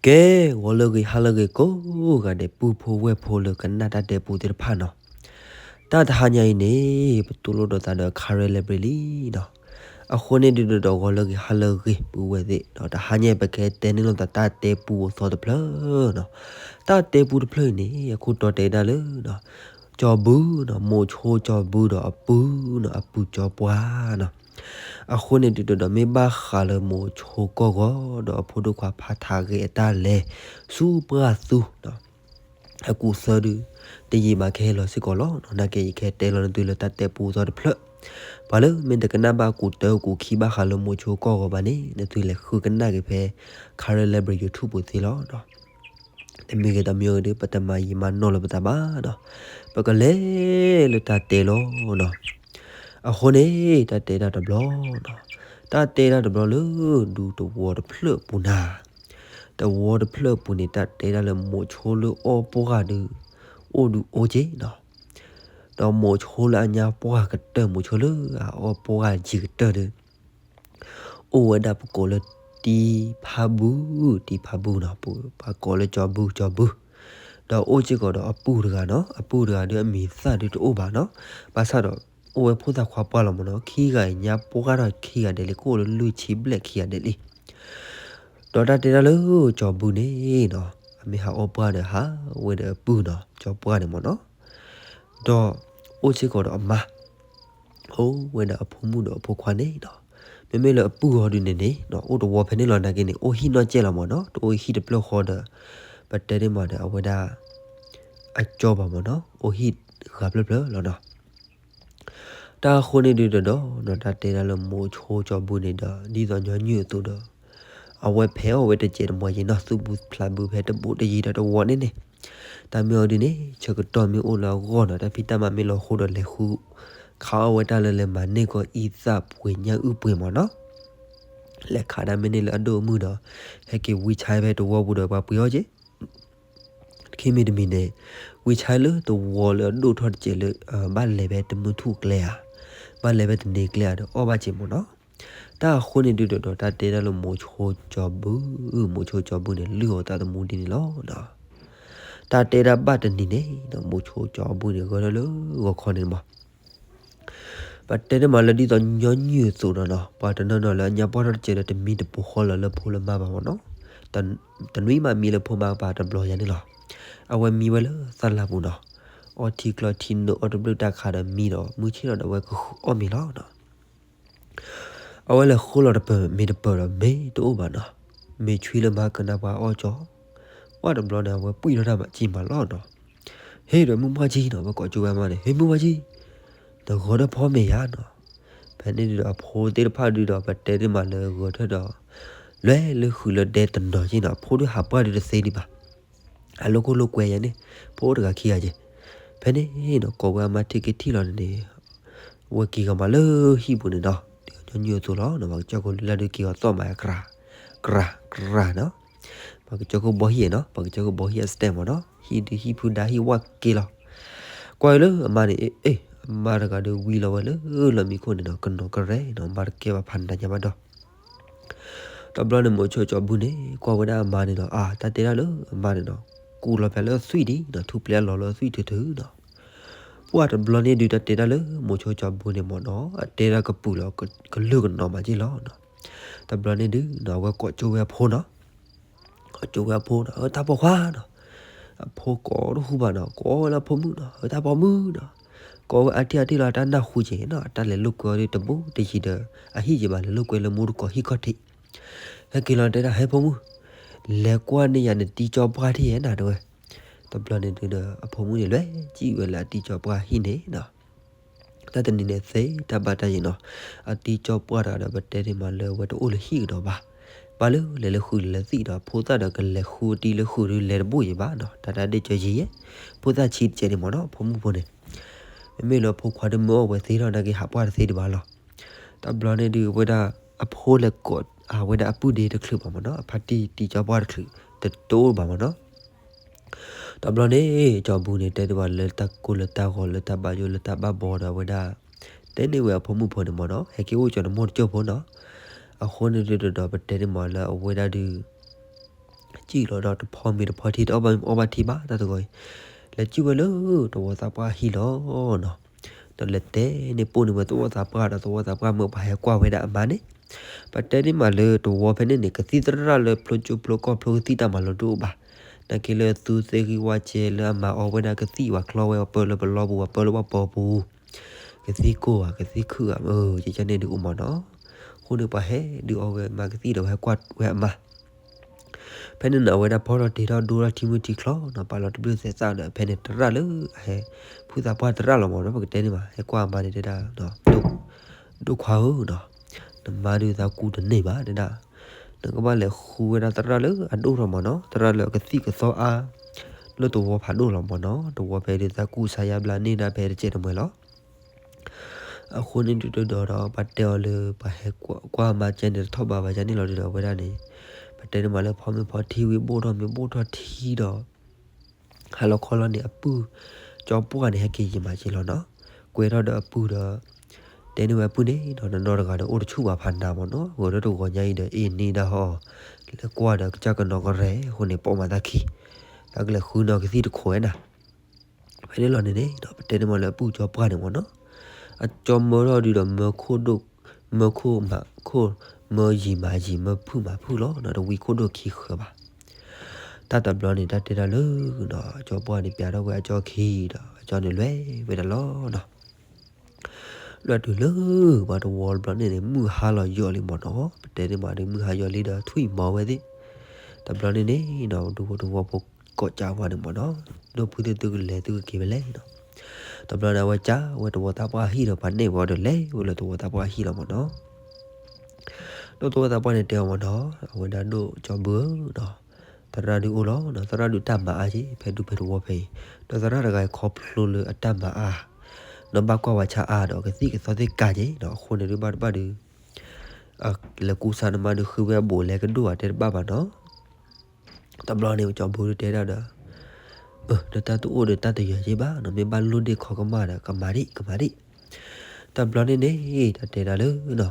ကဲ, ဂီၤလၢအဂ့ၤ ဟါလၢအဂ့ၤ ကိးဂၤဒဲး ပုၢ်ဖိဝဲၢ်ဖိလၢကနၣ်တၢ်တဲပူသ့ၣ်တဖၣ်နီၤ. တၢ်တဟါညါအံၤန့ၣ် ပတူၢ်လိာ်ဒီးသးဒီး Karen Library လံနီၤ. အဃိန့ၣ်ဒုးဒီး ဂီၤလၢအဂ့ၤ ဟါလၢအဂ့ၤ ပုၢ်ဝဲၢ်သ့ၣ်နီၤ, တဟါညါအံၤ ပကတဲန့ၢ်လိာ်သးတၢ်တဲပူအသီတဖျၢၣ်နီၤ. တၢ်တဲပူတဖျၢၣ်အံၤန့ၣ် အခိၣ်တီတဲဒၣ်လၢ ကၠီၤဘုနီၤ, မိၤဆိကၠီၤဘုဒီးအပုၢ်နီၤ, အပုၢ်ကၠီပှၢ်နီၤ. အဃိန့ၣ်ဒုးဒီး မ့ၢ်ဘၣ်ဃးလၢမိၤဆိကီၢ်ဂီၤဒီးအဖိဒိၣ်ခွါဖးထးဂ့ၤအတၢ်လဲၤဆူပှၢ်သူနီၤ, အကူၣ်သၢဒုး တယံာ်မးကဟဲလီၤစ့ၢ်ကီးလီၤနီၤ. နာ်က့ ယကဟဲတဲလီၤနသုလၢတၢ်တဲပူအသီတဖျၢၣ်, ပှၤလၢမ့ၢ်တကနၣ်ဘၣ်ကူၣ်တၢကူၣ်ခံဘၣ်ဃးလၢမိၤဆိကီၢ်ဂီၤဘၣ်န့ၣ် နသုလဲၤဃုကနၣ်က့ၤဖဲ Karen Library YouTube ပူၤသ့လီၤနီၤ. တမ့ၢ်ဂ့ၤတမံၤဂ့ၤဒီး ပတမၤယံာ်မၤနီၢ်လၢပသးဘၣ်နီၤ, ပကလဲၤလၢတၢ်တဲလီၤနီၤ. အဃိန့ၣ် တၢ်တဲဒၣ်တဘျီနီၤ, တၢ်တဲဒၣ်တဘျီလၢ ဒူသဝီတဖျၢၣ်အပူၤနၤ, သဝီတဖျၢၣ်အပူၤန့ၣ် တၢ်တဲဒၣ်လၢမိၤဆိလၢအီၣ်ပှၢ်ဒုး အိၣ်ဒုးအိၣ်က့နီၤ. ဒီးမိၤဆိလၢအညါပှၢ်ကတၢၢ်, မိၤဆိလၢအအီၣ်ပှၢ်ယံၤကတၢၢ်ဒုး အိၣ်ဝဲဒၣ်ပကိးလၢတံဖါဘု, တံဖါဘုနီၤ, ပှၤကိးလၢကၠီၤဘု, ကၠီၤဘု, ဒီးအိၣ်စ့ၢ်ကီးဒီးအပုၢ်တဂၤနီၤ. အပုၢ်တဂၤဒုးအမံၤသၣ်ဒုးတအိၣ်ဘၣ်နီၤ, ဘၣ်ဆၣ်ဒီး အိၣ်ဝဲဖိသၣ်ခွါပှၢ်လီၤမ့ၢ်နီၤ, ခံဂၤအံၤညါပှၢ်ထီၣ်ခံဂၤဒဲးလံ, ကအိၣ်လၢလွံၢ်ဆံဘျဲၣ်ခံဂၤဒဲးလံ. ဒီးတၢ်တဲဒၣ်လၢကၠီၤဘုန့ၣ်နီၤ, အမ့ၢ်ဟးအီၣ်ပှၢ်ဒီးဟးဝဲဒီးအပုၢ်နီၤ, ကၠီၤပှၢ်န့ၣ်မ့ၢ်နီၤ. ဒီးအိၣ်စ့ၢ်ကီးဒီးအမါ, အိၣ်ဝဲဒၣ်အဖိမုၣ်ဒီးအဖိခွါန့ၣ်နီၤ. မ့မ့ၢ်လၢအပုၢ်အီၤဒုန့ၣ်န့ၣ်နီၤ, အိၣ်တဝီဖဲန့ၣ်လီၤ. နာ်က့န့ၣ် အိၣ်ဟံၣ်နီၢ်ကဲၣ်လီၤမ့ၢ်နီၤ, တအိၣ်ဟံၣ်တဖျၢၣ်ဃီဒီး ပတဲန့ၢ်မးဒီး အဝဲဒၣ် အကၠီဘၣ်မ့ၢ်နီၤ, အိၣ်ဟံၣ်ဂၤဖျၢၣ်ဖျၢၣ်လီၤနီၤ. တၢ်အဃိန့ၣ်ဒုးဒီးနီၤ, တၢ်တဲဒၣ်လၢမိၤဆိကၠီၤဘုန့ၣ်ဒီး ဒ်သိးညီနုၢ်အသိးဒီး အဝဲဖဲးအီၣ်ဝဲတစဲးတမှီၤယံၤနီၤ, သူၣ်ဘုဖျးဘုဖဲတဘူးတယံၤဒီးတဝီန့ၣ်န့ၣ်, တၢ်မ့ၢ်အီၤဒုန့ၣ် ဆၢကတီၢ်မ့ၢ်အိၣ်လၢအဂီၢ်နီၤ, တၢ်ဖံးတၢ်မၤမ့ၢ်လီၤဃိဒီးလဲၤဃု ခးအီၣ်ဝဲတၢ်လၢလဲၤမၤန့ၢ်ကီးအံသၣ်ပှ့ၤညၣ်အုၣ်ပှ့ၤမ့ၢ်နီၤ. လဲၤခးဒၣ်မ့ၢ်န့ၢ်လၢအဒိၣ်အမုၢ်ဒီး ဟဲက့ၤဝံဆါဖဲတဝီပူၤဒီးပှၤပှ့ၤအီၣ်က့ ခံမံၤတမံၤန့ၣ် ဝံဆါလၢတဝီလၢအဒိၣ်ထီၣ်တစဲးလၢ ဘၣ်လဲၤဖဲတမုၢ်ထူၣ်ကျဲဧါ, ဘၣ်လဲၤဖဲတနံၤကျဲဧါဒီးအီၣ်ဘၣ်စ့ၢ်မ့ၢ်နီၤ. တၢ်အဃိန့ၣ်ဒုးဒီး တၢ်တဲဒၣ်လၢမိၤဆိကၠီၤဘု, မိၤဆိကၠီၤဘုန့ၣ် လုၢ်အီၣ်သးသမူဒ်န့ၣ်လီၤ. တၢ်တဲဒၣ်ဘၣ်တနံၤန့ၣ်ဒီး မိၤဆိကၠီၤဘုန့ၣ် ဂဲၤထီၣ်လၢဂီၤခီန့ၣ်မး ပတဲန့ၢ်မးလၢဒ်သိးညီနုၢ်အသိးဒီးနီၤ, ပှၤတနီၤနီၤလၢအညါပှၢ်ထီၣ်တစဲးဒီးတမံတပိာ်ဃီလီၤလၢဖိလၢမါဘၣ်မ့ၢ်နီၤ, တနွံမးမံလၢဖိမါဘၣ်တဘျီယၤန့ၣ်လီၤ. အဝဲမံဝဲလၢသၣ်လၢ်ပူၤနီၤ, အီထံကျီထံနုာ်အီၣ်တဘျုးတၢ်ခးဒီးမံဒီး မုၢ်ဆ့ၣ်ထီၣ်ဒီးအဝဲကအီၣ်မ့ၤလီၤနီၤ. အဝဲလဲၤဃိလီၤတပၢၤမ့ၤတပၢၤဒီးမ့ၢ်တအိၣ်ဘၣ်နီၤ, မ့ၢ်ဆွံလၢမၤကနၣ်ပှၤအီၣ်ကၠီ, ပှၢ်တဘျီန့ၣ် အဝဲပှံၢ်ထီၣ်တၢ်မၤကံၢ်မးလီၤနီၤ. ဟ့ၣ်ဒီးမုၢ်ပှၢ်ကံနီၤ, အဝဲကိးကၠိဝဲအမါန့ၣ်, ဟ့ၣ်မုၢ်ပှၢ်ကံ, နဂီၤဒီးဖီမ့ၤယၤနီၤ. ဖဲန့ၣ်ဒုးဒီးအဖိသ့ၣ်တဖၣ်ဒုးဒီး ပတဲန့ၢ်မးလၢဂဲၤထီၣ်ဒီး လဲၤလၢဃုာ်လၢဒဲတနီၤက့နီၤ, အဖိဒုးဟးပှၢ်ဒုးတသ့ဒံးဘၣ်. အလိာ်ခိၣ်လိာ်ကွဲယၤန့ၣ်, ဖိအိၣ်တဂၤခံဂၤက့. ဖဲန့ၣ်ဒီးကိးဝဲအမါထံၣ်က့ၤထံၣ်လီၤန့ၣ်န့ၣ်, ဝဲက့ၤဂီၤမးလၢဟံၣ်ပူၤန့ၣ်နီၤ, ဒ်ညီနုၢ်အသိးလီၤနီၤ, ပှၤကစၢၢ်ခိၣ်လၢ်လၢ်ဒုးက့ၤဂီၤသီၣ်မး ကြၢး, ကြၢး, ကြၢးနီၤ. ပှၤကစၢၢ်ခိၣ်ဘီဟံၣ်နီၤ, ပှၤကစၢၢ်ခိၣ်ဘီဟံၣ်အစတဲမ့ၢ်နီၤ, ဟံၣ်ဒုးဟံၣ်ဖုဒါဟံၣ်ဝၣ်က့လီၤ. ကွၢ်လၢအမါန့ၣ်, အ့ၣ်, အမါတဂၤဒုးဝံလီၤဝဲလၢလီၢ်မံခိၣ်န့ၣ်နီၤ, ကနီၤကရဲနီၤ, မါတကဲဘၣ်ဖးနးညါဘၣ်ဒီး တဘျီန့ၣ် မိၤဆိကၠီၤဘုန့ၣ် ကွၢ်ဝဲဒၣ်အမါန့ၣ်နီၤ, အါ တၢ်တဲဒၣ်လၢအမါန့ၣ်နီၤ, ကူးလီၤဖဲလၢအသွံၣ်ဒံးနီၤ, ထူၣ်ပျဲအလီၤလၢအသွံၣ်ထုထုနီၤ. ပှၢ်တဘျီန့ၣ်ဒုး တၢ်တဲဒၣ်လၢမိၤဆိကၠီၤဘုန့ၣ်မ့ၢ်နီၤ, အတဲဒၣ်ကပုာ်လီၤကလုာ်ကနီၤမးက့လီၤနီၤ. တဘျီန့ၣ်ဒုးနီၤ အဝဲကိးကၠိဝဲအဖိနီၤ, ကိးကၠိဝဲအဖိနီၤ, အတၢ်ပိာ်ခွါနီၤ. အဖိကိးတဟူဘၣ်နီၤ, ကိးဝဲလၢအဖိမုၣ်နီၤ, အတၢ်ပိာ်မုၣ်နီၤ. ကိးဝဲအါထံၣ်အါထံၣ်လီၤ အတၢ်နၢ်ဟူက့နီၤ, အတၢ်လဲၤလိာ်ကွဲအီၤဒုးတဘူးတယံၤဒီး အဟံၣ်ယံၤဘၣ် လဲၤလိာ်ကွဲလၢမူတကိးဟံၣ်ခီၣ်ထံး. ဟဲက့ၤလီၤတဲဒၣ် ဟဲဖိမုၣ်, လဲၤကွၢ်န့ၢ်ယၤနတံကၠီပှၢ်ထံၣ်ဧါနၤတဲဝဲ. တဘျီန့ၣ်ဒုးဒီး အဖိမုၣ်န့ၣ် လဲၤစံၣ်ဝဲလၢအတံကၠီပှၢ်ဟံၣ်န့ၣ်နီၤ. တၢ်တနံၤန့ၣ်သ့တၢ်ဘၣ်တၢ်ယံၤနီၤ, အတံကၠီပှၢ်တဂၤဒီး ပတဲန့ၢ်မးလၢအဝဲတအိၣ်လၢဟံၣ်ကဒီးဘၣ်. ဘၣ်လၢလဲၤလၢဃုာ်လဲၤလၢသွံၣ်ဒီး ဖိသၣ်ဒီးကလဲၤဃုအတံၤလၢဃုာ်ဒုးလဲၤတဘူးယံၤဘၣ်နီၤ, တၢ်တၢ်ဒ့ၣ်ကၢယံၤယဲ, ဖိသၣ်ဆံးတကဲးန့ၣ်မ့ၢ်နီၤ, ဖိမုၣ်ဖိန့ၣ် မ့မ့ၢ်လၢဖိခွါဒုးမ့ၢ်အီၣ်ဝဲသ့ထီၣ်နာ်က့ ဟးပှၢ်တသ့ဒံးဘၣ်လီၤ. တဘျီန့ၣ်ဒုး အဝဲဒၣ်အဖိလဲၤကိးအဝဲဒၣ်အပုၢ်ဒ့တချုးဘၣ်မ့ၢ်နီၤ, အဖါတံၢ်တံကၠီပှၢ်တချုး တတအိၣ်ဘၣ်မ့ၢ်နီၤ. တဘျီန့ၣ် ကၠီၤဘူန့ၣ်တဲတဘၣ်လၢတၢ်ကိၢ်လၢတၢ်ဂီၤလၢတၢ်ဘၣ်ယိၣ်လၢတၢ်ဘၣ်ဘီဒီးအဝဲဒၣ် တဲန့ၢ်ဝဲအဖိမုၣ်ဖိန့ၣ်မ့ၢ်နီၤ, ဟဲက့ၤအိၣ်ကၠီၤနမိၢ်တကၠိၢ်ဖိနီၤ. အဃိန့ၣ်ဒုးဒီး ပတဲန့ၢ်မးလၢအဝဲဒၣ်ဒုး စံၣ်လီၤဒီးတဖီမ့ၤတဖီထံ တအီၣ်ဘၣ်မ့ၤအီၣ်ဘၣ်ထံဘၣ်တၢ်တဂီၤအံၤ, လဲၤစံၣ်ဝဲလၢသဝီသးပှၢ်ဟံၣ်လီၤနီၤ. ဒီးလဲၤတဲန့ၢ်ပိၢ်န့ၢ်ဝဲသဝီသးပှၢ်ဒီး သဝီသးပှၢ်မၢပှၤဟဲကွၢ်ဝဲဒၣ်အမါန့ၣ်, ပတဲန့ၢ်မးလၢသဝီဖဲန့ၣ်န့ၣ် ကသံၣ်သရၣ်လၢဖျိကၠိဖျိကီၢ်ဖျိကသံၣ်တၢ်မၤလိတအိၣ်ဘၣ်. နာ်က့လၢသူသ့ၣ်ဂံၢ်ဝါစဲလၢအမၤအီဝဲဒၣ်ကသံၣ်ဝဲချီဝဲ အပၢလၢပလီပူၤ အပၢလၢပှၤပိာ်ပူၤ ကသံၣ်ကိၢ်ဧါ ကသံၣ်ခုၣ်ဧါ ကန့ၣ်ဒုးအိၣ်မးနီၤ. အဃိန့ၣ်ပှၤဟဲဒုးအီဝဲမါကသံၣ်ဒီးဝဲဟဲကွၢ်ဝဲအမါ ဖဲန့ၣ်န့ၣ် အဝဲဒၣ်ဖီထီၣ်တ့ထီၣ်ဒိထီၣ်ထံမုၢ်ထံချီနီၤ ပာ်လီၤတဘျုးသဲးသၣ်ဒီး ဖဲန့ၣ်သရၣ်လၢအဟဲ ဖုသးပှၢ်သရၣ်လီၤမးနီၤ ပကတဲန့ၢ်မး ဟဲကွၢ်အမါန့ၣ်တဲဒၣ် ဒိၣ်ခွါဧၢနီၤ, နမါဒုးသးကူတန့ၢ်ဘၣ်တဲဒၣ်, နကဘၣ်လဲၤဃုဝဲဒၣ်သရၣ်လၢအဒိၣ်ထီၣ်မးနီၤ သရၣ်လၢအကသံၣ်ကသီအါ လၢသဝီဖးဒိၣ်လီၤမးနီၤ သဝီဖဲဒုးသးကူစါယါဘျါန့ၢ်ဒၣ်ဖဲတစဲးတမှဲၤလီၤ. အဃိန့ၣ်ဒုးတဒီးဒီး ပှၤတဲအီၤလၢ ပှၤဟဲကွၢ်အမါကဲန့ၣ် တထီၣ်ဘးဘၣ်ကန့ၣ်လီၤဒုးဒီး အဝဲဒၣ်န့ၣ် ပတဲန့ၢ်မးလၢဖီမ့ၤဖီထံဝံၤ ဘိၣ်ထီၣ်မ့ၤဘိၣ်ထီၣ်ထံဒီး ဟါလီၤခီလီၤန့ၣ် အပုၢ်ကၠီပှၢ်န့ၣ် ဟဲက့ၤယံာ်မးက့ၤလီၤနီၤ, ကွဲထီၣ်ဒီးအပုၢ်ဒီး တဲန့ၢ်ဝဲအပုၢ်န့ၣ်ဒီး နနီၢ်တဂၤဒီး အိၣ်တဆူၣ်ဘၣ်ဖးနၤမးနီၤ ဂဲၤထီၣ်တဂီၤညါအံၤဒီး အ့ၣ်န့ၢ်ဒၣ်ဟီ လဲၤကွၢ်ဒီးကစၢ်ကနီၤကရဲအဃိန့ၣ် ပိာ်မးသးခံ တၢ်ကလဲၤဃုနီၤကသံၣ်တခိးဝဲနၤ ဖဲန့ၣ်လီၤန့ၣ်န့ၣ်ဒီး ပတဲန့ၢ်မးလၢအပုၢ်ကၠီပှၢ်န့ၣ်မးနီၤ, အကၠီမၢထီၣ်ဒုးဒီး မၢခိၣ်ဒိၣ် မၢခိၣ်မးခိၣ် မၢယံာ်မးယံာ် မၢဖုၣ်မးဖုၣ်လီၤနီၤ, တဝံခိၣ်ဒိၣ်ခံဃၢၤဘၣ်. တၢ်တဘျီန့ၣ် တၢ်တဲတၢ်လၢနီၤ ကၠီပှၢ်န့ၣ် ပျးထီၣ်ဝဲအကၠီခံဒီး အကၠီန့ၣ်လဲၤဝဲဒၣ်လီၤနီၤ. လၢတုၤလၢပှၤတဝီတဘျီန့ၣ်န့ၣ် မုၢ်ဟါလီၤယိာ်လံမးနီၤ, ပတဲန့ၢ်မးဒုး မုၢ်ဟါယိာ်လံဒီး ထွံၣ်မီၤဝဲသ့ၣ်. တဘျီန့ၣ်န့ၣ်နီၤ ဒူဖိတဝီဖိကိးကးဝဲန့ၣ်မးနီၤ, ဒိၣ်ဖုသုသုကလဲၤသုကက့ၤဖဲလဲၣ်နီၤ. တဘျီန့ၣ် အဝဲကးဝဲသဝီသးပှၢ်ဟံၣ်ဒီး ပှၤနဲၣ်ဝဲဒီး လဲၤဝဲလၢသဝီသးပှၢ်ဟံၣ်လီၤမးနီၤ. ဒီးသဝီသးပှၢ်န့ၣ်တဲအီၤမးနီၤ, အဝဲဒၣ်ဒိၣ်ကၠီဘုဧၢနီၤ, သရၣ်ဒုးအိၣ်လီၤနီၤ, သရၣ်ဒုးတၢ်မၤအါက့ၤ ဖဲဒူဖဲတဝီဖဲအံၤ, ဒီးသရၣ်တဂၤအံၤခီဖျိလၢအတၢ်မၤအါ, ဒီးဘၣ်ကွၢ်ဝဲဆါအါဒီး ကသံၣ်ကသီသ့ၣ်ကးက့ၤနီၤ, အဃိန့ၣ်ဒုးဘၣ်တဘၣ်ဒုး လဲၤကူစါနမါဒုး ဃုဝဲအဘူးအလဲကဒိၣ်ဧါ တဲတဘၣ်ဘၣ်နီၤ. တဘျီန့ၣ် ကၠီဘုဒုးတဲဒၣ်ဒီး, ဒီးတၢ်တအိၣ်ဒီးတၢ်တယၢၤက့ၤဘၣ်နီၤ, မ့ၢ်ဘၣ်လိၣ်ဒ့ၣ်ခီကမၣ်ဒီး ကမၤဒံး ကမၤဒံး. တဘျီန့ၣ်န့ၣ် တၢ်တဲဒၣ်လၢနီၤ,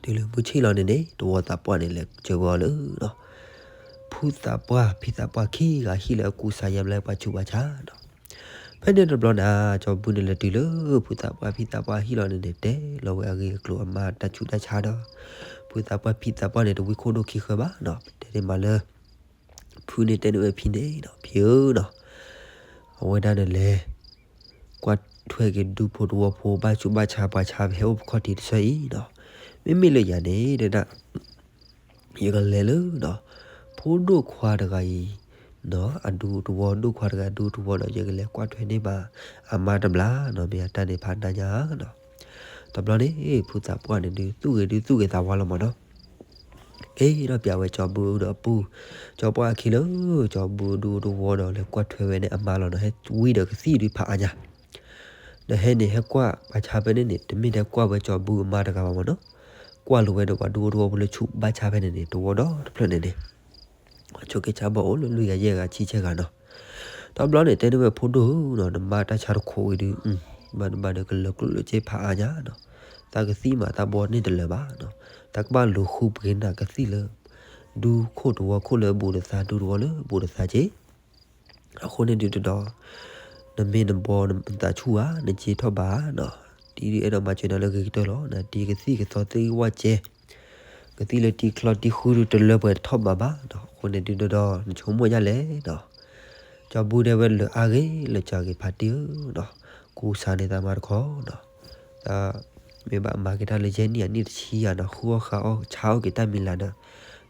တုၤလၢမုၢ်ဆ့ၣ်လီၤန့ၣ်န့ၣ် သဝီသးပှၢ်န့ၣ် လဲၤစၢၤဝဲအီၤလၢနီၤ, ဖုသးပှၢ်ဖံသးပှၢ်ခံဂၤဟံၣ်လၢအကူစါယါဘျါပှၤဆူးပှၤဆါနီၤ. ဖဲန့ၣ်တဘျီန့ၣ် ကၠီဘုန့ၣ်လဲၤတုၤလၢ ဖုသးပှၢ်ဖံသးပှၢ်ဟံၣ်လီၤန့ၣ်န့ၣ် တဲလီၤဝဲအဂ့ၢ်အကျိၤအမါတၢ်ဆူးတၢ်ဆါဒီး ဖုသးပှၢ်ဖံသးပှၢ်န့ၣ် တဝံခိၣ်ဒိၣ်ခံဃၢၤဘၣ်နီၤ, ပတဲန့ၢ်မးလၢ ဖုန့ၣ်တဲန့ၢ်ဝဲဖံန့ၣ်နီၤ, ဖံဧၢနီၤ, အဝဲဒၣ်န့ၣ်လဲၤ ကွၢ်ထွဲက့ၤဒူဖိတဝီဖိ ဘၣ်ဆူးဘၣ်ဆါပှၤဆါ ပဟဲအိၣ်ပခီၣ်ထံးတဆၢအံၤနီၤ, မ့မ့ၢ်လၢယၤန့ၣ်တဲဒၣ် ယကလဲၤလၢနီၤ, ဖိဒိၣ်ခွါတဂၤအံၤနီၤ, အဒူတဝီ ဒိၣ်ခွါတဂၤအဒူတဝီဒီး ယကလဲၤကွၢ်ထွဲန့ၢ်ဘၣ်အမါတဘျီနီၤ, မ့ၢ်အတၢ်န့ၣ်ဖးနါညါနီၤ. တဘျီန့ၣ် ဖုသးပှၢ်န့ၣ်ဒုး သူၣ်ဂ့ၤဒုးသူၣ်ဂ့ၤသးဝါလီၤမးနီၤ. က့ၤဒီးပျးဝဲကၠီဘုဒီးအပုၢ်, ကၠီပှၢ်အခံလၢ ကၠီဘုဒူတဝီဒီး လဲၤကွၢ်ထွဲဝဲန့ၢ်အမါလီၤနီၤ, ဟဲဝံဒီးကသံၣ်ဒုးဖးအါညါ ဒီးဟဲန့ၣ် ဟဲကွၢ်ပှၤဆါဖဲန့ၣ်န့ၣ် တမ့ၢ်ထဲကွၢ်ဝဲကၠီဘုအမါတဂၤဘၣ်မးနီၤ, ကွၢ်လိာ်ဝဲဒီးပှၤဒူဖိတဝီဖိလၢဆူးဘၣ်ဆါဖဲန့ၣ်န့ၣ် တဝီဒီတဖျၢၣ်န့ၣ်န့ၣ်, ဆိးက့ဆါဘီၣ်အိၣ်လၢလွံၢ်ဂၤယဲၢ်ဂၤဆံဆဲဂၤနီၤ. တဘျီန့ၣ် တဲန့ၢ်ဝဲဖိဒိၣ်ဧၢနီၤ, နမါတၢ်ဆါတခိးဝံၤဒုး ဘၣ်နဘၣ်ဒီးကလၢၤကျိၣ်လၢစ့ဖးအါညါနီၤ, သးကသံၣ်မးသးဘီန့ၢ်တလၢာ်ဘၣ်နီၤ, သးကဘၣ်လူၤဃုပှ့ၤနၤကသံၣ်လၢ ဒူခိၣ်တဝီခိၣ်လၢအဘူးတသး ဒူတဝီလၢအဘူးတသးက့ၢ်. အဃိန့ၣ်ဒုးတဒီး နမ့ၢ်နဘီနသးဆူၣ်ဧါ နစ့ထီၣ်ဘးနီၤ, တံၤဒုးအဲၣ်ဒိးမၤစၢၤနၤလၢဂ့ၤကတၢၢ်လီၤ, နတံၤကသံၣ်ကသီသ့ၣ်ဂံၢ်ဝၣ်စဲ ကသံၣ်လၢတံၤချီတံၤဃုဒုးတလၢပှဲၤထီၣ်ဘးဘၣ်နီၤ, အဃိန့ၣ်ဒုးတဒီး နဆိကမိၣ်ဒ်လဲၣ်နီၤ. ကၠီဘုဒဲဝဲလၢအါဂ့ၤလၢကၠီဂ့ၤဖးတံၢ်ဧၢနီၤ, ကူစါန့ၢ်သးမါတခီနီၤ, တၢ်မ့ၢ်ဘၣ်မၤက့ၤတၢ်လၢယဲၢ်နံၣ်အနံၣ်တဆံယၤနီၤ, ဃုအီၣ်ဃါအီၣ်ဆါအီၣ်က့ၤတၢ်မံၤလၢ်ဒီး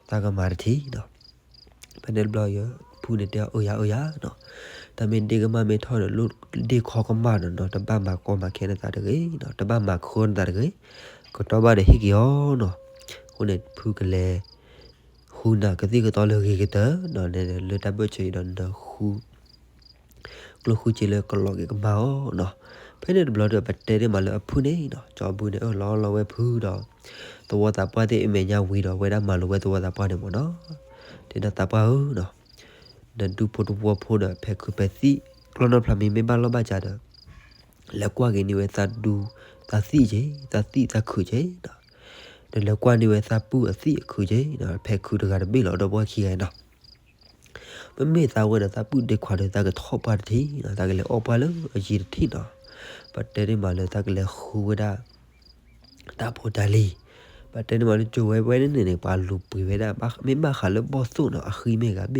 သးကမၤတထံၣ်နီၤ. ဖဲန့ၣ်တဘျီ ဖုန့ၣ်တဲအီၤ အၢယၤအၢယၤနီၤ, တၢ်မ့ၢ်ဒ့ကမၣ်မ့ၢ်ထီၣ်ဒီး လိၣ်ဒ့ၣ်ခီကမၣ်နီၤနီၤ, တဘၣ်မၤကီမၤခဲနသးတဂ့ၤနီၤ, တဘၣ်မၤခၢနသးတဂ့ၤ, ကတီၢ်ဘၣ်ဒီးဟ့ၣ်က့ၤအီၤနီၤ. အဃိန့ၣ် ဖုကလဲၤ ဃုနၤကသံၣ်ကသီလၢဂ့ၤကတၢၢ်နီၤ, လၢတၢ်ဘၢၣ်စၢၤအံၤဒီးနဃု ကျိၣ်ဃုစ့လၢကလီၤက့ၤကမၣ်အီၤနီၤ. ဖဲန့ၣ်တဘျီဒီး ပတဲန့ၢ်မးလၢအဖုန့ၣ်နီၤ, ကၠီဘုန့ၣ်အၢၣ်လီၤလီၤဝဲဖုဒီး သဝီသးပှၢ်သ့ၣ်အမဲာ်ညါဝံၤဒီး ဝဲဒၣ်မၤလိာ်ဝဲသဝီသးပှၢ်န့ၣ်မးနီၤ. တဲဒၣ်သးပှၢ်ဧၢနီၤ, နဒူဖိတဝီဖိဒီး ဖဲးခုးဖဲးသံၣ် ကျီၢ်နီၢ်ဖျါမ့ၢ်မ့ၢ်ဘၣ်လီၢ်ဘၣ်စးဒီး လဲၤကွၢ်က့ၤန့ၢ်ဝဲသးဒူ သးသံၣ်က့ၤ သးသံၣ်သးခုးက့ၤနီၤ, ဒီးလဲၤကွၢ်န့ၢ်ဝဲသးပုၢ်အသံၣ်အခုးက့ၤနီၤ, ဖဲးခုးတဂၤတဘ့ၣ်လီၤ ဒီပုၢ်ဝဲၢ်ခံဂၤနီၤ. ပမ့ၢ်သးဝဲဒီးသးပုၢ်ဒ့ခွါဒီး သးကထီၣ်ပှၢ်တထံၣ်နီၤ, သးကလဲၤအီၣ်ပှၢ်လၢအယံၤတထံၣ်နီၤ. ပတဲန့ၢ်မးလၢသးကလဲၤဃုဝဲဒၣ် တၢ်ဖိတၢ်လံၤ, ပတဲန့ၢ်မးလၢကၠိဝဲဝဲန့ၣ်န့ၣ် ပှၤလူၤပှ့ၤဝဲဒၣ် မ့ၢ်ဘၣ်ဃးလၢဘီၣ်သိၣ်နီၤ, အဃံမ့ၢ်ဂ့ၤ အဘ့ၣ်မ့ၢ်ဂ့ၤ, ဒီ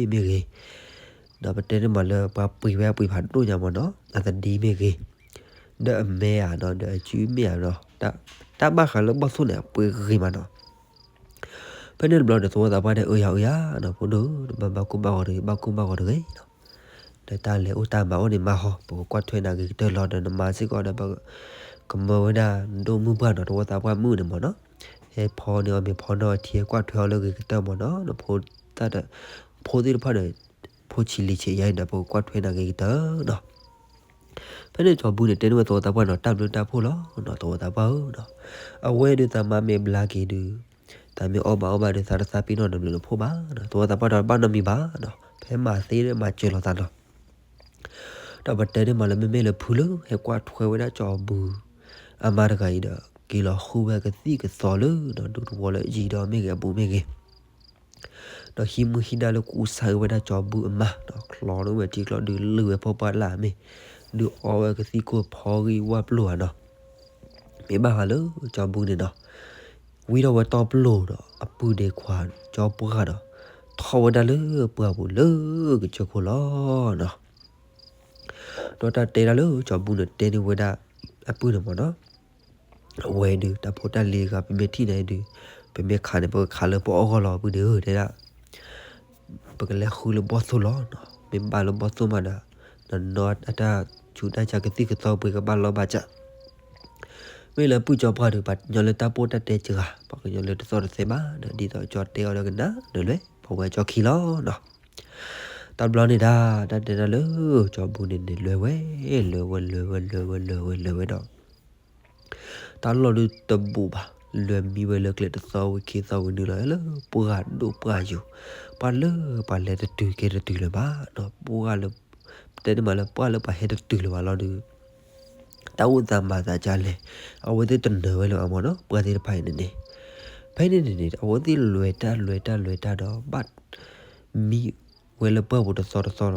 းပတဲန့ၢ်မးလၢပှၤပှ့ၤဝဲအပှ့ၤဖးဒိၣ်ညါမးနီၤ, အသဒံမ့ၢ်ဂ့ၤ, ဒီးအမဲဧါနီၤ, ဒီးအစုမ့ၢ်ဧါနီၤ, တၢ်ဘၣ်ဃးလၢဘီၣ်သိၣ်န့ၣ် အပှ့ၤဂ့ၤမးနီၤ. ဖဲန့ၣ်တဘျီဒီး သဝီသးပှၢ်တဲ အၢ ယၤအၢ ယၤနီၤ, ဖိဒိၣ် နဘၣ်ဘၣ်ကိၢ်ဘၣ်ဂီၤတဂ့ၤ, ဘၣ်ကိၢ်ဘၣ်ဂီၤတဂ့ၤနီၤ, ဒီးတၢ်လဲၤအိၣ်တၢ်မၤအိၣ်န့ၣ်မၤဟီ, ပကကွၢ်ထွဲနၤဂ့ၤကတၢၢ်လီၤ, ဒီးနမါစ့ၢ်ကီးဒီး ပကမၢဝဲဒၣ်ဒိၣ်မုၢ်ပှၢ်နီၤ, သဝီသးပှၢ်မုၣ်န့ၣ်မးနီၤ, ဟဲဖီန့ၢ်အီၤမ့ၤဖီန့ၢ်အီၤထံ ဟဲကွၢ်ထွဲအီၤလၢဂ့ၤကတၢၢ်မးနီၤ, နဖိသၣ်ဒီး ဖိသ့ၣ်တဖၣ်ဒီး ဖိဆံးလံၤဆံးယါအံၤဒီး ပကကွၢ်ထွဲနၤဂ့ၤကတၢၢ်နီၤ. ဖဲန့ၣ်ကၠီၤဘူန့ၣ် တဲန့ၢ်ဝဲသဝီသးပှၢ်နီၤ, တၢ်ဘျုးတၢ်ဖှိၣ်လီၤနီၤ, သဝီသးပှၢ်ဧၢနီၤ, အဝဲဒုးသးမါမ့ၢ်ဘျါက့ၤဒုး သးမ့ၢ်အီၣ်ဘၣ်အီၣ်ဘၣ်ဒီး သးတသးပ့ၤနီၣ်နဘျုးနဖှိၣ်ဘၣ်နီၤ, သဝီသးပှၢ်ဒီးတဘၣ်နီတမံၤဘၣ်နီၤ, ဖဲမၤသ့ဒီးမၤစၢၤလီၤသးနီၤ. ဒီးပတဲန့ၢ်မးလၢ မ့မ့ၢ်လၢဖုလၢ ဟဲကွၢ်ထွဲဝဲဒၣ်ကၠီၤဘူ အမါတဂၤအံၤဒီး က့ၤလီၤဃုဝဲကသံၣ်ကသီလၢနီၤ ဒူသဝီလၢအယံၤဒီးမ့ၢ်ဂ့ၤ အဘူးမ့ၢ်ဂ့ၤ, ဒီးဟံးမုၢ်ဟံးဒါလၢကူစါဝဲဒၣ်ကၠီၤဘူအမါနီၤ, ချီန့ၢ်ဝဲထံကျိဒုး လုၢ်ဝဲဖီပှၢ်လၢ်မ့ၢ်, ဒုးအီဝဲကသံၣ်ကိၢ်ဖီဂံၢ်ဝၣ်ပျိၢ်ဧါနီၤ. မ့ၢ်ဘၣ်ဃးလၢကၠီၤဘူန့ၣ်နီၤ, ဝံထီၣ်ဝဲတီပျိၢ်ဒီး အပုၢ်ဒ့ခွါကၠီပှၢ်ဒီး ထီၣ်ဝဲဒၣ်လၢပှၢ်ပူၤလၢကစၢၢ်ခိၣ်လီၤနီၤ. ဒီးတၢ်တဲဒၣ်လၢကၠီၤဘူန့ၣ် တဲန့ၢ်ဝဲဒၣ်အပုၢ်န့ၣ်မးနီၤ, အဝဲဒုး တၢ်ဖိတၢ်လံၤတဂၤ ပမ့ၢ်ထံၣ်န့ၣ်ဒုး ပမ့ၢ်ခးန့ၣ် ပကခးလၢပအီၣ်ဂီၢ်လီၤ အပုၢ်ဒ့ဧၢ တဲဒၣ် ပကလဲၤဃုလၢဘီၣ်သိၣ်လီၤနီၤ, မ့ၢ်ဘၣ်လၢဘီၣ်သိၣ်မးဒီး နနီၢ်အတၢ်ဆူးတၢ်ဆါကသံၣ်ကသီပှ့ၤကဘၣ်လီၢ်ဘၣ်စး, မ့ၢ်လၢပုၢ်ကၠီပှၢ်ဒီး ပှၤကညီလၢတၢ်ပိၢ်တၢ်တဲစှၤ, ပှၤကညီလၢတသီၣ်တသဲဘၣ်ဒီး ဒ်သိးကၠီတဲအီၤဒီးကနၣ်ဒီးလဲၤ ပဝဲကၠီခံလီၤနီၤ. တဘျီန့ၣ်ဒၣ် တၢ်တဲဒၣ်လၢကၠီဘူန့ၣ်န့ၣ် လဲၤဝဲ လဲၤဝဲ လဲၤဝဲ လဲၤဝဲ လဲၤဝဲ လဲၤဝဲဒီး တၢ်လီၢ်ဒုးတဘူးဘၣ်, လဲၤမံဝဲလၢကျဲတသီဝံၤခံသီဝံၤနုာ်လီၤလၢပှၢ်ဒိၣ်ပှၢ်ယိာ်, ပှၢ်လၢပှၤလဲၤတတုၤကဲတတုၤလၢၤဘၣ်နီၤ, ပှၢ်လၢ တဲန့ၢ်မးလၢပှၢ်လၢပှၤဟဲတတုၤလၢၤဘၣ်လီၤဒုး တၢ်အိၣ်သးမၤသးဒ်လဲၣ်, အဝဲသ့ၣ်တနၢၤဝဲလၢၤဘၣ်မးနီၤ, ပှၢ်သ့ၣ်တဖၣ်အံၤန့ၣ်န့ၣ်, ဖဲန့ၣ်န့ၣ်န့ၣ် အဝဲသ့ၣ်လဲၤတၢ်လဲၤတၢ်လဲၤတၢ်ဒီး ဘၣ်မံဝဲလၢပှၢ်ပူၤတသီတသီ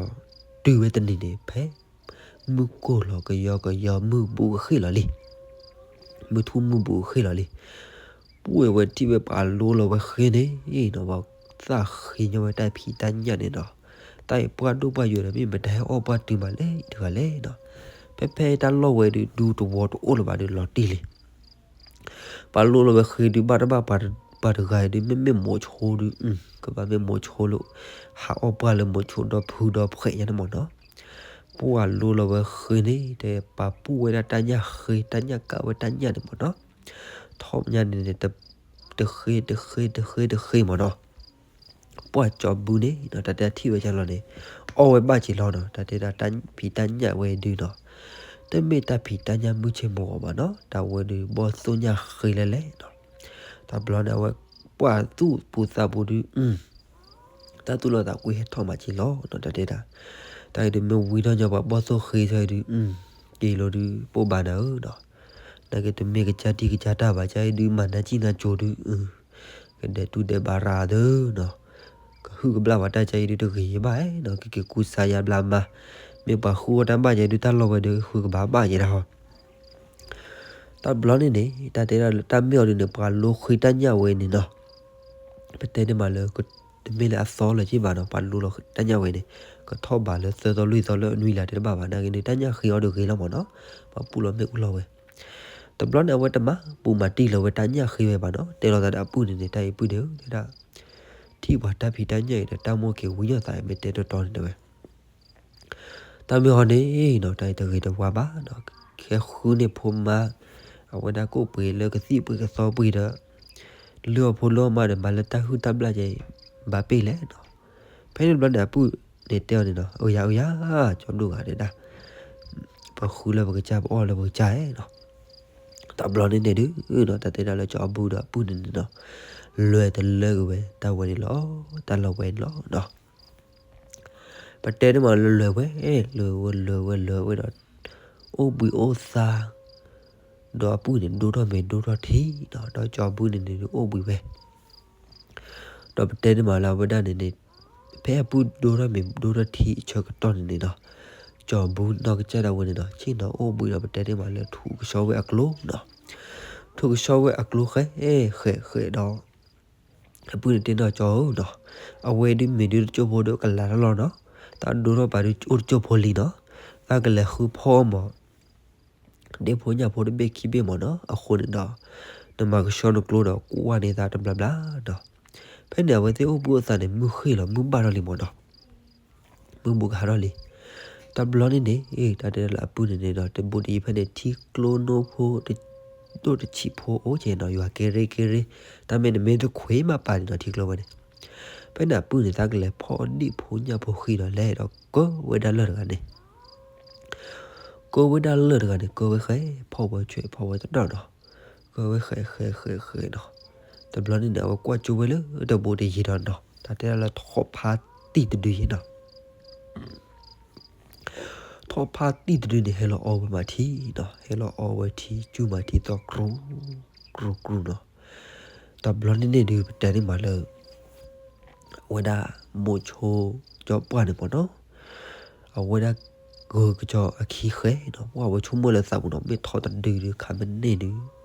ဒီး တုၤဝဲတနံၤန့ၣ် ဖဲမုၢ်ကိၢ်လီၤကယီကယီ မုၢ်ဘူးကဃ့ၢ်လီၤလံ မုၢ်ထူၣ်မုၢ်ဘူးကဃ့ၢ်လီၤလံ, ပှၢ်ဝဲထံၣ်ဝဲပှၤလိလီၤဝဲဃ့န့ၣ်နီၤ, ပှၤသၣ်ဃ့ညီဝဲတၢ်ဖံးတၢ်ညၣ်န့ၣ်နီၤ, တၢ်အံၤပှၢ်ဒိၣ်ပှၢ်ယိာ်ဒီး မ့ၢ်မတၤဟဲအီၣ်ပှၢ်တုၤမးလဲၣ်တဂၤလဲၣ်နီၤ, ဖဲဖဲတၢ်လီၢ်ဝဲဒုး ဒူသဝီတအိၣ်လၢၤဘၣ်ဒုး လီၤတံၢ်လံ ပှၤလိလီၤဝဲဃ့ဒုး ဘၣ်တဘၣ်ပှၤတဂၤအံၤဒုး မ့မ့ၢ်မိၤဆိဒုး ကဘၣ်မ့ၢ်မိၤဆိလၢ ဟးအီၣ်ပှၢ်လၢမိၤဆိဒီဖုဒီဖှဲးညါန့ၣ်မးနီၤ, ပှၢ်လိလီၤဝဲဃ့န့ၣ် တဲပာ်ပူၣ်ဝဲဒၣ်တၢ်ညၣ်ဃ့ တၢ်ညၣ်ကးဝဲတၢ်ညၣ်န့ၣ်မးနီၤ, ထီၣ်ညါန့ၣ်န့ၣ် တဃ့တဃ့တဃ့တဃ့တဃ့မးနီၤ ပှၢ်ကၠီဘုန့ၣ်နီၤ တၢ်တဲထံၣ်ဝဲဒ်လီၤန့ၣ် အီၣ်ဝဲဘၣ်က့ၤလီၤနီၤ တၢ်တဲဒၣ်တၢ်ဖံးတၢ်ညၣ်ဝဲဒုနီၤ တမ့ၢ်တၢ်ဖံးတၢ်ညၣ်မုၢ်ဆ့ၣ်မုၢ်ဂီၤဘၣ်နီၤ တၢ်ဝဲဒုးဘီၣ်သိၣ်ညၣ်ဃ့လဲၣ်လဲၣ်နီၤ တဘျီန့ၣ် အဝဲပှၢ်သူၣ်ပူၤသးပူၤဒု တၢ်သူၣ်လီသးကွံဟဲထီၣ်မးက့ၤလီၤနီၤ တၢ်တဲဒၣ် တၢ်အံၤဒုးမ့ၢ်ဝံထီၣ်ညီပှၤဘီၣ်သိၣ်ဃ့ထီၣ်အံၤဒု က့ၤလိာ်ဒု ပိၢ်ဘၣ်နၤဧၢနီၤ နာ်က့တမ့ၢ်ကစၢ်တံၢ်ကစၢ်တၢ်ဘၣ် ကၢ်အံၤဒုးမၤနၢၤကံၣ်နၢၤကိၤဒု ကဒဲးတူၢ်ဒဲးဘးရၤသၢနီၤ ကဟုကဘျၣ်ပှၤတၢ်ကၢ်အံၤဒုတဂ့ၤဘၣ်နီၤ ကက့ၤကူစါယါဘျါမါ မ့ၢ်ပှၤဃုအီၣ်တၢ်ဘၣ်ယဲဒု တၢ်လီၢ်ဝဲဒု ဃုကဘၣ်ဘၣ်ယဲဒၣ်ဟီ တဘျီန့ၣ်န့ၣ် တၢ်တဲဒၣ်လၢတၢ်မ့ၢ်အီၤဒုန့ၣ် ပှၤလိဃ့တၢ်ညၣ်ဝဲန့ၣ်နီၤ ပတဲန့ၣ်မးလၢ တမ့ၢ်လၢအသီလၢၤက့ဘၣ်နီၤ ပှၤလိလီၤတၢ်ညၣ်ဝဲန့ၣ် ကထီၣ်ဘးလၢသၢသီလွံၢ်သီလၢအနွံလၢၤတဲတဘၣ်ဘၣ် နာ်က့န့ၣ် တၢ်ညၣ်ဃ့အီၤဒုဂ့ၤလီၤမးနီၤ ပှၤပူၣ်လီၤမ့ၣ်အူလီၤဝဲ တဘျီန့ၣ် အဝဲတမၤပူၤမၤတံၢ်လၢၤဝဲတၢ်ညၣ်ဃ့ဝဲဘၣ်နီၤ တဲလီၤသးဒီးအပုၢ်န့ၣ်န့ၣ် တၢ်အံၤပုၢ်န့ၣ်ဧၢ တဲဒၣ် ထံၣ်ပှၤတၢ်ဖံးတၢ်ညၣ်အံၤဒီး တၢ်မိၣ်က့ၤဝံညီၣ်သးမ့ၢ်တဲတီတီန့ၣ်တဲဝဲ တၢ်မ့ၢ်ဟီန့ၣ်နီၤ တၢ်အံၤတဂ့ၤတဝါဘၣ်နီၤ ခဲဃုန့ၢ်ဖိမါ အဝဲဒၣ်ကိၣ်ပှ့ၤလၢကသံၣ်ပှ့ၤကသီပှ့ၤဒီး လုၢ်အီၣ်ဖိလုၢ်အီၣ်မါဒီး မၤလၢတၢ်ဟုၣ်တၢ်ဘျၣ်ကဲအံၤ ဘၣ်ပ့ၢ်လဲၣ်နီၤ ဖဲန့ၣ်တဘျီန့ၣ် အပုၢ်န့ၣ်တဲအီၤန့ၣ်နီၤ အၢယၤအၢယၤ ကၠီဒိၣ်ဂၤတဲဒၣ် ပဃုလၢပကစၢ် ပအီၣ်လၢပကစၢ်နီၤ တဘျီန့ၣ်န့ၣ်ဒုနီၤ တၢ်တဲဒၣ်လၢကၠီအဘုဒီးအပုၢ်န့ၣ်န့ၣ်နီၤ လဲၤတလၢက့ၤဝဲ တၢ်ဝဲန့ၣ်လီၤ တၢ်လီၢ်ဝဲန့ၣ်လီၤနီၤ ပတဲန့ၣ်မးလၢလဲၤဝဲ လဲၤဝဲလဲၤဝဲလဲၤဝဲဒီး အိၣ်ဘှံးအိၣ်သါ ဒီးအပုၢ်န့ၣ် ဒိၣ်ထီၣ်မ့ၤဒိၣ်ထီၣ်ထံနီၤ ဒီးကၠီဘုန့ၣ်န့ၣ်ဒုးအိၣ်ဘှံးဝဲ ဒီးပတဲန့ၣ်မးလၢအဝဲဒၣ်န့ၣ်န့ၣ် ဖဲအပုၢ်ဒိထီၣ်မ့ၤဒိထီၣ်ထံအဆၢကတီၢ်န့ၣ်န့ၣ်နီၤ, ကၠီၤဘူနီၢ်ကစၢ်ဒၣ်ဝဲန့ၣ်နီၤ ဆ့ၣ်နီၤအိၣ်ဘှံးဒီး ပတဲသ့မးလၢထူကဆှီဝဲအကျိနီၤ, ထူကဆှီဝဲအကျိဃဲဃဲဃဲဒီး အပုၢ်န့ၣ်တဲနီၤ ကၠီၤဧၢနီၤ, အဝဲဒုးမ့ၢ်ဒုးတကၠိၢ်ဖိဒီးကလၤထီၣ်လီၤနီၤ, တၢ်ဒိထီၣ်ပာ်ဒုးအိၣ်တကၠိၢ်ဖိလံနီၤ, တၢ်ကလဲၤဃုဖီၣ်အီၣ်မး ဒ့ၣ်ဖိညၣ်ဖိတဘ့ၣ်ခံဘ့ၣ်မးနီၤ, အဃိန့ၣ်ဒီး နမၤကဆှီနကျိဒီးကွၢ်န့ၢ်သးတဘျီဘျီနီၤ. ဖဲန့ၣ် အဝဲသ့ၣ်အိၣ်ဘှံးအိၣ်သါန့ၣ် မုၢ်ဃ့ၢ်လီၤ မုၢ်ဘၣ်ထီၣ်လံမးနီၤ, မုၢ်ဘူးကဟးထီၣ်လံ. တဘျီန့ၣ်န့ၣ် တၢ်တဲဒၣ်လၢအပုၢ်န့ၣ်န့ၣ်ဒီး တဘူးတယံၤဖဲန့ၣ် ထံကျိနိၣ်ဖိ တဒိၣ်တဆံးဖိအိၣ်က့ၤနီၤ, ယွၤကဲရ့ကဲရ့, တၢ်မ့ၢ်နမ့ၢ်တခွံမးပာ်န့ၣ်နီၤ ထံကျိဝဲန့ၣ်. ဖဲန့ၣ်အပုၢ်န့ၣ် သးကလဲၤဖီၣ်ဒ့ၣ်ဖိညၣ်ဖိဃံဒီး လဲၤဒီးကၢဝဲဒၣ်လၢၢ်တဂၤန့ၣ် ကၢဝဲဒၣ်လၢၢ်တဂၤန့ၣ် ကၢဝဲဃဲ ဖီၣ်ဝဲဆွဲး ဖီၣ်ဝဲတနီၤနီၤ, ကၢဝဲဃဲဃဲဃဲဃဲနီၤ. တဘျီန့ၣ်န့ၣ် အဝဲကွၢ်ကၠိဝဲလၢတဘူးတယံၤဒီးနီၤ, တၢ်တဲဒၣ်လၢထီၣ်ဖးတံၢ်တဒုယဲနီၤ, ထီၣ်ဖးတံၢ်တဒုန့ၣ် ဟဲလီၤအီဝဲမးထံနီၤ, ဟဲလီၤအီဝဲထံ ကၠူမးထံသီၣ် ကြူ ကြူကြူနီၤ. တဘျီန့ၣ်န့ၣ်ဒုး ပတဲန့ၣ်မးလၢ အဝဲဒၣ်မိၤဆိကၠီပှၢ်န့ၣ်မးနီၤ, အဝဲဒၣ်ဂၢၤကၠီအခံဃဲနီၤ, ပှၢ်ဝဲဆိကမိၣ်လၢသးပူၤနီၤ, မ့ၢ်ထီၣ်တဒုဒုး ခးမ့ၢ်န့ၢ်ဒုး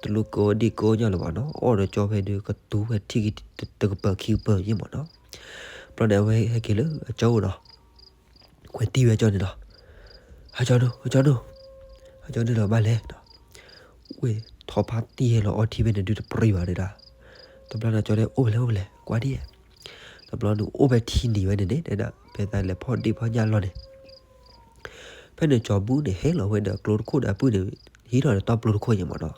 တလိၣ်ကၢဒ့ၣ်ကၢညၣ်လၢၤဘၣ်နီၤ, အီၣ်ဒီးကၠီဖဲဒုး ကတူၤဖဲထံတကပၤခံကပၤယဲမးနီၤ. ဘျီန့ၣ် အဝဲဟဲက့ၤလၢအကၠီအိၣ်နီၤ, ကွဲးတံၢ်ဝဲကၠီန့ၣ်နီၤ, ဟဲကၠီဒိၣ် ဟဲကၠီဒိၣ်, ဟဲကၠီဒိၣ်လီၤဘၣ်လဲၣ်နီၤ, ဝဲ ထီၣ်ဖးတံၢ်ဟဲလီၤအီထံဖဲန့ၣ်ဒုးတပြံၤဘၣ်ဒဲဒၣ်. တဘျီန့ၣ်ကၠီတဲ အိၣ်ဖဲလဲၣ် အိၣ်ဖဲလဲၣ် ကွၢ်ဒ်, တဘျီန့ၣ်အိၣ်ဖဲထံနံၤဝဲန့ၣ်န့ၣ် တဲဒၣ် ဖဲသးလဲၤဖီၣ်ဒ့ၣ်ဖီၣ်ညၣ်လီၢ်န့ၣ် ဖဲန့ၣ်ကၠီဘူန့ၣ် ဟဲလီၤဝဲဒီးကျိတခိၣ်ဒီးအပုၢ်န့ၣ် ဟံးထီၣ်ဒီးတၢ်ပျိတခိၣ်ယဲမးနီၤ,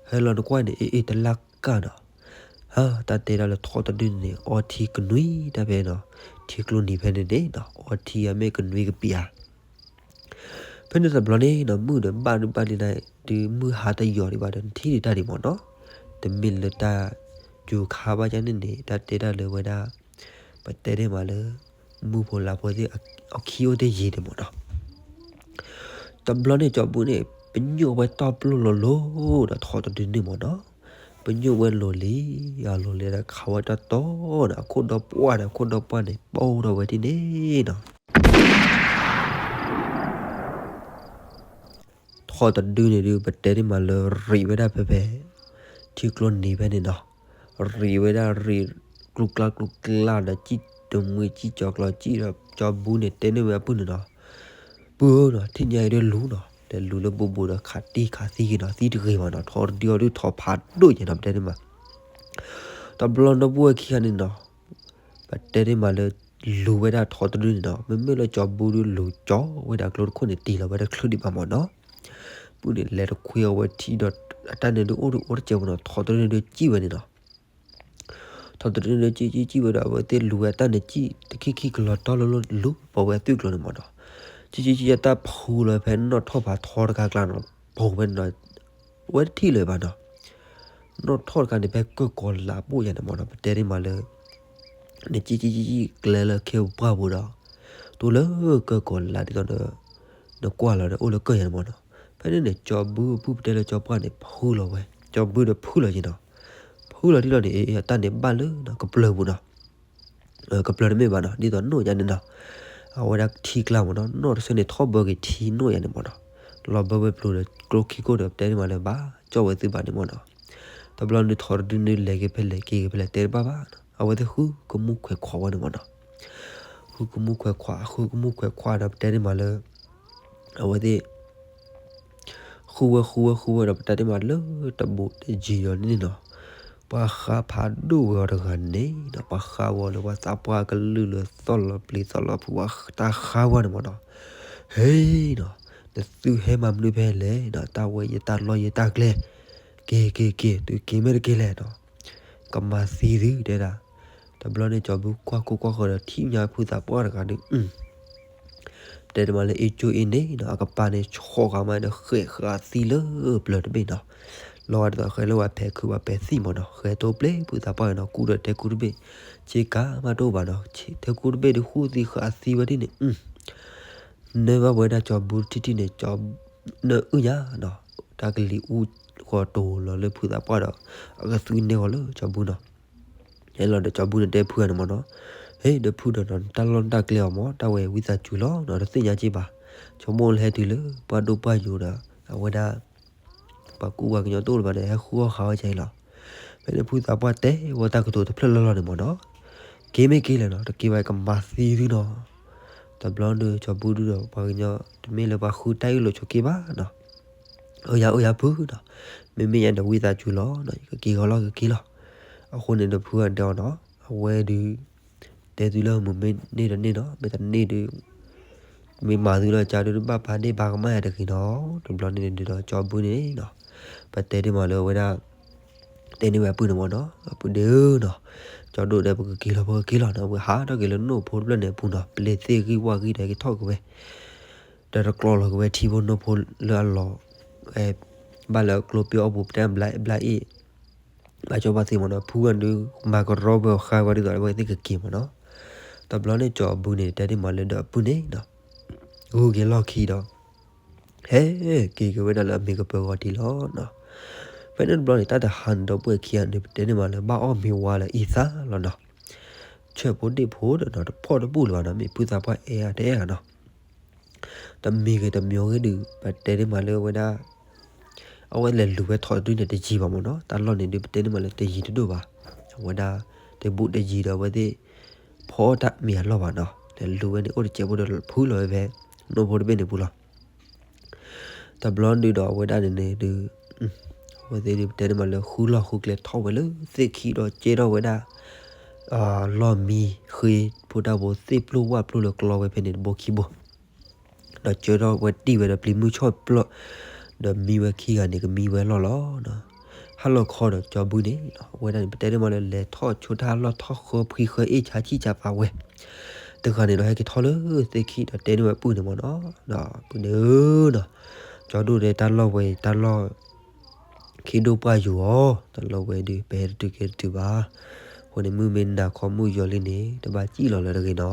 ဟဲလီၤနကွၢ်န့ၣ် အ့ၣ်အ့ၣ်တလၢ်ကၢ်နီၤ, ဟါ တၢ်တဲဒၣ်လၢထီၣ်တဒုန့ၣ် အီထံကနွံတၢ်ဖဲနီၤ, ထံကျိနံၤဖဲန့ၣ်န့ၣ်နီၤ အီထံအမ့ၢ်ကနွံကပံာ်ဧါ ဖဲန့ၣ်တဘျီန့ၣ်နီၤ မုၢ်ဒီးဘၣ်ဒုးဘၣ်ဒုးနၤ ဒုးမုၢ်ဟါတယီၤဒံးဘၣ်ဒီး နထံၣ်ဒံးတၢ်ဒံးမးနီၤ, တမ့ၢ်လၢတၢ်စူၤခါဘၣ်ကန့ၣ်န့ၣ် တၢ်တဲဒၣ်လၢဝဲဒၣ် ပတဲဒၣ်မးလၢ မုၢ်ဖိလါဖိသ့ၣ် အခံအိၣ်တ့ၢ်ယံၤန့ၣ်မးနီၤ. တဘျီန့ၣ်ကၠီဘူန့ၣ် ပညိၣ်ဝဲတီၢ်ပျိၢ်လိၤလိၤဒီးထီၣ်တဒုန့ၣ်မးနီၤ, ပညိၣ်ဝဲလိၤလံ အလိၤလံဒီးခးဝဲတၢ်တီဒီး အခိၣ်ဒီပှၢ်ဒီး အခိၣ်ဒီပှၢ်န့ၣ် ပိၢ်ထီၣ်ဝဲဒ်န့ၣ်နီၤ. ထီၣ်တဒုန့ၣ်ဒုး ပတဲဒၣ်မးလၢရံးဝဲဒၣ်ဖဲဖဲ ထံကျိနံၤဖဲန့ၣ်နီၤ, ရံးဝဲဒၣ်ရံး ကျူကျါကျူကျါဒီး စံၣ်တမှံစံၣ်ကၠီၤကျီၤစံၣ်ဒီး ကၠီဘူန့ၣ်တဲန့ၢ်ဝဲအပုၢ်န့ၣ်နီၤ, ပုၢ်ဧၢနီၤ ထံၣ်ညါအံၤဒုးလူၤနီၤ, ဒီးလူၤလၢဘူးဘူးဒီးခးတံၢ်ခးသံက့ၤနီၤ, သံတဂ့ၤဘၣ်နီၤ, ထီၣ်တဒုအီၤဒုးထီၣ်ဖးဒိၣ်ညါနီၤ ပတဲန့ၣ်မး တဘျီဒီပုၢ်ဝဲၢ်ခံဂၤန့ၣ်နီၤ, ပတဲန့ၢ်မးလၢ လူၤဝဲဒၣ်ထီၣ်တဒုန့ၣ်နီၤ, မ့မ့ၢ်လၢကၠီဘူဒုးလူၤကၠီဝဲဒၣ်ကျိတခိၣ်န့ၣ် တ့ၢ်လီၤဝဲဒၣ်ချုးဒံးဘၣ်မးနီၤ, ပုၢ်န့ၣ်လဲၤတခွ့အဝဲထံဒီး အတၢ်န့ၣ်ဒုးအိၣ်ဒုးအိၣ်တစဲးဖိနီၤ, ထီၣ်တဒုန့ၣ်ဒုးစံၣ်ဝဲန့ၣ်နီၤ ထီၣ်တဒုန့ၣ်စံၣ်စံၣ်စံၣ်ဝဲဒီး အဝဲသ့ၣ်လူၤဝဲအတၢ်န့ၣ်စံၣ် တခံခံကလီၤတီလိၤလိၤလူၤပိာ်ဝဲအသွံၣ်ကျိၤန့ၣ်မးနီၤ, စံၣ်စံၣ်စံၣ်အတၢ်ဖူလီၤဖဲနီၣ်ထီၣ်ဖးထီတခါကျါနီၤ, ပိာ်ဝဲန့ၣ်နီၤ, အဝဲတထံၣ်လၢၤဘၣ်နီၤ, နီၣ်ထီၣ်တခါန့ၣ် ဖဲကၢၢ်ကီၤလးပိၢ်ယါန့ၣ်မးနီၤ, ပတဲဒၣ်မးလၢ နစံၣ်စံၣ်စံၣ်စံၣ်ကျဲလၢခဲပှၢ်ပူၤဒီး တိၢ်လၢကၢၢ်ကီၤလးဒ်သိးဒီး နကွၢ်လီၤဒီးအိၣ်လၢကၢၢ်ယါန့ၣ်မးနီၤ, ဖဲန့ၣ်န့ၣ် ကၠီဘူအပုၢ်ပတဲလၢကၠီပှၢ်န့ၣ် ဖုလီၤဝဲ, ကၠီဘူဒီးဖုလီၤက့ၤနီၤ, ဖုလီၤတံၢ်လီၤန့ၣ် အတၢ်န့ၣ်ဘၣ်လၢနီၤ ကပျၢၤပူၤနီၤ ကပျၢၤတမ့ၢ်ဘၣ်နီၤ ဒ်သိးနိၣ်ယါန့ၣ်နီၤ, အဝဲဒၣ်ထံကျါမးနီၤ, နီၣ်တဆၢန့ၣ် ထီၣ်ဘၢက့ၤထံနိၣ်ယါန့ၣ်မးနီၤ, လီၤဘၢဝဲပျိၤဒီးကျိခံခိၣ်ဒီး ပတဲန့ၢ်မးလၢဘၣ်ကၠီၣ်ဝဲသုဘၣ်န့ၣ်မးနီၤ, တဘျီန့ၣ်ထီၣ်တဒုန့ၣ် လဲၤက့ၤဖဲလဲၣ်က့ၤက့ၤဖဲလဲၣ်တဲတဘၣ်ဘၣ်နီၤ, အဝဲသ့ၣ်ဃုကမူၣ်ခွဲးခွးဝဲန့ၣ်မးနီၤ, ဃုကမူၣ်ခွဲးခွး ဃုကမူၣ်ခွဲးခွးဒီး ပတဲန့ၢ်မးလၢ အဝဲသ့ၣ် ဃုဝဲဃုဝဲဃုဝဲဒီး ပတဲန့ၢ်မးလၢတဘူးတယံၤဒီးန့ၣ်နီၤ, ပှၤဃါဖးဒိၣ်ဝဲအီၤတဂၤန့ၣ်နီၤ, ပှၤဃါဝဲလၢပှၤသးပှၢ်ကလုၢ်လၢသီၣ်လီၤပျံၤသီၣ်လီၤဖုး ပှၤတၢ်ဃါဝဲန့ၣ်မးနီၤ, ဟဲနီၤ, နသုဟဲမၤမနုၤဖဲလဲၣ်နီၤ, တၢ်ဝဲယတၢ်လီၢ်ယတၢ်ကျဲ, က့ၤက့ၤက့ၤ သုက့ၤမ့ၢ်တက့ၤလဲၣ်နီၤ, ကမၤသံသုတဲဒၣ်, တဘျီန့ၣ် ကၠီဘူကွၢ်ခိၣ်ကွၢ်ဃၢၤဒီး ထံၣ်ညါဖုသးပှၢ်တဂၤဒီး တဲတမးလၢအ့ၣ်ကၠိအ့ၣ်န့ၣ်နီၤ, အကပၤန့ၣ် ဆီၣ်ဃာ်မးဒီး ဃဲးဃာ်သံလၢပျၢၤတဘ့ၣ်နီၤ, လီၤဂာ်ဒ်သိးဃဲးလၢပှၤဖဲးခုးပှၤဖဲးသံၣ်မးနီၤ, ဃဲးတိပျ့ၤဖုသးပှၢ်နီၤ, ကူဒီးတဲကူတဘ့ၣ်, ဆ့ကၤမးတအိၣ်ဘၣ်နီၤ, ထဲကူတဘ့ၣ်ဒီး ဃူသံဃာ်သံဝဲဒ်န့ၣ် နၢဘၣ်ဝဲဒၣ်ကၠီဘူထံထံန့ၣ်, နၢအုၣ်ညါနီၤ, တၢ်ကလံၤအူဃီၤတိၤလီၤလၢဖုသးပှၢ်ဒီး အကသွံန့ၢ်ဃီၤလၢကၠီဘူနီၤ, ဟဲလီၤဒီးကၠီဘူန့ၣ်တဲဖုဂၤန့ၣ်မးနီၤ, ဟ့ၣ်ဒီးဖုဒီးနီၤ တၢ်လီၢ်တၢ်ကျဲအီၤမး တၢ်ဝဲဝံသးစူၤလီၤနီၤ တသ့ၣ်ညါက့ဘၣ်. ဆိကမိၣ်လၢဟဲတုၤလၢပှၢ်ဒိၣ်ပှၢ်ယိာ်ဒီး အဝဲဒၣ် ပှၤကူပှၤကညီတအိၣ်လၢၤဘၣ်ဒီး ဟဲဃုအီၣ်ဃုအီဝဲဒ်အံၤလီၤ. ဖဲန့ၣ်ဖုသးပှၢ်တဲဝဲတၢ်ကတိၤတဖျၢၣ်လီၢ်လီၢ်န့ၣ်မးနီၤ, က့ၤမ့ၢ်က့ၤလဲၣ်နီၤ တက့ၤဘၣ်ကမၤသံသုနီၤ. တဘျီဒီး ကၠီၤဘူၣ်ဒုဒီးပှၤကညီ တမ့ၢ်လၢပှၤဃုတၢ်အ့ၣ်လိာ်ဆိးက့ဘၣ်နီၤ. အိၣ်ယၤအိၣ်ယၤဖုနီၤ, မ့မ့ၢ်ယၤဒီးဝံသးစူၤလီၤနီၤ ယကက့ၤဂီၤလီၤကက့ၤလီၤ. အဃိန့ၣ်ဒီးဖုဂၤတဲအီၤနီၤ အဝဲဒုး တဲသုလၢမုၢ်မ့ၢ်န့ၢ်ဒီးန့ၢ်နီၤ မ့ၢ်တန့ၢ်ဒီး မ့ၢ်မၤသုလီၤကါဒုးတဘၣ်ပာ်ဒ့ၣ်ပာ်ကမၣ်ယၤတဂ့ၤနီၤ. တဘျီန့ၣ်ဒုးဒီးကၠီၤဘူၣ်န့ၣ်နီၤ ပတဲဒ်မးလၢအဝဲဒၣ် တဲန့ၢ်ဝဲအပုၢ်န့ၣ်မးနီၤ အပုၢ်ဒ့ဧၢနီၤ, ကၠီၤဒိၣ်ဒီးပကက့ၤလီၤ ပကက့ၤလီၤနီၤ ပဟးထီၣ်က့ၤလၢနိၣ်ဖိတဖျၢၣ်န့ၣ်အပူၤနီၤ ပလဲၤသ့ၣ်ဂံၢ်ဝၣ်ဂံၢ်ဒီးက့ၤထီၣ်က့ၤဝဲ ဒီးတကျီလီၤက့ၤဝဲထံဖိနိၣ်ဖိလၢအလီၤ ဘၣ်လၢအကျိပ့အီၣ်ပူၤ ပတဲဘျါအ့ၣ် ဘၣ်ကၠီဘၣ်သ့မးနီၤ ဖုဝဲဒုး မၤကရီဝဲအီၤဃါဝဲဒ်သိးအဝဲသ့ၣ်ကက့ၤမးနီၤ. တဘျီန့ၣ်ကၠီၤဘူၣ်န့ၣ် တဲဒ်မးလၢဒီးအပုၢ်န့ၣ်နီၤ ဂုၤက့ၤလီၢ်ခံဒီး ဟဲက့ၤက့ၤဝဲဒၣ်လၢအမ့ၢ်ကပၢၤဂီၤထံးလီၤနီၤ. ဖဲန့ၣ်တဘျီန့ၣ် တၢ်တဟါန့ၣ်ဒီပုၢ်ဝဲၢ်ခံဂၤန့ၣ် ပတဲန့ၢ်မးလၢဘၣ်အီၣ်မ့ၤဝါလၢအံသၣ်လီၤနီၤ. ဆၢဖိဒ့ၣ်ဖိဒီးနီၤ တဖီၣ်တဘူၣ်လၢၤဘၣ်နီၤ မ့ၢ်ဖုသးပှၢ်အဲၣ်အါတအဲၣ်ဧါနီၤ တမံၤဂ့ၤတမံၤဂ့ၤဒုး ပတဲန့ၢ်မးလၢအဝဲဒၣ် အဝဲလဲၤလူၤဝဲထိးတဒုန့ၣ်တယံၤဘၣ်မးနီၤ တၢ်လီၢ်န့ၣ်ဒုး ပတဲန့ၢ်မးလၢတယံၤတဒိၣ်ဘၣ်. အဝဲဒၣ် တဘူးတယံၤဒီးအဝဲသ့ၣ် ဖီအီၣ်တၢ်မ့ၤအလီၢ်ဘၣ်နီၤ လဲၤလူၤဝဲန့ၣ် အိၣ်တစဲးဖိဒီးဖုလီၤဝဲဖဲ နိၣ်ဖိတဘ့ၣ်န့ၣ်ပူၤလီၤ. တဘျီဒုးဒီးအဝဲဒၣ်န့ၣ်န့ၣ်ဒုး အဝဲသ့ၣ်ဒုးပတဲန့ၢ်မးလၢဃုလီၢ်ဃုကျဲထီၣ်ဝဲလၢသ့ၣ်ခံဒီးကဲထီၣ်ဝဲဒၣ် လီၢ်မံဃ့ဖိတၢ်ဘိသ့ၣ်ပျိၢ်ဝၣ်ပျိၢ်လၢကျီဝဲဖဲန့ၣ်တဘိခံဘိ ဒီးကၢထီၣ်ဝဲတံၢ်ဝဲဒီးပျံၤမုၢ်ဆီၣ်ပျီၢ် ဒီးမံဝဲခံဂၤန့ၣ် ကမံဝဲလီၢ်လီၤ. ဟါလီၤခီဒီးကၠီၤဘူၣ်န့ၣ် အဝဲဒၣ်န့ၣ် ပတဲန့ၢ်မးလၢလဲၤထီၣ်ဆိတၢ်လီၢ်ထီၣ်ဃၢဖှံဃၢအ့ၣ်ဆါဆံၣ်ဆါပာ်ဝဲ တဂၤန့ၣ်ဒီးဟဲက့ၤထီၣ်လၢသ့ၣ်ခံဒီးတဲန့ၢ်ဝဲပုၢ်န့ၣ်မးနီၤ, ဒီးပုၢ်န့ၣ်ဧၢနီၤ, ကၠီဒိၣ်ဒဲးတၢ်လီၢ်ဝဲအံၤတၢ်လီၢ် ခ့ဒိၣ်ပှၢ်ယိာ်အီၤ, တၢ်လီၢ်ဝဲဒုး ပဟဲတတုၤကဲတတုၤဘၣ်. အဃိန့ၣ် မုၢ်မ့ၢ်နၤခီမုၢ်ယီၤလံန့ၣ် တဘၣ်စံၣ်လီၤလၢၤတဂ့ၤနီၤ.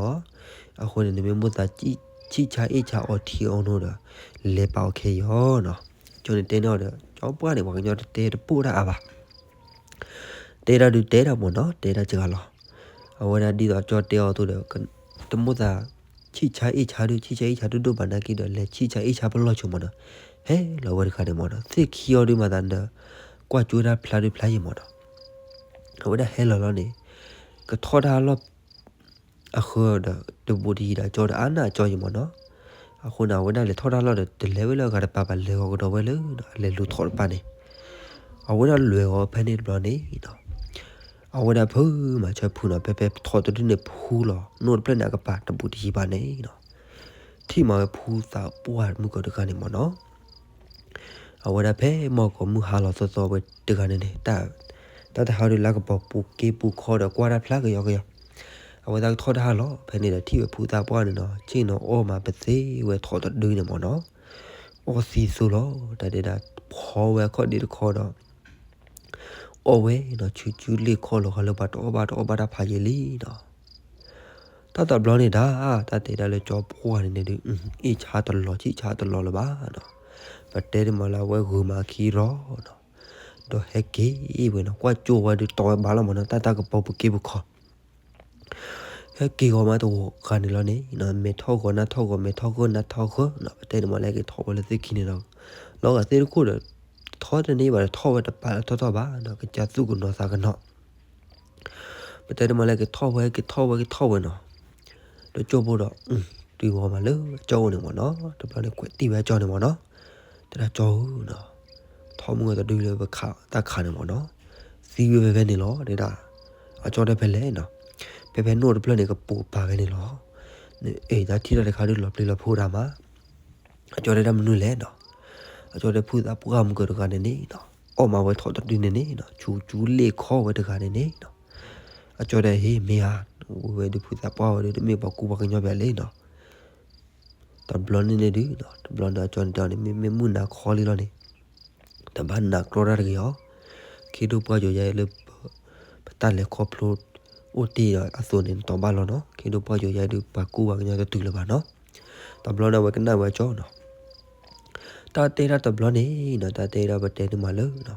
အဃိန့ၣ် နမ့ၢ်မိၣ်သးဆံၣ်ဆါအ့ၣ်ဆါအီၤထံအီၤနိဒီး လဲၤပာ်အီၤခဲအံၤအီၤနီၤ. ကၠီန့ၣ်တဲန့ၢ်အီၤဒီး ကၠီပှၢ်န့ၣ် ပှၤကညီတတဲတပိၢ်တၢ်အါဘၣ်. တဲတၢ်ဒုးတဲတၢ်မ့ၢ်နီၤ, တဲတၢ်စှၤလီၤ. အဝဲဒၣ်ဒ်သိးကၠီတဲအီၤအသိးဒီး တမိၣ်သး ဆံၣ်ဆါအ့ၣ်ဆါဒုး ဆံၣ်ဆါအ့ၣ်ဆါဒုးဒိၣ်ဘၣ်နာ်က့ဒီး လဲၤဆံၣ်ဆါအ့ၣ်ဆါပလီၢ်ဆိမ့ၢ်နီၤ, ဟဲလီၤဝဲတခါန့ၣ်မ့ၢ်နီၤ, သ့ၣ်ခံအီၤဒုးမၤသးဒီး ကွၢ်ကၠိတၢ်ဖျါဒုးဖျါယံၤမ့ၢ်နီၤ. အဝဲဒၣ်ဟဲလီၤလီၤန့ၣ် ကထီၣ်တၢ်လီၢ် အဃၢဒီး တဘူးတယံၤဒီးကၠီဒီးအါန့ၢ်ကၠီယံၤမ့ၢ်နီၤ. အဃိန့ၣ် အဝဲဒၣ်လဲၤထီၣ်တၢ်လီၢ်ဒီး တလဲၤဝဲလၢအဂၤတပၤဘၣ် လဲၤဂီၤကဒီးဝဲလၢ အလဲၤလူၤထိးတပၤန့ၣ် အဝဲဒၣ်လဲၤဂီၤဖဲန့ၣ်တဘျီန့ၣ် အဝဲဒၣ်ဖုမၤဆၢဖုနီၤ ဖဲဖဲထီးတဒုန့ၣ်ဖုလီၤ နိၣ်တဖျၢၣ်န့ၣ် အကပၤတဘူးတယံၤဘၣ်န့ၣ်နီၤ, ထံၣ်မၤဝဲဖုသးပှၢ်မုၢ်ကီၤတဂၤန့ၣ်မ့ၢ်နီၤ. အဝဲဒၣ်ဖဲမီၢ်ကီၤမုၢ်ဟါလီၤသီသီဝဲတဂၤန့ၣ်န့ၣ် တၢ်တဟါဒုးလၢကပီၤပူၤက့ပူၤခီဒီးကွၢ်တၢ်ဖျါကယီကယီ, အဝဲသးကထီၣ်တၢ်ဟါလီၤ ဖဲန့ၣ်ဒီးထံၣ်ဝဲဖုသးပှၢ်န့ၣ်နီၤ ဆ့ၣ်နီၤအီၣ်မးပသ့ဝဲထီးတဒုန့ၣ်မ့ၢ်နီၤ. အီၣ်သံသိလီၤ တၢ်ဒဲဒၣ် ဖီဝဲအခီၣ်ဒ့တခီဒီး အီၣ်ဝဲနီၤ ဆူကၠူလ့ၣ်ခီၣ်လီၤဃီလၢပှၤတအီၣ်ဘၣ်တအီၣ်ဘၣ်တၢ်ဖးယံာ်လံနီၤ. တၢ်တဘျီန့ၣ်ဒၣ် တၢ်တဲဒၣ်လၢကၠီပှၢ်န့ၣ်န့ၣ်ဒုး အ့ၣ်ဆါတလီၤဆံၣ်ဆါတလီၤလၢၤဘၣ်နီၤ. ပတဲတမၤလၢအဝဲဂုာ်မၤခံရီနီၤ ဒီးဟဲက့ၤဝဲနီၤ ကွၢ်ကၠိဝဲဒုးတီဝဲဘၣ်လီၤမ့ၢ်နီၤ တၢ်တၢ်ကပီၤပူၤက့ပူၤခီ ဟဲက့ၤဂီၤမးတဂီၤဂၤန့ၣ်လီၤန့ၣ် မဲာ်ထီၣ်ဂီၤနၢ်ထီၣ်ဂီၤ မဲာ်ထီၣ်ဂီၤနၢ်ထီၣ်ဂီၤနီၤ ပတဲန့ၣ်မးလၢက့ၤထီၣ်ဝဲလၢသ့ၣ်ခံန့ၣ်ဒီး လီၤဂာ်သ့ၣ်တခိၣ်ဒီး ထီၣ်တန့ၢ်ဘၣ်ဒီးထီၣ်ဝဲတပာ်ထီၣ်ထီၣ်ဘၣ်နီၤ ကစၢ်သူၣ်ကနီၤသးကနီၤ ပတဲန့ၣ်မးလၢက့ၤထီၣ်ဝဲ က့ၤထီၣ်ဝဲ က့ၤထီၣ်ဝဲနီၤ ဒီးကၠိဖိဒီး တုၤဂီၤမးလၢအကၠီအိၣ်န့ၣ်မ့ၢ်နီၤ တဘျီန့ၣ်ကွဲးတံၢ်ဝဲအကၠီန့ၣ်မ့ၢ်နီၤ တဲဒၣ်ကၠီဧၢနီၤ ထီၣ်မုၢ်ဂီၤတဒုလၢပခးတၢ်ခးန့ၣ်မ့ၢ်နီၤ သံဝဲဖဲဖဲန့ၣ်လီၤ တဲဒၣ် အကၠီတဲဖဲလဲၣ်နီၤ ဖဲဖဲနိၣ်တဖျၢၣ်န့ၣ် ကပူၤပာ်ဖဲန့ၣ်လီၤ အ့ၣ် တၢ်ထံၣ်တၢ်တခါဒုးလီၤပျံၤလီၤဖုးဒၣ်မး အကၠီတဲဒၣ်မနုၤလဲၣ်နီၤ အကၠီတဲဖုသးပှၢ်မုၢ်ကၢၤတဂၤန့ၣ်န့ၣ်နီၤ အီၣ်မးဝဲထီးတဒုန့ၣ်န့ၣ်နီၤ ဆူကၠူလ့ၣ်ခီၣ်ဝဲတဂၤန့ၣ်န့ၣ်နီၤ အကၠီတဲဟ့ၣ်မ့ၢ်ဧါ ဝဲဒုးဖုသးပှၢ်ဝဲဒုးတမ့ၢ်ပှၤကူပှၤကညီဘၣ်လံနီၤ တဘျီန့ၣ်န့ၣ်ဒုး တဘျီန့ၣ်အကၠီန့ၣ်တဲအီၤန့ၣ် မ့မ့ၢ်မုၢ်နၤခီလံလီၤန့ၣ် တဘၣ်နးကြီတၢ်တဂ့ၤအီၤ ခ့ဒိၣ်ပှၢ်ယိာ်ယါအံၤလၢ ပတၢ်လဲၤခီဖျိအိၣ်တ့ၢ်ဒီးအသိးန့ၣ် နတီၤဘၣ်လီၤနီၤ ခ့ဒိၣ်ပှၢ်ယိာ်ယါအံၤဒုး ပှၤကူပှၤကညီတတုၤလၢၤဘၣ်နီၤ တဘျီန့ၣ်အဝဲကနၣ်ဝဲအကၠီနီၤ တၢ်တဲဒၣ်တဘျီန့ၣ်နီၤ တၢ်တဲဒၣ်ပတဲန့ၣ်မးလၢ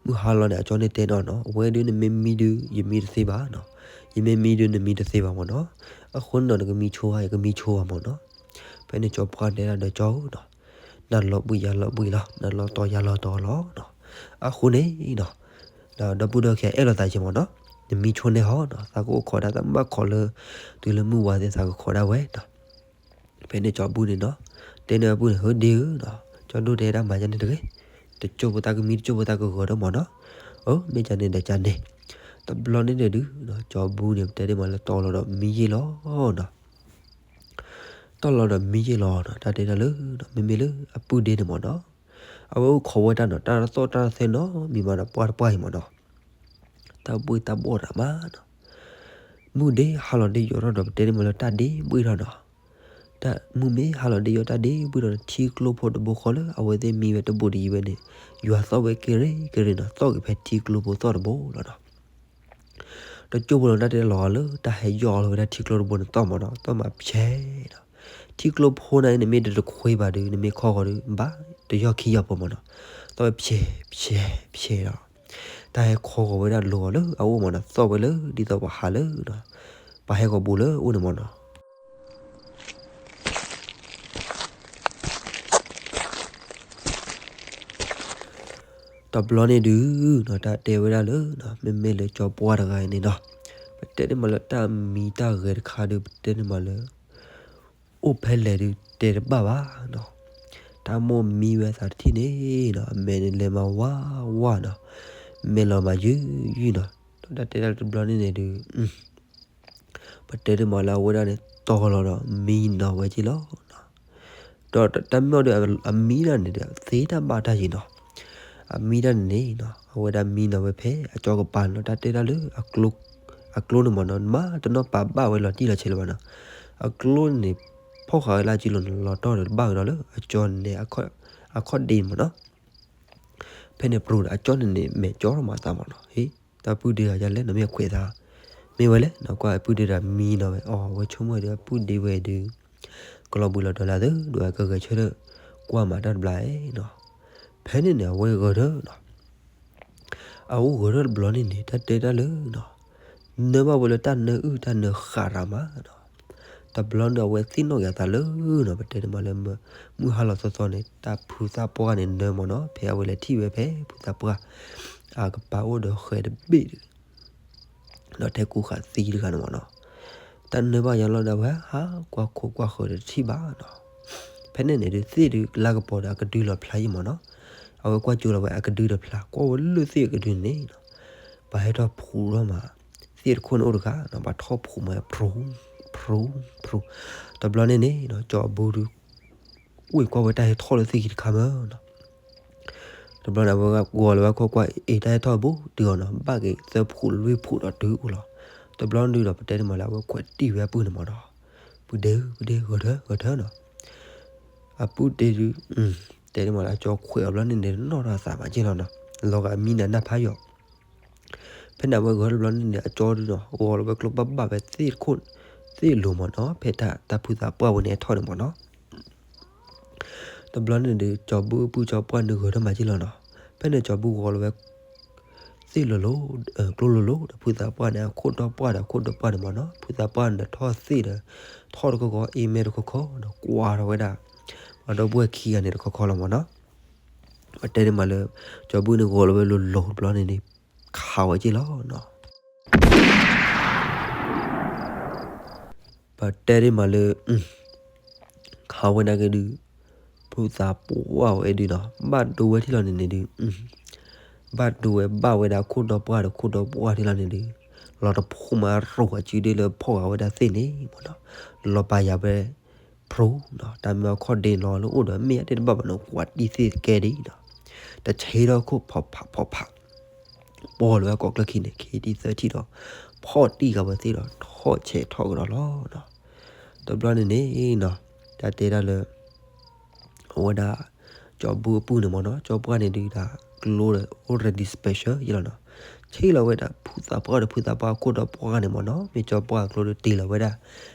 မုၢ်ဟါလီၤန့ၣ် အကၠီန့ၣ်တဲနီၤနီၤ အဝဲဒုးနမ့ၢ်မံဒုး ယမံတသ့ဘၣ်နီၤ ယမ့ၢ်မံဒုးနမံတသ့ဘၣ်မ့ၢ်နီၤ, အဃိန့ၣ်ဒီးနကမံဆိဧါ ယကမံဆိဘၣ်မ့ၢ်နီၤ. ဖဲန့ၣ်ကၠီပှၢ်တဲဒၣ်ဒီးကၠီဧၢနီၤ, နလီၤဘှံးယၤလီၤဘှံးလီၤ, နလီၤတီၤယၤလီၤတီၤလီၤနီၤ. အဃိန့ၣ်နီၤ, ဒီပုၢ်ဒီဝဲၢ်ခံဂၤအဲၣ်လိာ်သးက့မ့ၢ်နီၤ, နမံဆိန့ၢ်ဟီနီၤ, သးကအိၣ်ခိးဒၣ် သးဘၣ်ခိးလၢ တုၤလၢမုၢ်ဝါသ့ၣ်သးကခိးဒၣ်ဝဲနီၤ. ဖဲန့ၣ်ကၠီဘူၣ်န့ၣ်နီၤ, တဲန့ၢ်အပုၢ်န့ၣ် ဟၢဒ့ဧၢနီၤ, ကၠီဒိၣ်တဲဒၣ်မၤယၤန့ၣ်တဂ့ၤ, တကၠိဖိသးကမံ တကၠိဖိသးကဂၢၤဒီးမ့ၢ်နီၤ. အၢ မ့ၢ်ကန့ၣ်ဒီးကန့ၣ်. တဘျီန့ၣ်န့ၣ်ဒုးနီၤ, ကၠီဘူၣ်န့ၣ် ပတဲဒ်မးလၢတီၤလီၤဒီးမံယ့ၢ်လီၤနီၤ. တီၤလီၤဒီးမံယ့ၢ်လီၤနီၤ, တၢ်တဲတၢ်လၢ မ့မ့ၢ်လၢအပုၢ်ဒ့န့ၣ်မ့ၢ်နီၤ, အဝဲအိၣ်ခိးဝဲတၢ်နီၤ, တၢ်သီၣ်တၢ်သဲနီၤ, မံၤမးဒီးပှၢ်တပှၢ်အံၤမ့ၢ်နီၤ. တၢ်ဘှ့ၣ်တၢ်ဘှီၣ်တၢ်မးနီၤ. မုၢ်ဒ့ဟါလီၤဒ့ယိာ်ထီၣ်ဒီး ပတဲန့ၢ်မးလၢတၢ်ဒ့ဘှ့ၣ်ထီၣ်နီၤ. တၢ်မုၢ်မ့ၢ်ဟါလီၤဒ့ယိာ် တၢ်ဒ့ဘှ့ၣ်ထီၣ်ဒီး ထံကျိဖိတဘိဃီလၢ အဝဲသ့ၣ်မံဝဲတဘိတယံၤဝဲန့ၣ်, ယွၤသီၣ်ဝဲက့ၤရ့က့ၤရ့နီၤ, သီၣ်က့ၤဖဲထံကျိဖိသီၣ်တဘိလီၤနီၤ. တကၠိဖိလီၤ တၢ်တဲလီၤလၢ တၢ်ဟဲယီၢ်လီၤဝဲဒၣ်ထံကျိတဘိန့ၣ်သီၣ်မ့ၢ်နီၤ, သီၣ်မးဖျဲးနီၤ. ထံကျိဖိန့ၣ် နမ့ၢ်တတခွ့ဘၣ်ဒီး နမ့ၢ်ခီဃီဒီး ဘၣ်တယီၢ်ခံယီၢ်ဖိမ့ၢ်နီၤ, သီၣ်ဝဲဖျဲးဖျဲးဖျဲးလီၤ. တၢ်ဟဲခီဃီၤဝဲဒၣ်လိၤအီၤလၢအအိၣ်မ့ၢ်နီၤ, သီၣ်ဝဲလၢဒ်သိးပှၤဟးလၢ ပှၤဟဲဃီၤဘူးလၢအအိၣ်န့ၣ်မ့ၢ်နီၤ. တဘျီန့ၣ်ဒုးနီၤ, တၢ်တဲဝဲဒၣ်လၢ မ့မ့ၢ်လၢကၠီပှၢ်တဂၤအံၤန့ၣ်နီၤ, ပတဲန့ၢ်မးလၢတၢ်မံတၢ်ဂဲၤတခါဒီး ပတဲန့ၢ်မးလၢ အိၣ်ဖဲလဲၣ်ဒုးတဲတဘၣ်ဘၣ်နီၤ. တၢ်မိၣ်မံဝဲအသးတထံၣ်န့ၣ်နီၤ, အမဲာ်န့ၣ်လဲၤမၤဝးဝးနီၤ, မဲာ်လီၤမၤယုၢ်ယုၢ်နီၤ. တၢ်တဲဒၣ်တဘျီန့ၣ်န့ၣ်ဒုး ပတဲန့ၢ်မးလၢအဝဲဒၣ်န့ၣ် တီၤလီၤဒီးမံနီၤဝဲက့ၢ်လီၤ. ဒီးတၢ်မ့ၢ်အီၤဒီး အမံတၢ်န့ၣ်ဒီး သ့တၢ်ဘၣ်တၢ်ယံၤနီၤ. အမံတၢ်န့ၣ်န့ၣ်နီၤ, အဝဲဒၣ်မံနီၤဝဲဖဲအကၠီကပၤနီၤ, တၢ်တဲဒၣ်လၢ အကျိန့ၣ်မ့ၢ်နီၤ, မ့ၢ်တနီၢ်ပာ်ဘၣ်ဝဲလီၤတံၢ်လီၤဆဲးလၢၤဘၣ်နီၤ. အကျိန့ၣ် ဖီၣ်ဃာ်ဝဲလၢအစုလိၤန့ၣ် လီၤတီၢ်ဒီးတဘၣ်ကဒီးလၢအကၠီန့ၣ် အခီၣ်ဒ့မ့ၢ်နီၤ. ဖဲန့ၣ်ပြိဒီးအကၠီန့ၣ်န့ၣ် မဲာ်ကၠီထီၣ်မးသးမ့ၢ်နီၤ. ဟ့ၣ်, တၢ်ပုၢ်ဒ့ဂၤယလဲၣ်နီၤ, မ့ၢ်အခွဲးသး, မ့ၢ်ဝဲလဲၣ်နီၤ, ကွၢ်အပုၢ်ဒ့ဒီးမံနီၤဝဲ, အီၤ အဝဲဆိကမိၣ်ဒီးအပုၢ်ဒ့ဝဲဒုး ကလီၤဘှံးလီၤတီၤလၢအသးဒီး အကဂဲၤဆၢထၢၣ် ကွၢ်မးတၢ်တဘျီနီၤ. ဖဲန့ၣ်န့ၣ် အဝဲဂဲၤထၢၣ်နီၤ. အအိၣ်ဂဲၤထၢၣ်တဘျီန့ၣ်န့ၣ် တၢ်တဲတၢ်လၢနီၤ, နၢဘၣ်ဝဲလၢတၢ်နၢအုၣ်တၢ်နၢဃးတၢ်မးနီၤ. တဘျီန့ၣ် အဝဲသ့ၣ်နီၣ်က့ၤအသးလၢနီၤ, ပတဲန့ၢ်မးလၢ မုၢ်ဟါလီၤသီသီန့ၣ် တၢ်ဖုသၣ်ပှၢ်န့ၣ်နၢမ့ၢ်နီၤ, ဖဲအဝဲလဲၤထံၣ်ဝဲဖဲဖုသၣ်ပှၢ် အကပၤအိၣ်ဒီးဃဲးတဘ့ၣ်ဒီး ဒီးထဲကူဃာ်သံတဂၤန့ၣ်မ့ၢ်နီၤ. တၢ်နၢဘၣ်ယၤလီၤဒီး အဝဲဟးကွၢ်ခိးကွၢ်ဃၢၤဒီးတထံၣ်ဘၣ်နီၤ. ဖဲန့ၣ်န့ၣ်ဒုး သ့ၣ်ဒုးလၢကပီၤဒီးအကဒုလီၤဖျါယံၤမ့ၢ်နီၤ. အဝဲကွၢ်ကၠိလီၤဝဲအကဒုတဖျါ, ကွၢ်ဝဲလၢသ့ၣ်အကဒုန့ၣ်နီၤ, ပှၤဟဲထီၣ်ဖှူးထီၣ်မး, သ့ၣ်တခိၣ်န့ၣ်အိၣ်တဂၤနီၤ, ပှၤထီၣ်ဖှူးမး ဖှူး ဖှူး ဖှူး. တဘျီန့ၣ်န့ၣ်နီၤ ကၠီဘူဒုး ဝ့ၢ်ကွၢ်ဝဲတၢ်ဟဲထီၣ်လၢသ့ၣ်ခံတခါမးနီၤ. တဘျီန့ၣ် အဝဲဂီၤလီၤဝဲခိၣ်ကွၢ် အ့ၣ် တၢ်ဟဲထီၣ်ဘူးတုၤအီၤနီၤ, ဘၣ်က့ၤသၢဖှူးလွံၢ်ဖှူးဒီးတုၤအိၣ်လီၤ. တဘျီန့ၣ်ဒီး ပတဲန့ၢ်မးလၢအဝဲခွဲးတံၢ်ဝဲအပုၢ်န့ၣ်မ့ၢ်နီၤ, ပုၢ်ဒ့ဧၢ ပုၢ်ဒ့ ဂဲၤထၢၣ် ဂဲၤထၢၣ်နီၤ. အပုၢ်ဒ့ဒုး တဲန့ၢ်မးလၢအကၠီခွဲးအီၤဘျီန့ၣ်န့ၣ် နီၣ်ထီၣ်အသးမးက့ၢ်လီၤနီၤ, လီၤဂာ်မံနၤနၢ်ဖးယိာ် ဖဲန့ၣ်အဝဲဂဲၤထၢၣ်တဘျီန့ၣ်န့ၣ် အကၠီဒုးနီၤ ဂီၤလီၤဝဲကျိဘၣ်ဘၣ်ဝဲသ့ၣ်တခိၣ် သ့ၣ်လိၤမ့ၢ်နီၤ, ဖဲတၢ်ဖုသးပှၢ်ဝဲန့ၣ်အထီၣ်န့ၣ်မ့ၢ်နီၤ. တဘျီန့ၣ်ဒီး ကၠီဘူၣ်အပုၢ်ကၠီပှၢ်န့ၣ်ဂဲၤထၢၣ်မးက့ၢ်လီၤနီၤ. ဖဲန့ၣ်ကၠီဘူၣ်ဂီၤလီၤဝဲ သ့ၣ်လိၤလိၤ ကျိလိၤလိၤဒီး ဖုသးပှၢ်န့ၣ် အခိၣ်ဒီပှၢ်ဒီး အခိၣ်ဒီပှၢ်န့ၣ်မ့ၢ်နီၤ, ဖုသးပှၢ်န့ၣ်ထီၣ်သ့ၣ်ဒီး ထီၣ်တခီခီ အ့မဲတခီခီဒီး ကွၢ်ထီၣ်ဝဲဒၣ် ပှၤဒီပုၢ်ဝဲၢ်ခံဂၤန့ၣ်တခီခီလီၤမ့ၢ်နီၤ. ပတဲန့ၢ်မးလၢ ကၠီဘူၣ်န့ၣ်ဂီၤလီၤဝဲလိၤလိၤတဘျီန့ၣ်န့ၣ် ခးဝဲက့ၢ်လီၤနီၤ. ပတဲန့ၢ်မးလၢ ခးဝဲနာ်က့ဒုး ဖုသးပှၢ်ဝဲဒုးနီၤ ဘၣ်ဒိဝဲထံၣ်လီၤန့ၣ်န့ၣ်ဒုး ဘၣ်ဒိဝဲဘၣ်ဝဲဒၣ်ခိၣ်ဒီပှၢ်ဒီး ခိၣ်ဒီပှၢ်ထံၣ်လီၤန့ၣ်ဒုး လီၤတဖိးမးရိၤအစုဒ့လၢဖီၣ်ဃာ်ဝဲဒၣ်သ့ၣ်န့ၣ်မ့ၢ်နီၤ, လီၤပာ်ယၤဝဲ ဖရိနီၤ, တၢ်မ့ၢ်အခီၣ်ဒ့လီၤလၢအိၣ်ဒီးမ့ၢ်အတဲတဘၣ်ဘၣ်နီၤ ကွၢ်တံၢ်သ့ၣ်တကဲဒ်နီၤ, တဆ့ထီၣ်ခိၣ်ဖီၣ်ဖးဖီၣ်ဖး ပီၢ်လီၤဝဲကိးကျၢၢ်ခံန့ၣ် ခံထံၣ်သၢထံၣ်ဒီး ဖီၣ်တံၢ်ဃာ်ဝဲသ့ၣ်ဒီး ထီၣ်ဆဲးထီၣ်ကဒီးလီၤနီၤ. တဘျီန့ၣ်န့ၣ်နီၤ တၢ်တဲဒၣ်လၢ အဝဲဒၣ် ကၠီဘူၣ်အပုၢ်န့ၣ်မ့ၢ်နီၤ, ကၠီပှၢ်န့ၣ်ဒုးဒၣ် ကျိဒီး already special ယလီၤနီၤ, ဆ့ၣ်လီၤဝဲဒၣ် ဖုသးပှၢ်ဒီး ဖုသးပှၢ်ခိၣ်ဒီပှၢ်န့ၣ်မ့ၢ်နီၤ, မ့ၢ်ကၠီပှၢ်ကျိဒီးတ့ၢ်လီၤဝဲဒၣ်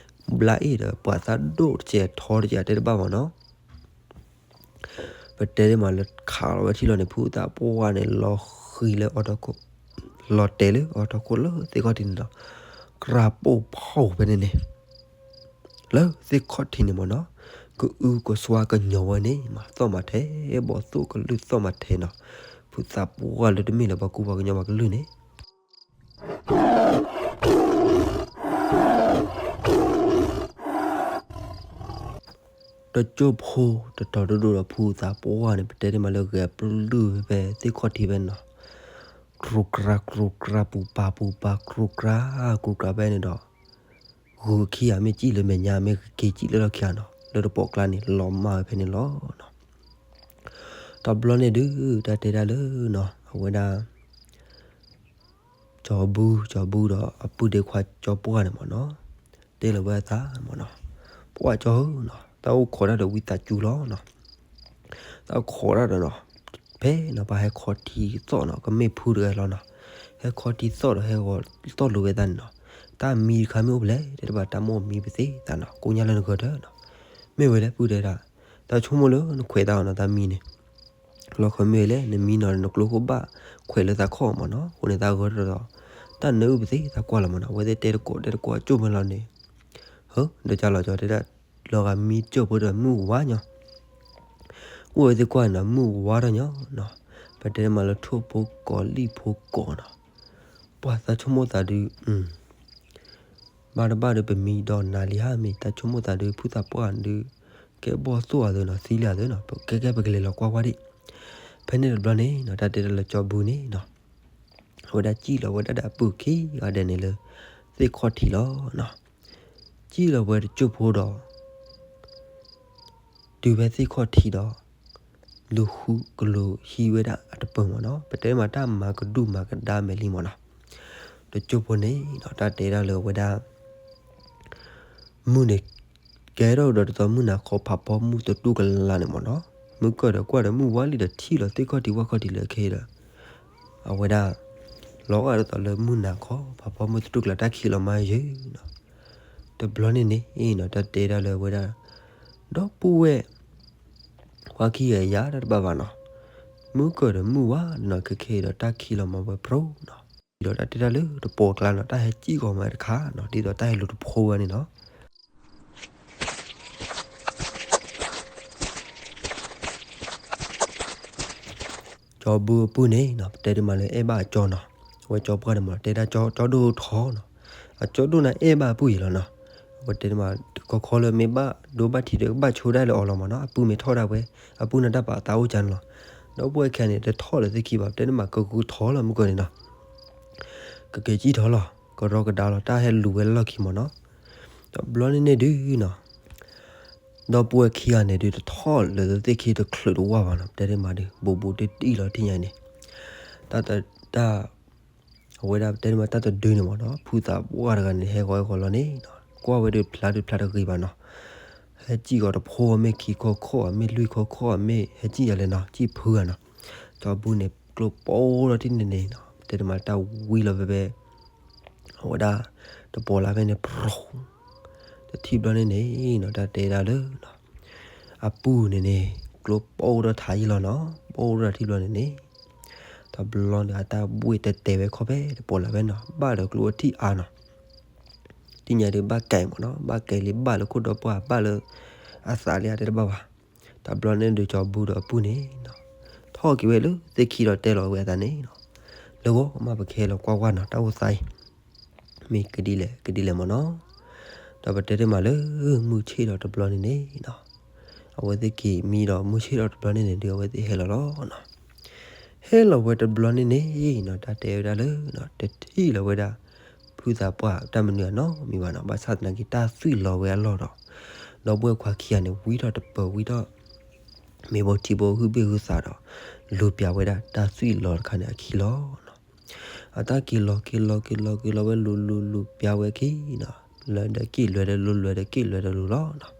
ဘျါအ့ၣ်ဒီး ပှၤသးဒိၣ်တကဲးထီတကဲး တဲတဘၣ်မ့ၢ်နီၤ. ပတဲန့ၢ်မးလၢခးလီၤဝဲထံၣ်လီၤန့ၣ် ဖုသးပှၢ်န့ၣ် လီၤဃံၤလၢအီထီၣ်ခိၣ် လီၤတဲာ်လၢအီထီၣ်ခိၣ်လၢသ့ၣ်ခီၣ်ထံးန့ၣ်နီၤ, ကြၢးပိာ်ဖီၣ်ဖဲန့ၣ်န့ၣ် လၢသ့ၣ်ခီၣ်ထံးန့ၣ်မ့ၢ်နီၤ, ကအုကစွါကညီၤဝဲန့ၣ် မၤသီၣ်မၤထဲ ဘီၣ်သိၣ်ကလုၢ်သီၣ်မၤထဲနီၤ, ဖုသးပှၢ်လၢတမ့ၢ်လၢပှၤကူပှၤကညီပှၤကလုၢ်န့ၣ် တကၠိၢ်ဖိတတီၤဒိၣ်ဒိၣ်ဒီးဖုသးပှၢ်န့ၣ် ပတဲတ့ၢ်မးလၢဂဲၤပျုၢ်ဖဲသ့ၣ်ခီၣ်ထံးဖဲန့ၣ်နီၤ, ကြူကြၢကြူကြၢ ပူၤပာ်ပူၤပာ် ကြူကြၢ ကြူကြၢဖဲန့ၣ်ဒီး ဂုၤခံဂၤမ့ၢ်စံၣ်လၢမဲာ်ညါ မ့ၢ်က့ၤစံၣ်လၢလီၢ်ခံဂၤနီၤ, လၢတပိာ်ကျါန့ၣ် လီၤမၢ်ဝဲဖဲန့ၣ်လီၤနီၤ. တဘျီန့ၣ်ဒုး တၢ်တဲဒၣ်လၢနီၤ အဝဲဒၣ် ကၠီဘု ကၠီဘုဒီးအပုၢ်ဒ့ခွါကၠီပှၢ်န့ၣ်မ့ၢ်နီၤ, တဲလီၤဝဲအသးမ့ၢ်နီၤ, ပှၢ်ကၠီဧၢနီၤ, တၢ်အိၣ်ခိးတၢ်ဒီးဝံသးစူၤလီၤနီၤ, တၢ်အိၣ်ခိးတၢ်ဒီးနီၤ, ဖဲနီၤ ပှၤဟဲခီထံသီၣ်နီၤ ကမ့ၢ်ဖုတဂၤလီၤနီၤ, ဟဲခီထံသီၣ်ဒီးဟဲဂီၤသီၣ်လိာ်ဝဲသးန့ၣ်နီၤ, တၢ်မံတခါမ့ၢ်အိၣ်ဖဲလဲၣ် တဲတဘၣ် တၢ်မိၣ်မံပသ့သးနီၤ ကိညါလၢနဂၢၢ်တၢ်နီၤ, မ့ၢ်ဝဲလဲၣ်ပုၢ်တဲဒၣ်, တၢ်ဆိကမိၣ်လၢနခွဲးတၢ်အီၤနီၤ တၢ်မံန့ၣ် လီၤခီမ့ၢ်ဝဲလဲၣ် နမံနီၤ နကျိခိၣ်ဘၣ်ခွဲးလၢသးခီၣ်မ့ၢ်နီၤ, အဃိန့ၣ်သးဂၢၢ်တၢ်ဒီး တၢ်နၢအုၣ်ပသ့သးကွၢ်လီၤမ့ၢ်နီၤ, အဝဲသ့ၣ်တဲတကိးတဲတကိးအကၠိၢ်မ့ၢ်လီၤန့ၣ်, ဟၢ ဒီးကၢ်လီၤကၠီတဲဒၣ်, လီၤဂာ်မံကၠိၢ်ဖိဒီးမုၢ်ဝါညီ, အိၣ်ဝဲသ့ၣ်ကွၢ်နီၤ မုၢ်ဝါထီၣ်ညီနီၤ, ပတဲမးလၢထိၣ်ဖိကိးလံၣ်ဖိကိးနီၤ, ပှၤသးဆိကမိၣ်သးဒုး ဘၣ်တဘၣ်ဒီးပမံဒီးနၤလံဧါမ့ၢ် တၢ်ဆိကမိၣ်သးဒုး ဖုသးပှၢ်ဒုး ကဲဘီၣ်သိၣ်အသိးနီၤ သံလံအသိးနီၤ ကဲကဲပကလဲၤလီၤကွၢ်ကွၢ်ဒံး, ဖဲန့ၣ်တဘျီန့ၣ်နီၤ တၢ်တဲဒၣ်လၢကၠီဘုန့ၣ်နီၤ, အဝဲဒၣ်စံၣ်လီၤဝဲဒၣ်ဒီးအပုၢ်ခံဂၤဒဲးန့ၣ်လၢ သ့ၣ်ခီၣ်ထံးလီၤနီၤ, စံၣ်လီၤဝဲတကၠိၢ်ဖိဒီး တုၤဖဲသ့ၣ်ခီၣ်ထံးဒီး လူၤဃုကလူၤဟံးဝဲဒၣ်အတပၢၢ်မ့ၢ်နီၤ, ပတဲမးတၢ်မၤကဒုၣ်မၤကဒါမဲာ်လံမ့ၢ်နီၤ, တကၠိၢ်ဖိန့ၣ်နီၤ တၢ်တဲဒၣ်လၢအဝဲဒၣ် မုၢ်န့ၣ် ကဲထီၣ်ဒီးတသီမုၢ်နၤခီ ဖးဖီမုၢ်သတူၢ်ကလာ်န့ၣ်မ့ၢ်နီၤ, မုၢ်ကၢၢ်ဒီးကွၢ်ဒီးမုၢ်ဝါလံဒီးထံၣ်လီၤ သ့ၣ်ခီၣ်ထံးဝၣ်ခီၣ်ထံးလၢခဲဒီး အဝဲဒၣ် လီၤဂာ်ဒ်သိးလၢမုၢ်နၤခီ ဖးဖီမုၢ်သတူၢ်ကလာ် တၢ်ခံးလီၤမးယဲနီၤ, တဘျီန့ၣ်န့ၣ်နီၤ တၢ်တဲဒၣ်လၢအဝဲဒၣ် ဒီပုၢ်ဝဲၢ် ပှၤခံဂၤယၤတၢ်တဘၣ်ဘၣ်နီၤ, မုၢ်ကၢၢ်ဒီးမုၢ်ဝါနီၤ ခဲခဲဒီးတၢ်ခံးလီၤမးဝဲဖျိနီၤ, ဒီးတၢ်တဲဒၣ်လၢတပိာ်ကျါနီၤ တၢ်ဟဲစံၣ်ဂီၤမးတခါနီၤ ဒ်သိးတၢ်ဟဲလူၤတဖိဝဲန့ၣ်နီၤ ကၠီဘုအပုၢ်န့ၣ်နီၤ ပတဲဒၣ်မးလၢအဲၣ်ဘၣ်အကၠီနီၤ, အဝဲကၠီပှၢ်န့ၣ်မး တဲဒၣ်ကၠီဒိၣ်ထီနီၤ, အကၠီဒိၣ်န့ၣ်အဲၣ်ဘၣ်အပုၢ်ယံၤလီၤနီၤ, အဝဲတဲဒၣ်မး ခီခီလၢမ့ၢ်ဘၣ်ဒိဘၣ်ထံးဒီးကဘၣ်ဆိဒၣ်လၢအီၤလီၤမးနီၤ, အပုၢ်မ့ၢ်ထီၣ်ဒၣ်ဝဲ အပုၢ်န့ၣ်တၢ်ပာ်သးအိၣ်ကၢန့ၣ်လီၤ, ဒီပုၢ်ဝဲၢ်ခံဂၤန့ၣ် တထီၣ်လၢသ့ၣ်ခံဘၣ် ပတဲဒၣ်မး ကဂုာ်ထီၣ်လီၤမုၢ်ကၢၢ်န့ၣ်နီၤ ကက့ၤစံၣ်ထီၣ်လီၤ ကရီကဒါလီၤ တၢ်ဟဲလူၤဝဲလၢလီၢ်ခံမးနီၤ, တဘျီန့ၣ်န့ၣ်ဒုးနီၤ ဒီပုၢ်ဝဲၢ်ခံဂၤန့ၣ်ဒုး တထီၣ်လၢသ့ၣ်ခံတချုးတဝၢ်ဘၣ်နီၤ, ပတဲဒၣ်မးဒုး ဘူးဘူးတံၢ်တံၢ်လီၤထံၣ်ညါန့ၣ်, တၢ်တ တၢ် အဝဲဒၣ်ပတဲဒၣ်မးတၢ်တဒုန့ၣ်မးနီၤ ဖုသးပှၢ်တဂၤန့ၣ် ဟဲဂီၤဟဲဂီၤလီၤန့ၣ်နီၤ ကွၢ်ဝဲဒုးဖျါဒုးဖျါတဂ့ၤဘၣ်နီၤ, ဟဲစံၣ်ဂီၤတဖိမ့ၢ်ခံခီခီ မ့ၢ်လွံၢ်ခီခီ မ့ၢ်ဟဲစံၣ်ယၤလဲၣ်နီၤ စံၣ်ဖုဂၤနီၤ, ကၠီဘုန့ၣ် ကျိပိၢ်ထီၣ်ထံၣ်န့ၣ်န့ၣ်နီၤ ပတဲဒၣ်မးတၢ်ဝံလီၤဖဲဖဲ အဝဲဒၣ် တပိာ်လၢ်ဖဲန့ၣ် ပြူၤ တထံၣ်ဘျီန့ၣ်န့ၣ်နီၤ တၢ်တဲဒၣ်လၢ အပုၢ်န့ၣ်န့ၣ် ကျိပိၢ်ထီၣ်ထးယံာ်လီၤနီၤ ပိၢ်ထီၣ်ထံၣ်ဘျီန့ၣ်န့ၣ် တဘျီန့ၣ် အတၢ်ဘှ့ၣ်တဲာ်တဲာ်ဝဲခီဖဲ တပိာ်လၢ်ဖဲနီၤ ဘၣ်ဒီးကျိအထံၣ်အါနီၤ သ့ၣ်ညါဒုးဘၣ်ကဲမးနီၤ ဘၣ်ကဲလံ ဘၣ်လၢခိၣ်ဒီပုၢ်ဝဲၢ် ဘၣ်လၢ အသးလံ အတဲတဘၣ်ဘၣ်, တဘျီန့ၣ်ဒုးကၠီဘုဒီးအပုၢ်န့ၣ်နီၤ ထီၣ်က့ၤဝဲလၢသ့ၣ်ခံဒီးတဲလီၤဝဲအသးန့ၣ်နီၤ လၢဂီၤမးပကဟဲလီၤကွၢ်ကွၢ်နီၤ တၢ်အိၣ်သးအံၤ မ့ၢ်ကဒ်လဲၣ်ကဒ်လဲၣ်မးနီၤ, ဒီးပတဲတ့ၢ်မးလၢ မုၢ်ဆ့ၣ်ဒီးတဘျီန့ၣ်န့ၣ်နီၤ အဝဲသ့ၣ်က့ၤမံဒီးမုၢ်ဆ့ၣ်ဒီးတဘျီန့ၣ်န့ၣ်ဒုး အဝဲသ့ၣ်ဟဲလီၤလီၤနီၤ ဟဲလီၤဝဲတဘျီန့ၣ်န့ၣ်နီၤ တၢ်တဲဝဲဒၣ်လၢ တထံၣ်လီၤဝဲဒၣ် ဖုသးပှၢ်တၢ်မနုၤအနီတမံၤဘၣ်နီၤ ဘၣ်ဆၣ်သနာ်က့ တၢ်သွံၣ်လီၤဝဲအလီၢ်ဒီး ဒီပုၢ်ဝဲၢ်ခွါခံဂၤန့ၣ် ဝံထီၣ်တပၢၤဝံထီၣ် မ့ၢ်ဘီထံဘီဟုၣ်ဘ့ၣ်ဟုၣ်သးဒီး လူၤပျးဝဲဒၣ်တၢ်သွံၣ်လီၤတခါန့ၣ်အခံလီၤနီၤ အတၢ်က့ၤလီၤက့ၤလီၤက့ၤလီၤက့ၤလီၤဝဲလူၤလူၤလူၤပျးဝဲခံနီၤ လၢဒီးက့ၣ်လွဲဒီးလူၤလွဲဒီးက့ၣ်လွဲဒီးလူၤလီၤနီၤ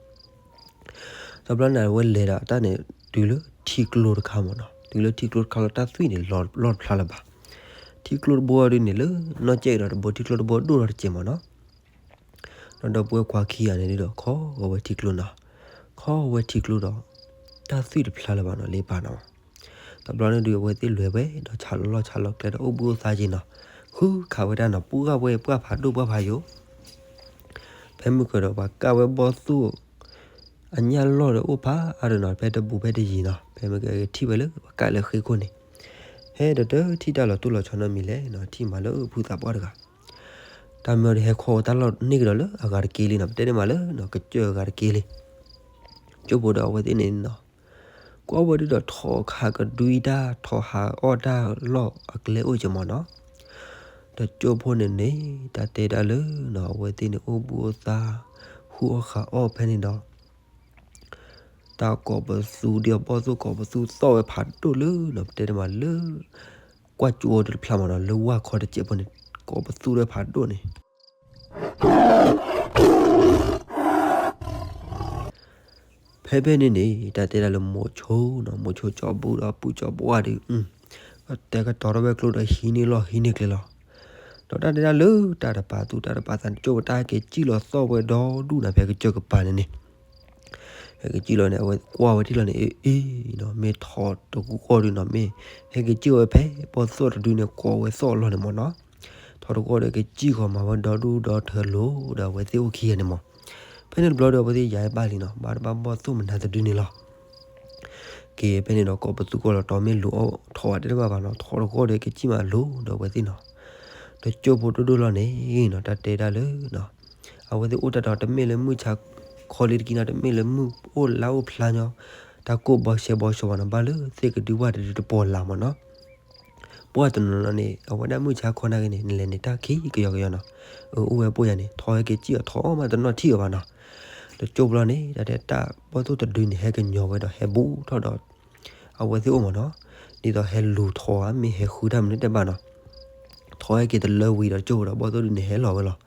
တဘျီန့ၣ် အဝဲလဲၤဒီးတၢ်န့ၣ် တုၤလၢထံကျိတခါမးနီၤ တုၤလၢထံကျိတခါလီၤ တၢ်သွံၣ်န့ၣ်လီၤလီၤတဖျါလၢၤဘၣ် ထံကျိတဘိဒုန့ၣ်လၢ နီၢ်ကဲၣ်ဒီးတဘိ ထံကျိတဘိဒိၣ်ထီၣ်တစဲးမးနီၤ ဒီးဒီပုၢ်ဝဲၢ်ခွါခံဂၤန့ၣ်ဒီး ခီဂီၤဝဲထံကျိနီၤ ခီဂီၤဝဲထံကျိဒီး တၢ်သွံၣ်တဖျါလၢၤဘၣ်နီၤ လ့ပၢ်နီၤ တဘျီန့ၣ်ဒုး အဝဲသ့ၣ်လဲၤဝဲ ဒီးဆးလီၤလီၢ်ဆးလီၤကျဲဒီးအိၣ်ဘှံးအိၣ်သါက့ၤနီၤ ဃုခးဝဲဒၣ်နီၤ ပှၢ်ဝဲပှၢ်ဖးဒိၣ်ပှၢ်ဖးယိာ် ဖဲမုၢ်ကဒီးပှၤကၢ်ဝဲဘီၣ်သိၣ် အညၣ်လီၢ်ဒီးအိၣ်ဖးအါဒီးနီၤ ဖဲတဘူးဖဲတယံၤနီၤ ဖဲမုၢ်ကထံၣ်ဝဲလၢပှၤကၢ်လၢဃ့ခိၣ်န့ၣ် ဟဲဒီးတထံၣ်တၢ်လီၤတိၢ်လီၤဆီနီတမံၤလဲၣ်နီၤ ထံၣ်မးလၢဖုသးပှၢ်တဂၤ တၢ်မ့ၢ်ဒီးဟဲခီအီၤတၢ်လီၢ်န့ၢ်ကဒီးလၢအဂၤတက့ၢ်လံနီၤ ပတဲန့ၢ်မးလၢ ကစၢၢ်အဂၤတက့ၢ်လံ ကၠိဖိဒီးအဝဲသ့ၣ်န့ၣ်နီၤ ကွၢ်ဝဲဒုးဒီးထီၣ်ခးကဒွံတၢ် ထီၣ်ဟးအီၣ်တၢ်လီၢ်အကျဲအိၣ်က့ၤမးနီၤ ဒီးကၠိဖိန့ၣ်န့ၣ် တၢ်တဲဒၣ်လၢနီၤ အဝဲသ့ၣ်န့ၣ်အိၣ်ဘှံးအိၣ်သါ ဟူးအီၣ်ဃးအီၣ်ဖဲန့ၣ်ဒီး တၢ်ကိးပသူဒီးဘီၣ်သိၣ်ကိးပသူသီၣ်ဝဲဖးဒိၣ်လၢနီၤ ပတဲန့ၢ်မးလၢ ကွၢ်ကၠိအီၤတဖျါမးနီၤ လၢဝၢ်ခီတစဲးဖိန့ၣ် ကိးပသူဒီးဖးဒိၣ်န့ၣ် ဖဲဖဲန့ၣ်န့ၣ် တၢ်တဲဒၣ်လၢမိၤဆိနီၤ မိၤဆိကၠီၤဘူဒီးပုၢ်ကၠီၤပှၢ်ဒီး တဲကတီၤထီၣ်ဝဲကျိဒီးဟံးန့ၢ်လီၢ်ဟံးန့ၢ်ကျဲလီၤ ဒီးတၢ်တဲဒၣ်လၢတၢ်တပာ်သူၣ်တၢ်တပာ်သးန့ၣ် ကၠိဖိတၢ်ဟဲက့ၤစံၣ်လီၤသီၣ်ဝဲဒီဒူၣ်နၤ ဖဲကစၢၢ်ကပၤန့ၣ်န့ၣ် ဟဲက့ၤစံၣ်လီၤန့ၣ် အဝဲကွၢ်ဝဲထံၣ်လီၤန့ၣ် အ့ၣ်နီၤ မ့ၢ်ထီၣ်တကူကီၢ်ဒုးနီၤ မ့ၢ်ဟဲက့ၤစံၣ်ဝဲဖဲဘီၣ်သိၣ်တဒုန့ၣ် ကိးဝဲသီၣ်အလီၢ်န့ၣ်မးနီၤ ထီၣ်တကူကီၢ်ဒီးကစံၣ်ဃီၤမၤဝဲဒီဒူၣ်ဒီထၢလိၤဒီးအဝဲသ့ၣ်အိၣ်ခံဂၤန့ၣ်မး ဖဲန့ၣ်တဘျီဒီးအဝဲသ့ၣ်ယၤဘၣ်လံနီၤ ဘၣ်တဘၣ်ဘီၣ်သိၣ်မနုၤတဒုန့ၣ်လီၤ က့ၤဖဲန့ၣ်ဒီးကိးပသူကီၢ်လီၤတီၤမ့ၢ်လိၤအီၣ်ထီၣ်ဝဲတဘၣ်ဘၣ်နီၤ ထီၣ်တကူကီၢ်ဒီးကစံၣ်မးလိၤဒီးအဝဲသ့ၣ်နီၤ ဒီးကၠိဖိဒိၣ်ဒိၣ်လီၤန့ၣ်နီၤ တၢ်တဲဒၣ်လၢ အဝဲသ့ၣ်အိၣ်တၢ်ဒီးတမ့ၢ်လၢမုၢ်ဆါခီလံတကံနီၤ တမ့ၢ်လၢမုၢ်အိၣ်လါအိၣ်ဖျါညီ တၢ်ကိၢ်ဘီဆဲဘီဆှီဘၣ်နီၤ ဘၣ်လၢသ့ၣ်ကဒုဘၣ်တဒုတပီၤလၢ်မးနီၤ ပှၢ်တနီၤနီၤန့ၣ် အဝဲဒၣ်မုၢ်ဆါခီနာ်က့န့ၣ် နလဲၤန့ၣ်တၢ်ခံကယီကယီနီၤ အအိၣ်ဝဲပိၢ်ယၤန့ၣ် ထီၣ်ဟဲက့ၤစံၣ်အီၤထီၣ်အီၣ်မး တနီၣ်ထံၣ်အီၤဘၣ်နီၤ ဒီးကၠိဖိလီၤန့ၣ် တၢ်တဲတၢ်ဘီၣ်သိၣ်တဒုန့ၣ် ဟဲကညီၤဝဲဒီးဟဲဘူးထီၣ်ဒီး အဝဲသ့ၣ်အိၣ်မးနီၤ ဒ်သိးဟဲလူၤထီၣ်ဧါ မ့ၢ်ဟဲဃုတၢ်မနုၤတဘၣ်နီၤ ထီၣ်ဟဲက့ၤတလၢဝံၤဒီးကၠိဖိဒီးဘီၣ်သိၣ်တဒုန့ၣ် ဟဲလီၤဝဲလီၤ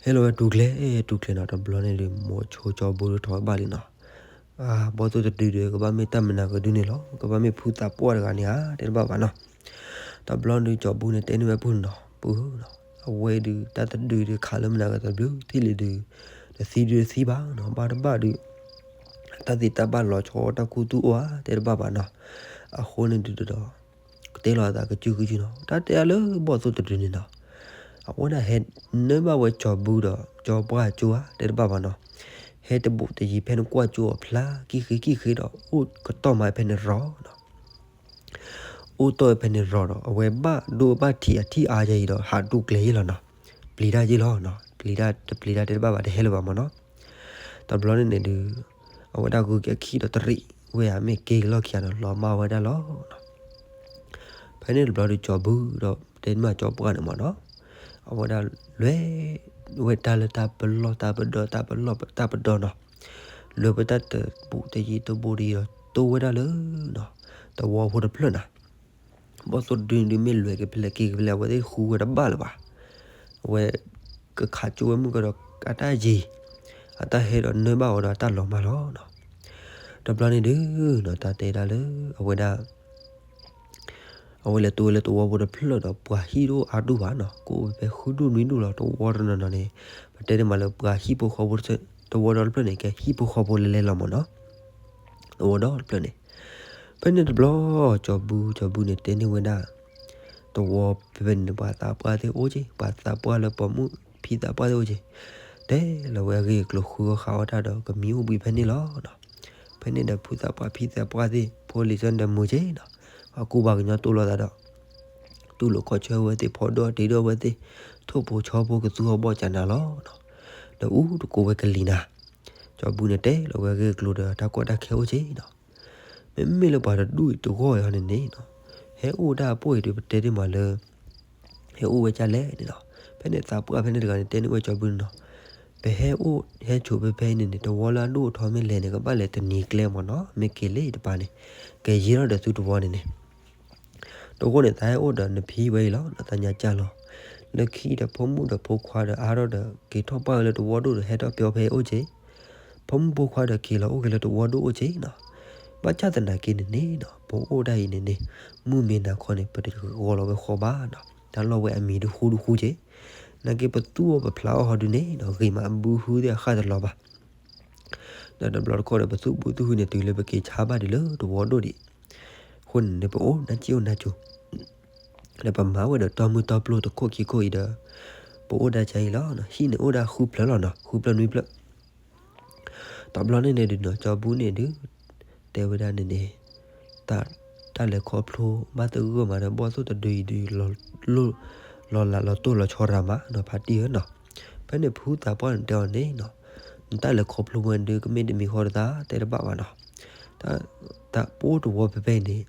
ဟဲလီၤဝဲတူၢ်ကျဲၤတူၢ်ကျဲၤနီၤ တဘျီန့ၣ်ဒီး မိၤဆိကၠီၤဘူဒီးထီၣ်ဝဲဘၣ်လံနီၤ ဘီၣ်သိၣ်တဒုဒီး ကဘၣ်မ့ၢ်တၢ်မနုၤကဒုန့ၣ်လီၤ ကဘၣ်မ့ၢ်ဖုသးပှၢ်တဂၤန့ၣ်ဧါ တဲတဘၣ်ဘၣ်နီၤ တဘျီဒီးကၠီၤဘူန့ၣ်တဲန့ၢ်ဝဲပုၢ်နီၤ ပုၢ်ဧၢ အဝဲဒုးတၢ်တဒုဒီးခးလၢမနုၤကတဘျုးထံၣ်လံဒုး တသံဒုးတသံဘၣ်နီၤ ဘၣ်တဘၣ်ဒုး တၢ်သ့တၢ်ဘၣ်လီၤဆီတၢ်ခူသူၣ်အိၣ်ဧါ တဲတဘၣ်ဘၣ်နီၤ အဃိန့ၣ်ဒုးဒီး ကတဲလီၤအသးကစုကစုနီၤ တၢ်တဲအါလၢဘီၣ်သိၣ်တဒုန့ၣ်နီၤ အဝဲဒၣ်ဟဲနၢဘၣ်ဝဲကၠီၤဘူဒီးကၠီၤပှၢ်ကၠိဧါ တဲတဘၣ်ဘၣ်နီၤ ဟဲတဘူးတယံၤဖဲန့ၣ်ကွၢ်ကၠိအဖျါ ကံၣ်ဃ့ကံၣ်ဃ့ဒီး အိၣ်ကတီၢ်မးဖဲန့ၣ်ရီၤနီၤ အိၣ်တီၢ်ဖဲန့ၣ်ရီၤဒီး အဝဲဘၣ်ဒိဘၣ်ထံးအထံၣ်အါယံၤဒီး ဟးတူၢ်ကျဲၤယံၤလီၤနီၤ ပျံၤတၢ်ယံၤလီၤနီၤ ပျံၤတၢ်တပျံၤတၢ်တဲတဘၣ်ဘၣ် တဟဲလၢၤဘၣ်မးနီၤ တဘျီန့ၣ်န့ၣ်ဒုး အဝဲဒၣ်ဂုၤက့ၤအခံဒီးတရံးဝဲဧါ မ့ၢ်က့ၤလီၢ်ခံဂၤဒီးလီၤမၢ်ဝဲဒၣ်လီၤနီၤ ဖဲန့ၣ်တဘျီဒုးကၠီၤဘူဒီး တဲမးကၠီၤပှၢ်န့ၣ်မးနီၤ အဝဲဒၣ်လဲၤ ဝဲတၢ်လၢတၢ်ပလီၢ်တၢ်ပဒီတၢ်ပလီၢ်တၢ်ပဒီနီၤ လဲၤဝဲတၢ်တဘူးတယံၤတဘူးတယံၤဒီး တိၢ်ဝဲဒၣ်လၢနီၤ သဝီဖိတဖျၢၣ်နီၤ ဘီၣ်သိၣ်တဒုန့ၣ်ဒုးမ့ၢ်လဲၤက့ၤဖဲလဲၣ်က့ၤက့ၤဖဲလဲၣ် အဝဲသ့ၣ်ဃုဝဲတဘၣ်လၢၤဘၣ် အဝဲ ကခးကၠိဝဲမုၢ်ကဒီးအတၢ်ယံၤ အတၢ်ဟဲဒီးနၢဘၣ်အီၤဒီးအတၢ်လီၤမၢ်လီၤနီၤ တဘျီန့ၣ်ဒုးနီၤ တၢ်တဲဒၣ်လၢအဝဲဒၣ် အဝဲလဲၤတိၢ်ဝဲလၢသဝီဖိတဖျၢၣ်ဒီး ပှၤဟံၣ်တအိၣ်အါဒူၣ်ဘၣ်နီၤ ကအိၣ်ဝဲဖဲဃုဒူၣ်နွံဒူၣ်လီၤ သဝီတနီၤနီၤန့ၣ် ပတဲန့ၢ်မးလၢပှၤဟံၣ်ဖိဃီဖိ သဝီဒီတဖျၢၣ်န့ၣ် ကဟံၣ်ဖိဃီဖိလဲၤလဲၤလီၤမးနီၤ သဝီဒီတဖျၢၣ်န့ၣ် ဖဲန့ၣ်တဘျီ ကၠီၤဘူ ကၠီၤဘူန့ၣ်တဲန့ၢ်ဝဲဒၣ် သဝီဖဲဖဲန့ၣ် ပှၤသးပှၢ်သ့ၣ်အိၣ်က့ၤ ပှၤသးပှၢ်လၢပိာ်မုၣ်ဖံသးပှၢ်သ့ၣ်အိၣ်က့ၤ တဲလီၤဝဲအဂ့ၢ်အကျိၤ ဃုအီၣ်ဃးအီၣ်တၢ်ဒီး ကမံအိၣ်ဘှံးဖဲန့ၣ်လီၤနီၤ ဖဲန့ၣ်ဒီးဖုသးပှၢ်ဖံသးပှၢ်သ့ၣ် ဖိလံၤဆၢၣ်ဒီးမုာ်က့ၤနီၤ ပှၤကူပှၤကညီတိၢ်လိာ်သးဒီး တူၢ်လိာ်ခီၣ်ဆၢဝဲသ့ၣ် ဖီဒိၣ်တ့ဒိၣ်ဝဲသ့ၣ် ထိၣ်ဖိဆီဖိကသူအီၤဘီၣ်ကၠးနၤလီၤနီၤ ဒီးအူတကိးဝဲကလံၤနၤ ကၠီၤဘူန့ၣ်တဲလီၤဝဲအဂ့ၢ်အကျိၤဒီး တၢ်ကီတၢ်ခဲအိၣ်က့ၤနီၤ မ့မ့ၢ်လၢပှၤတဒူၣ်အံၤတဂီၢ်အံၤဟီန့ၣ်န့ၣ်နီၤ ဟဲအိၣ်ဒၣ်အပိၢ်အံၤဒီး ပတဲဒ်မးလၢ ဟဲအိၣ်ဝဲဒ်လဲၣ်န့ၣ်နီၤ ဖဲန့ၣ်သးပှၢ်ဖဲန့ၣ်တဂၤန့ၣ် တဲန့ၢ်ဝဲကၠီၤဘူန့ၣ်နီၤ ပဟဲအိၣ် ဟဲဆိးဖဲဖဲအံၤန့ၣ်န့ၣ် သဝီလၢအဒိၣ်အထီမ့ၢ်လဲၣ်န့ၣ် ကဘၣ်လဲၤတနံၤကျဲမးနီၤ မ့ၢ်က့ၤလၢတပၤန့ၣ် ကယံၤထီၣ်ဒီးသုသဝီန့ၣ်န့ၣ် တဂီၢ်န့ၣ် သးဟဲအိၣ်ဒီးနဖံဝဲအံၤလီၤ နသးညါကၢ်လီၤ လၢခံဒီးဖိမုၣ်ဒီးဖိခွါဒီးအါထီၣ်ဒီး က့ၤထီၣ်ပှၢ်ဝဲလၢသဝီဒိၣ်ဒီး ဟဲထီၣ်ပျီဖဲအိၣ်က့ၤ ဖိမုၣ်ဖိခွါဒီးက့ၤလီၤအိၣ်က့ၤလၢသဝီဒိၣ်အိၣ်က့ၤနီၤ ဘၣ်ဆၣ်သနာ်က့န့ၣ်န့ၣ်နီၤ ပအိၣ်ဒၣ်အံၤန့ၣ်န့ၣ် မုၢ်မ့ၢ်နၤခီန့ၣ် ပတဂီၤလီၤဝဲဃီဘၣ်နီၤ တၢ်လီၢ်ဝဲအမံၤဒုးဃူဒုးဃူက့ၤ နာ်က့ပသူၣ်အီၤပဖျးအီၤဟီဒုးန့ၣ်နီၤ ဂ့ၤမးအဘုဟုသ့ၣ်အဃၣ်တလီၤဘၣ် ဒီးတဘျီတခီၣ်ဒီး ပသူၣ်ဘုသူၣ်ဟုန့ၣ် တုၤလၢပက့ၤဆါဘၣ်ဒံးလၢသဝီဒိၣ်ဒံး အဃိန့ၣ်န့ၣ် ပအိၣ်နါစံၣ်အိၣ်နါစူၤ ဒီးပမၤဝဲဒီးတီမုၢ်တီပျိတခိၣ်ခံခိၣ်အံၤဒီး ပအိၣ်ဒၣ်ကအံၤလီၤ. ဟံၣ်န့ၣ်အိၣ်ဒၣ်ဃုဖျၢၣ်လီၤနီၤ, ဃုဖျၢၣ်နွံဖျၢၣ်. တဘျီန့ၣ်န့ၣ်ဒုးနီၤ ကၠီဘုန့ၣ်ဒုး တဲဝဲဒၣ်န့ၣ်န့ၣ် တၢ်လဲၤခီဖျိဘၣ်သဂၢၢ်မးဒီး ဘီၣ်သိၣ်တဒုအံၤဒုး လီၤလးလီၤတိၢ်လီၤဆီရၤမးနီၤ ဖါတံၢ်ဧၢနီၤ. ဖဲန့ၣ်ဖုသးပှၢ်န့ၣ်တဲအီၤန့ၣ်နီၤ, နတၢ်လဲၤခီဖျိဝဲဒုး ကမ့ၢ်တမံၤဃီတသး တဲတဘၣ်ဘၣ်နီၤ. တၢ်ပအိၣ်တဝီဖဲဖဲန့ၣ်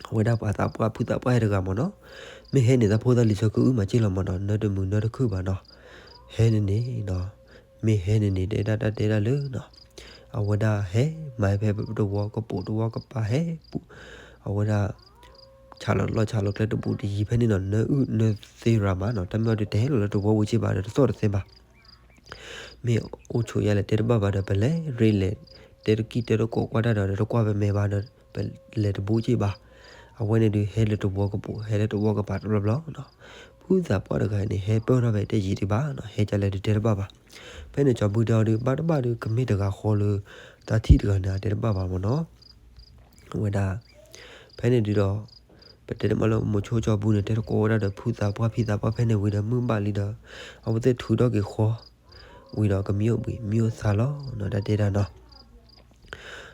အဝဲဒၣ်ပှၤသးပှၢ်ဖုသးပှၢ်ဟဲတဂၤမ့ၢ်နီၤ, မ့ၢ်ဟဲန့ၣ် တၢ်ဖိတၢ်လံၤဆၢကအိၣ်မးက့ၢ်လီၤမ့ၢ်နီၤ, နၢတမုာ်နၢတခုၣ်ဘၣ်နီၤ. ဟဲန့ၣ်န့ၣ်နီၤ, မ့ၢ်ဟဲန့ၣ်န့ၣ် တဲဒၣ်တၢ်တဲဒၣ်လၢနီၤ, အဝဲဒၣ်ဟဲမၤဖဲတဝီကပိာ်တဝီကပၤဟဲပူၤ, အဝဲဒၣ် ဆးလီၤလီၢ်ဆးလီၤကျဲတဘူးတယံၤဖဲန့ၣ်နီၤ, နၢအုၣ်နၢသ့ရၤမးနီၤ, တၢ်မ့ၢ်အီၤဒုးတဟဲလီၤလၢတဝီဝံၤက့ၢ်ဘၣ်ဒီး တသီၣ်တသဲဘၣ် မ့ၢ်အိၣ်ဆိးယါလဲၣ်တဲတဘၣ်ဘၣ်ဒီး ပလဲၤရ့လဲၤ တဲတကံၢ်တဲတကိးကွၢ်တၢ်ဒီး တကွၢ်ပမဲာ်ဘၣ်ဒီး ပလဲၤတဘူးက့ၢ်ဘၣ်. အဝဲန့ၣ်ဒုးဟဲလၢတဝီကပိာ် ဟဲလၢတဝီကပၤတဘျီဘျီနီၤ. ဖုသးပှၢ်တဂၤန့ၣ် ဟဲပၢၢ်ထီၣ်ဖဲတယံာ်ဒံးဘၣ်နီၤ, ဟဲကလဲၣ်ဒုးတဲတဘၣ်ဘၣ်. ဖဲန့ၣ်ကၠီဘုတဲအီၤဒုး ဘၣ်တဘၣ်ဒုး ကမ့ၢ်တဂၤဃီလၢ တၢ်ထံၣ်တဂၤန့ၣ် အတဲတဘၣ်ဘၣ်မ့ၢ်နီၤ. အဝဲဒၣ် ဖဲန့ၣ်ဒုးဒီး ပတဲတမးလၢမိၤဆိကၠီဘုန့ၣ် တဲတကိးဝဲဒၣ်ဒီး ဖုသးပှၢ်ဖံသးပှၢ်ဖဲန့ၣ်ဝံၤဒီး မုၢ်ဘၣ်လံဒီး အဝဲသ့ၣ်ထုးထီၣ်က့ၤဃီ ဝံၤဒီးကမံအိၣ်ဘှံးမံအိၣ်သါလီၤနီၤ, တၢ်တဲဒၣ်နီၤ.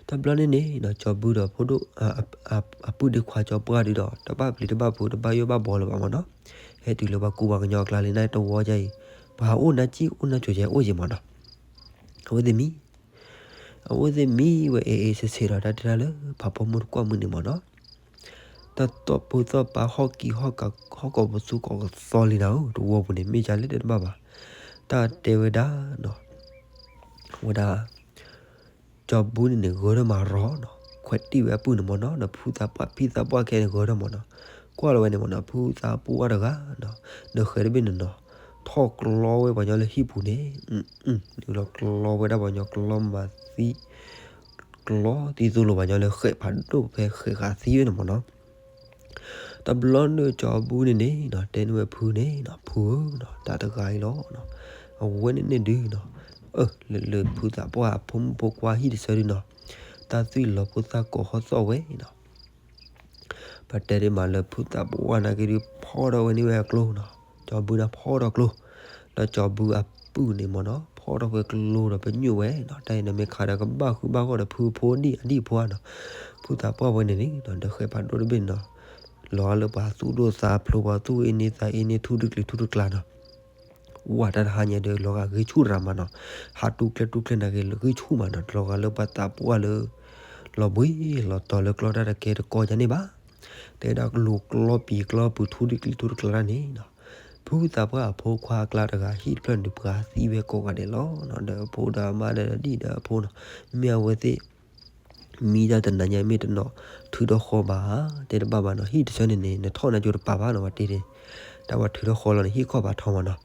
တဘျီန့ၣ်န့ၣ်နီၤ ကၠီဘုဒီးဖိဒိၣ် အပုၢ်ဒ့ခွါကၠီပှၢ်ဒုးဒီး တဘၣ်ပျံၤတဘၣ်ဖုး တဘၣ်ယိၣ်ဘၣ်ဘှီလၢၤဘၣ်မ့ၢ်နီၤ. ဟဲတုၤလၢပှၤကူပှၤကညီအကျါလံ နတဝီကါအံၤ ပှၤအိၣ်နၢ်ကံၣ်အိၣ်နၢ်ကိၤကဲအိၣ်ယံၤမ့ၢ်နီၤ. အဝဲသ့ၣ်မံ အဝဲသ့ၣ်မံဝဲအ့ၣ်အ့ၣ်ဆ့ဆ့ဒီး တၢ်တဲဒၣ်လၢ ဖးဖီမုၢ်တကွၢ်မုၢ်န့ၣ်မ့ၢ်နီၤ. တၢ်သီၣ်ဖိသီၣ်ပာ်ဟီၣ်ကံဟီၣ်က ဟီၣ်ကီးပသူကီးကသီလံနၤဧၢ, တဝီပူၤန့ၣ် မ့ၢ်ကလဲၣ်တဲတဘၣ်ဘၣ်. တၢ်တဲဝဲဒၣ်နီၤ ဝဲဒၣ် ကၠီဘုန့ၣ်န့ၣ် ဂၢၢ်ထီၣ်မၤရီနီၤ, ခွဲးတံၢ်ဝဲအပုၢ်န့ၣ်မ့ၢ်နီၤ, ဒီးဖုသးပှၢ်ဖံသးပှၢ်ခဲန့ၣ် ဂၢၢ်ထီၣ်မ့ၢ်နီၤ, ကွၢ်လီၤဝဲန့ၣ်မ့ၢ်နီၤ, ဖုသးပှၢ်တဂၤနီၤ, ဒီးဃဲၤတဘ့ၣ်န့ၣ်နီၤ, ထီၣ်ကျီဝဲပှၤကညီလၢဟံၣ်ပူၤန့ၣ်, နုာ်လီၤကျီဝဲဒၣ်ပှၤကညီကျီမၤသံ ကျီသံသိလိာ်ပှၤကညီလၢဃဲးဖးဒိၣ်ဖဲဃဲးဃာ်သံဝဲန့ၣ်မ့ၢ်နီၤ. တဘျီန့ၣ်ကၠီဘုန့ၣ်န့ၣ်နီၤ တဲန့ၢ်ဝဲဖုန့ၣ်နီၤ, ဖုဧၢနီၤ, တၢ်တဂၤအံၤလီၤနီၤ, အဝဲန့ၣ်န့ၣ်ဒုးနီၤ, အၢ လၢလၢဖုသးပှၢ်အဖိမုၣ်ဖိခွါဟံၣ်တဆၢဒုးနီၤ, တၢ်သွံၣ်လီၤဖိသၣ်ကိာ်ဟီၣ်သီၣ်ဝဲနီၤ. ပတဲဒ်မးလၢဖုသးပှၢ်နာ်က့ဒုး ဖီၣ်ထီၣ်ဝဲန့ၢ်ဝဲအကျိနီၤ, ကၠီဘုန့ၣ်ဖီၣ်ထီၣ်ကျိ, ဒီးကၠီဘုအပုၢ်န့ၣ်မ့ၢ်နီၤ ဖီၣ်ထီၣ်ဝဲကျိဒီးပညိၣ်ဝဲနီၤ, တၢ်အံၤန့ၣ်မ့ၢ်ခးဒီးကဘၣ်ဃုဘၣ်ဃီဒီးဖုဖိဒံၣ်အဒံၣ်ဖိဧါနီၤ, ဖုသးပှၢ်ဝဲန့ၣ်န့ၣ်နီၤ ဒီးဃဲးဖးဒိၣ်တဘ့ၣ်နီၤ, လီၤဂာ်လၢပှၤသူၣ်ဒိၣ်သးဖျိး ပှၤသူၣ်အ့န့သးအ့န့ ထူတကျံၤထူတကျါနီၤ ဝဲတၢ်တဟါညါဒီး လီၤဂာ်ဂံၢ်ဆူၣ်ရၤမးနီၤ, ဟးတူၢ်ကျဲတူၢ်ကျဲနာ်က့ ဂံၢ်ဆူၣ်မးနီၤ, လီၤဂာ်လၢပှၤသးပှၢ်လၢ လီၤဘှံးလီၤတီၤလၢကျီတၢ်တကဲတကီညါန့ၣ်ဘၣ်. တဲဒၣ်ကလူၤကျီပံၤကျီပုၤထူတကျံၤထူတကျါတၢ်န့ၣ်နီၤ, ဖုသးပှၢ်အဖိခွါအကျါတဂၤ ဟံၣ်တဖျၢၣ်န့ၣ် ပှၤသံဝဲကိးဂၤဒဲးလီၤနီၤ, ဒီးအဖိဒီးအမါဒီးဒံၣ်ဒီးအဖိနီၤ, မ့ၢ်အဝဲသ့ၣ် မံတၢ်တနၤညါမ့ၢ်တနီၤထုးထီၣ်ဃီဘၣ်, တဲတဘၣ်ဘၣ်နီၤ, ဟံၣ်တဆၢန့ၣ်န့ၣ် နထီၣ်နၤကၠိတပာ်ဘၣ်နီၤ, ပှၤတ့န့ၣ်, တၢ်ပှၤထုးထီၣ်ဃီလီၤန့ၣ် ဟံၣ်ခီၣ်ဘၣ်ထီမးနီၤ.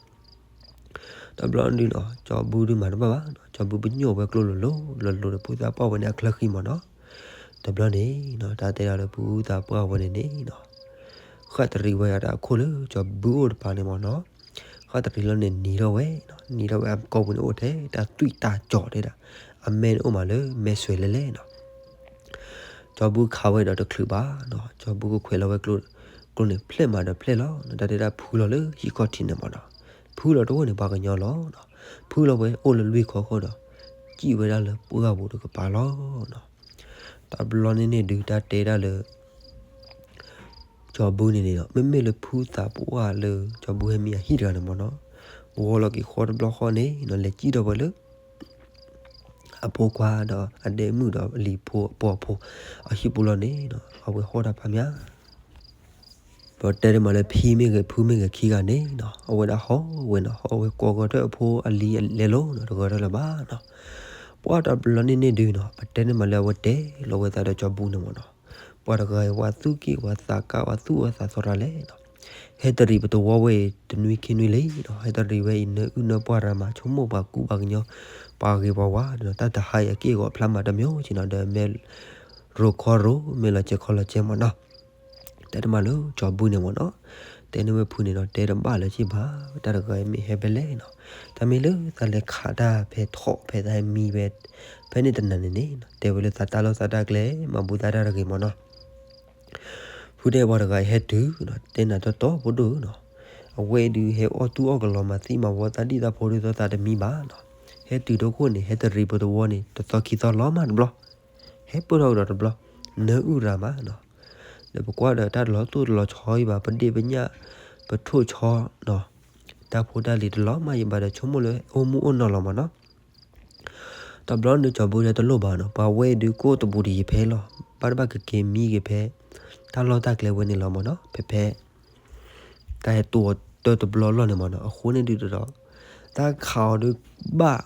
တဘျီဒုးနီၤ ကၠီဘုဒုးမၤတဘၣ်ဘၣ်နီၤ, ကၠီဘုပညိၣ်ဝဲကျိလိၤလိၤ လီၤလိၤဒီးဖုသးပှၢ်ဝဲန့ၣ်အချၢဃံမးနီၤ. တဘျီန့ၣ်နီၤ တၢ်တဲဒၣ်လၢဖုသးပှၢ်ဝဲန့ၣ်န့ၣ်နီၤ ဃၣ်တရံးဝဲဒၣ်အခိၣ်လၢကၠီဘုအိၣ်တပၤန့ၣ်မးနီၤ. ဃၣ်တရံးလီၤန့ၣ်နံၤထီၣ်ဝဲနီၤ, နံၤထီၣ်ဝဲအကိာ်ပူၤန့ၣ်အိၣ်ထဲတၢ်သွံၣ်တၢ်ကၠီၤတဲဒၣ်, အမဲန့ၣ်အိၣ်မးလၢမဲဆွဲလဲလဲနီၤ. ကၠီဘုခးဝဲဒီးတချုးဘၣ်နီၤ, ကၠီဘုကခွဲးလီၤဝဲကျိ, ကျိန့ၣ်ဖျဲၣ်မးဒီးဖျဲၣ်လီၤနီၤ, တၢ်တဲဒၣ်ဖုလီၤလၢဟံၣ်ခီၣ်ထံးန့ၣ်မးနီၤ. ဖုလီၤတဝဲန့ၣ်ပှၤကညီလီၤနီၤ, ဖုလီၤဝဲအိၣ်လၢလွံၢ်ခီဃီဒီး စံၣ်ဝဲဒၣ်လၢပှၢ်ပူၤတကပၤလီၤနီၤ. တဘျီန့ၣ်န့ၣ်ဒုးတၢ်တဲဒၣ်လၢ ကၠီဘုန့ၣ်န့ၣ်နီၤ, မ့မ့ၢ်လၢဖုသးပှၢ်လၢ ကၠီဘုဟဲမံအဟံၣ်တဂၤန့ၣ်မးနီၤ, ဝီလီၤက့ၤဃီတဘျီဃီန့ၣ်နီၤ, လဲၤစံၣ်ထီၣ်ဝဲလၢ အဖိခွါဒီးအဒဲမုၣ်ဒီးလံၤဖိအပိာ်အဖိ အဟံၣ်ပူၤလီၤန့ၣ်နီၤ, အဝဲဟီၣ်တၢ်ဖးမး ပတဲဒၣ်မးလၢဖံမ့ၢ်ဂ့ၤ ဖုမ့ၢ်ဂ့ၤခံဂၤန့ၣ်နီၤ, အဝဲဒၣ်ဟီၣ်ဝဲနီၤ, ဟီၣ်ဝဲကိးဂီၤထၢၣ်အဖိအလံၤအလဲလိၤနီၤ, တဂီၤတၢ်လၢၤဘၣ်နီၤ. ပှၢ်တဘျီန့ၣ်န့ၣ်ဒုးနီၤ, ပတဲန့ၣ်မးလၢအဝဲတဲလီၤဝဲသးဒီးကၠီဘုန့ၣ်မးနီၤ, ပှၤတဂၤအံၤ ပှၤသူၣ်က့ၣ်ပှၤသးကါ ပှၤသူၣ်ဝဲသးသီတၢ်လဲၣ်နီၤ, ဟဲတရံးပတဝီဝဲအံၤတနွံခံနွံလံနီၤ, ဟဲတရံးဝဲအံၤနၢအုၣ်နၢပှၢ်ရၤမး ဆိကမိၣ်ပှၤကူပှၤကညီ ပှၤဂ့ၤပှၤဝါနီၤ, တၢ်တဟါအံၤအက့ၢ်အဂီၤဖျါမးတမံၤနီၤ, ဒီးမ့ၢ်ရိၤခီရိၤ မ့ၢ်လီၤစဲၤခီလီၤစဲၤမးနီၤ. တဲတမးလၢကၠီဘုန့ၣ်မးနီၤ, တဲန့ၢ်ဝဲဖုန့ၣ်နီၤ, တဲတဘၣ်လၢၤက့ၢ်ဘၣ်, တၢ်တဂၤအံၤမ့ၢ်ဟဲဖဲလဲၣ်နီၤ, တၢ်မ့ၢ်လၢသးလဲၤခးတၢ်ဖဲထီၣ်ဖဲသးဟဲမံဝဲ ဖဲန့ၣ်တနၤန့ၣ်န့ၣ်, တဲဝဲလၢသးတၢ်လီၢ်သးတၢ်ကျဲ မၤဘူၣ်သးတၢ်တဂ့ၤမးနီၤ. ဖုတဲပှၤတဂၤအံၤဟဲတုၤနီၤ တဲနၤတီတီဖိဒိၣ်ဧၢနီၤ, အဝဲအံၤဒုးဟဲအီၣ်တူၢ်အီၣ်ကလီၤမၤသံမၤဝီသးဒံၣ်သးဖိဒုးသီသးတမံဘၣ်နီၤ, ဟဲတုၤဒိခိၣ်န့ၣ် ဟဲတရံးပသဝီန့ၣ် တသီခံသီလီၤမးတဘျီ, ဟဲပၢၢ်ထီၣ်ကဒီးတဘျီ, နၢအုၣ်ရၤမးနီၤ, ဒီးပကွၢ်ဒီးတၢ်လီၤတိၢ်တလီၤဆီအံၤဘၣ် ပဒ့ၣ်ပညၣ် ပထိၣ်ဆီနီၤ, တၢ်ဖိတၢ်လံၤတလီၤမးယံၤဘၣ်ဒီး ဆိကမိၣ်လၢအိၣ်မူအိၣ်နီၤလီၤမးနီၤ တဘျီန့ၣ်ကၠီၤဘူဒဲတလိၣ်ဘၣ်နီၤ, ပှၤဝဲအံၤဒုးကိၣ်တဘူးတယံၤဖဲလီၤ, ဘၣ်တဘၣ်ကက့ၤမံက့ၤဖဲ တၢ်လီၢ်တၢ်ကျဲဝဲန့ၣ်လီၤမးနီၤ, ဖဲဖဲ တၢ်ဟဲတိၢ်အီၤတၢတဘျီလီၢ်န့ၣ်မးနီၤ, အဃိန့ၣ်ဒုးဒီး တၢ်ခးအီၤဒုးဘၣ်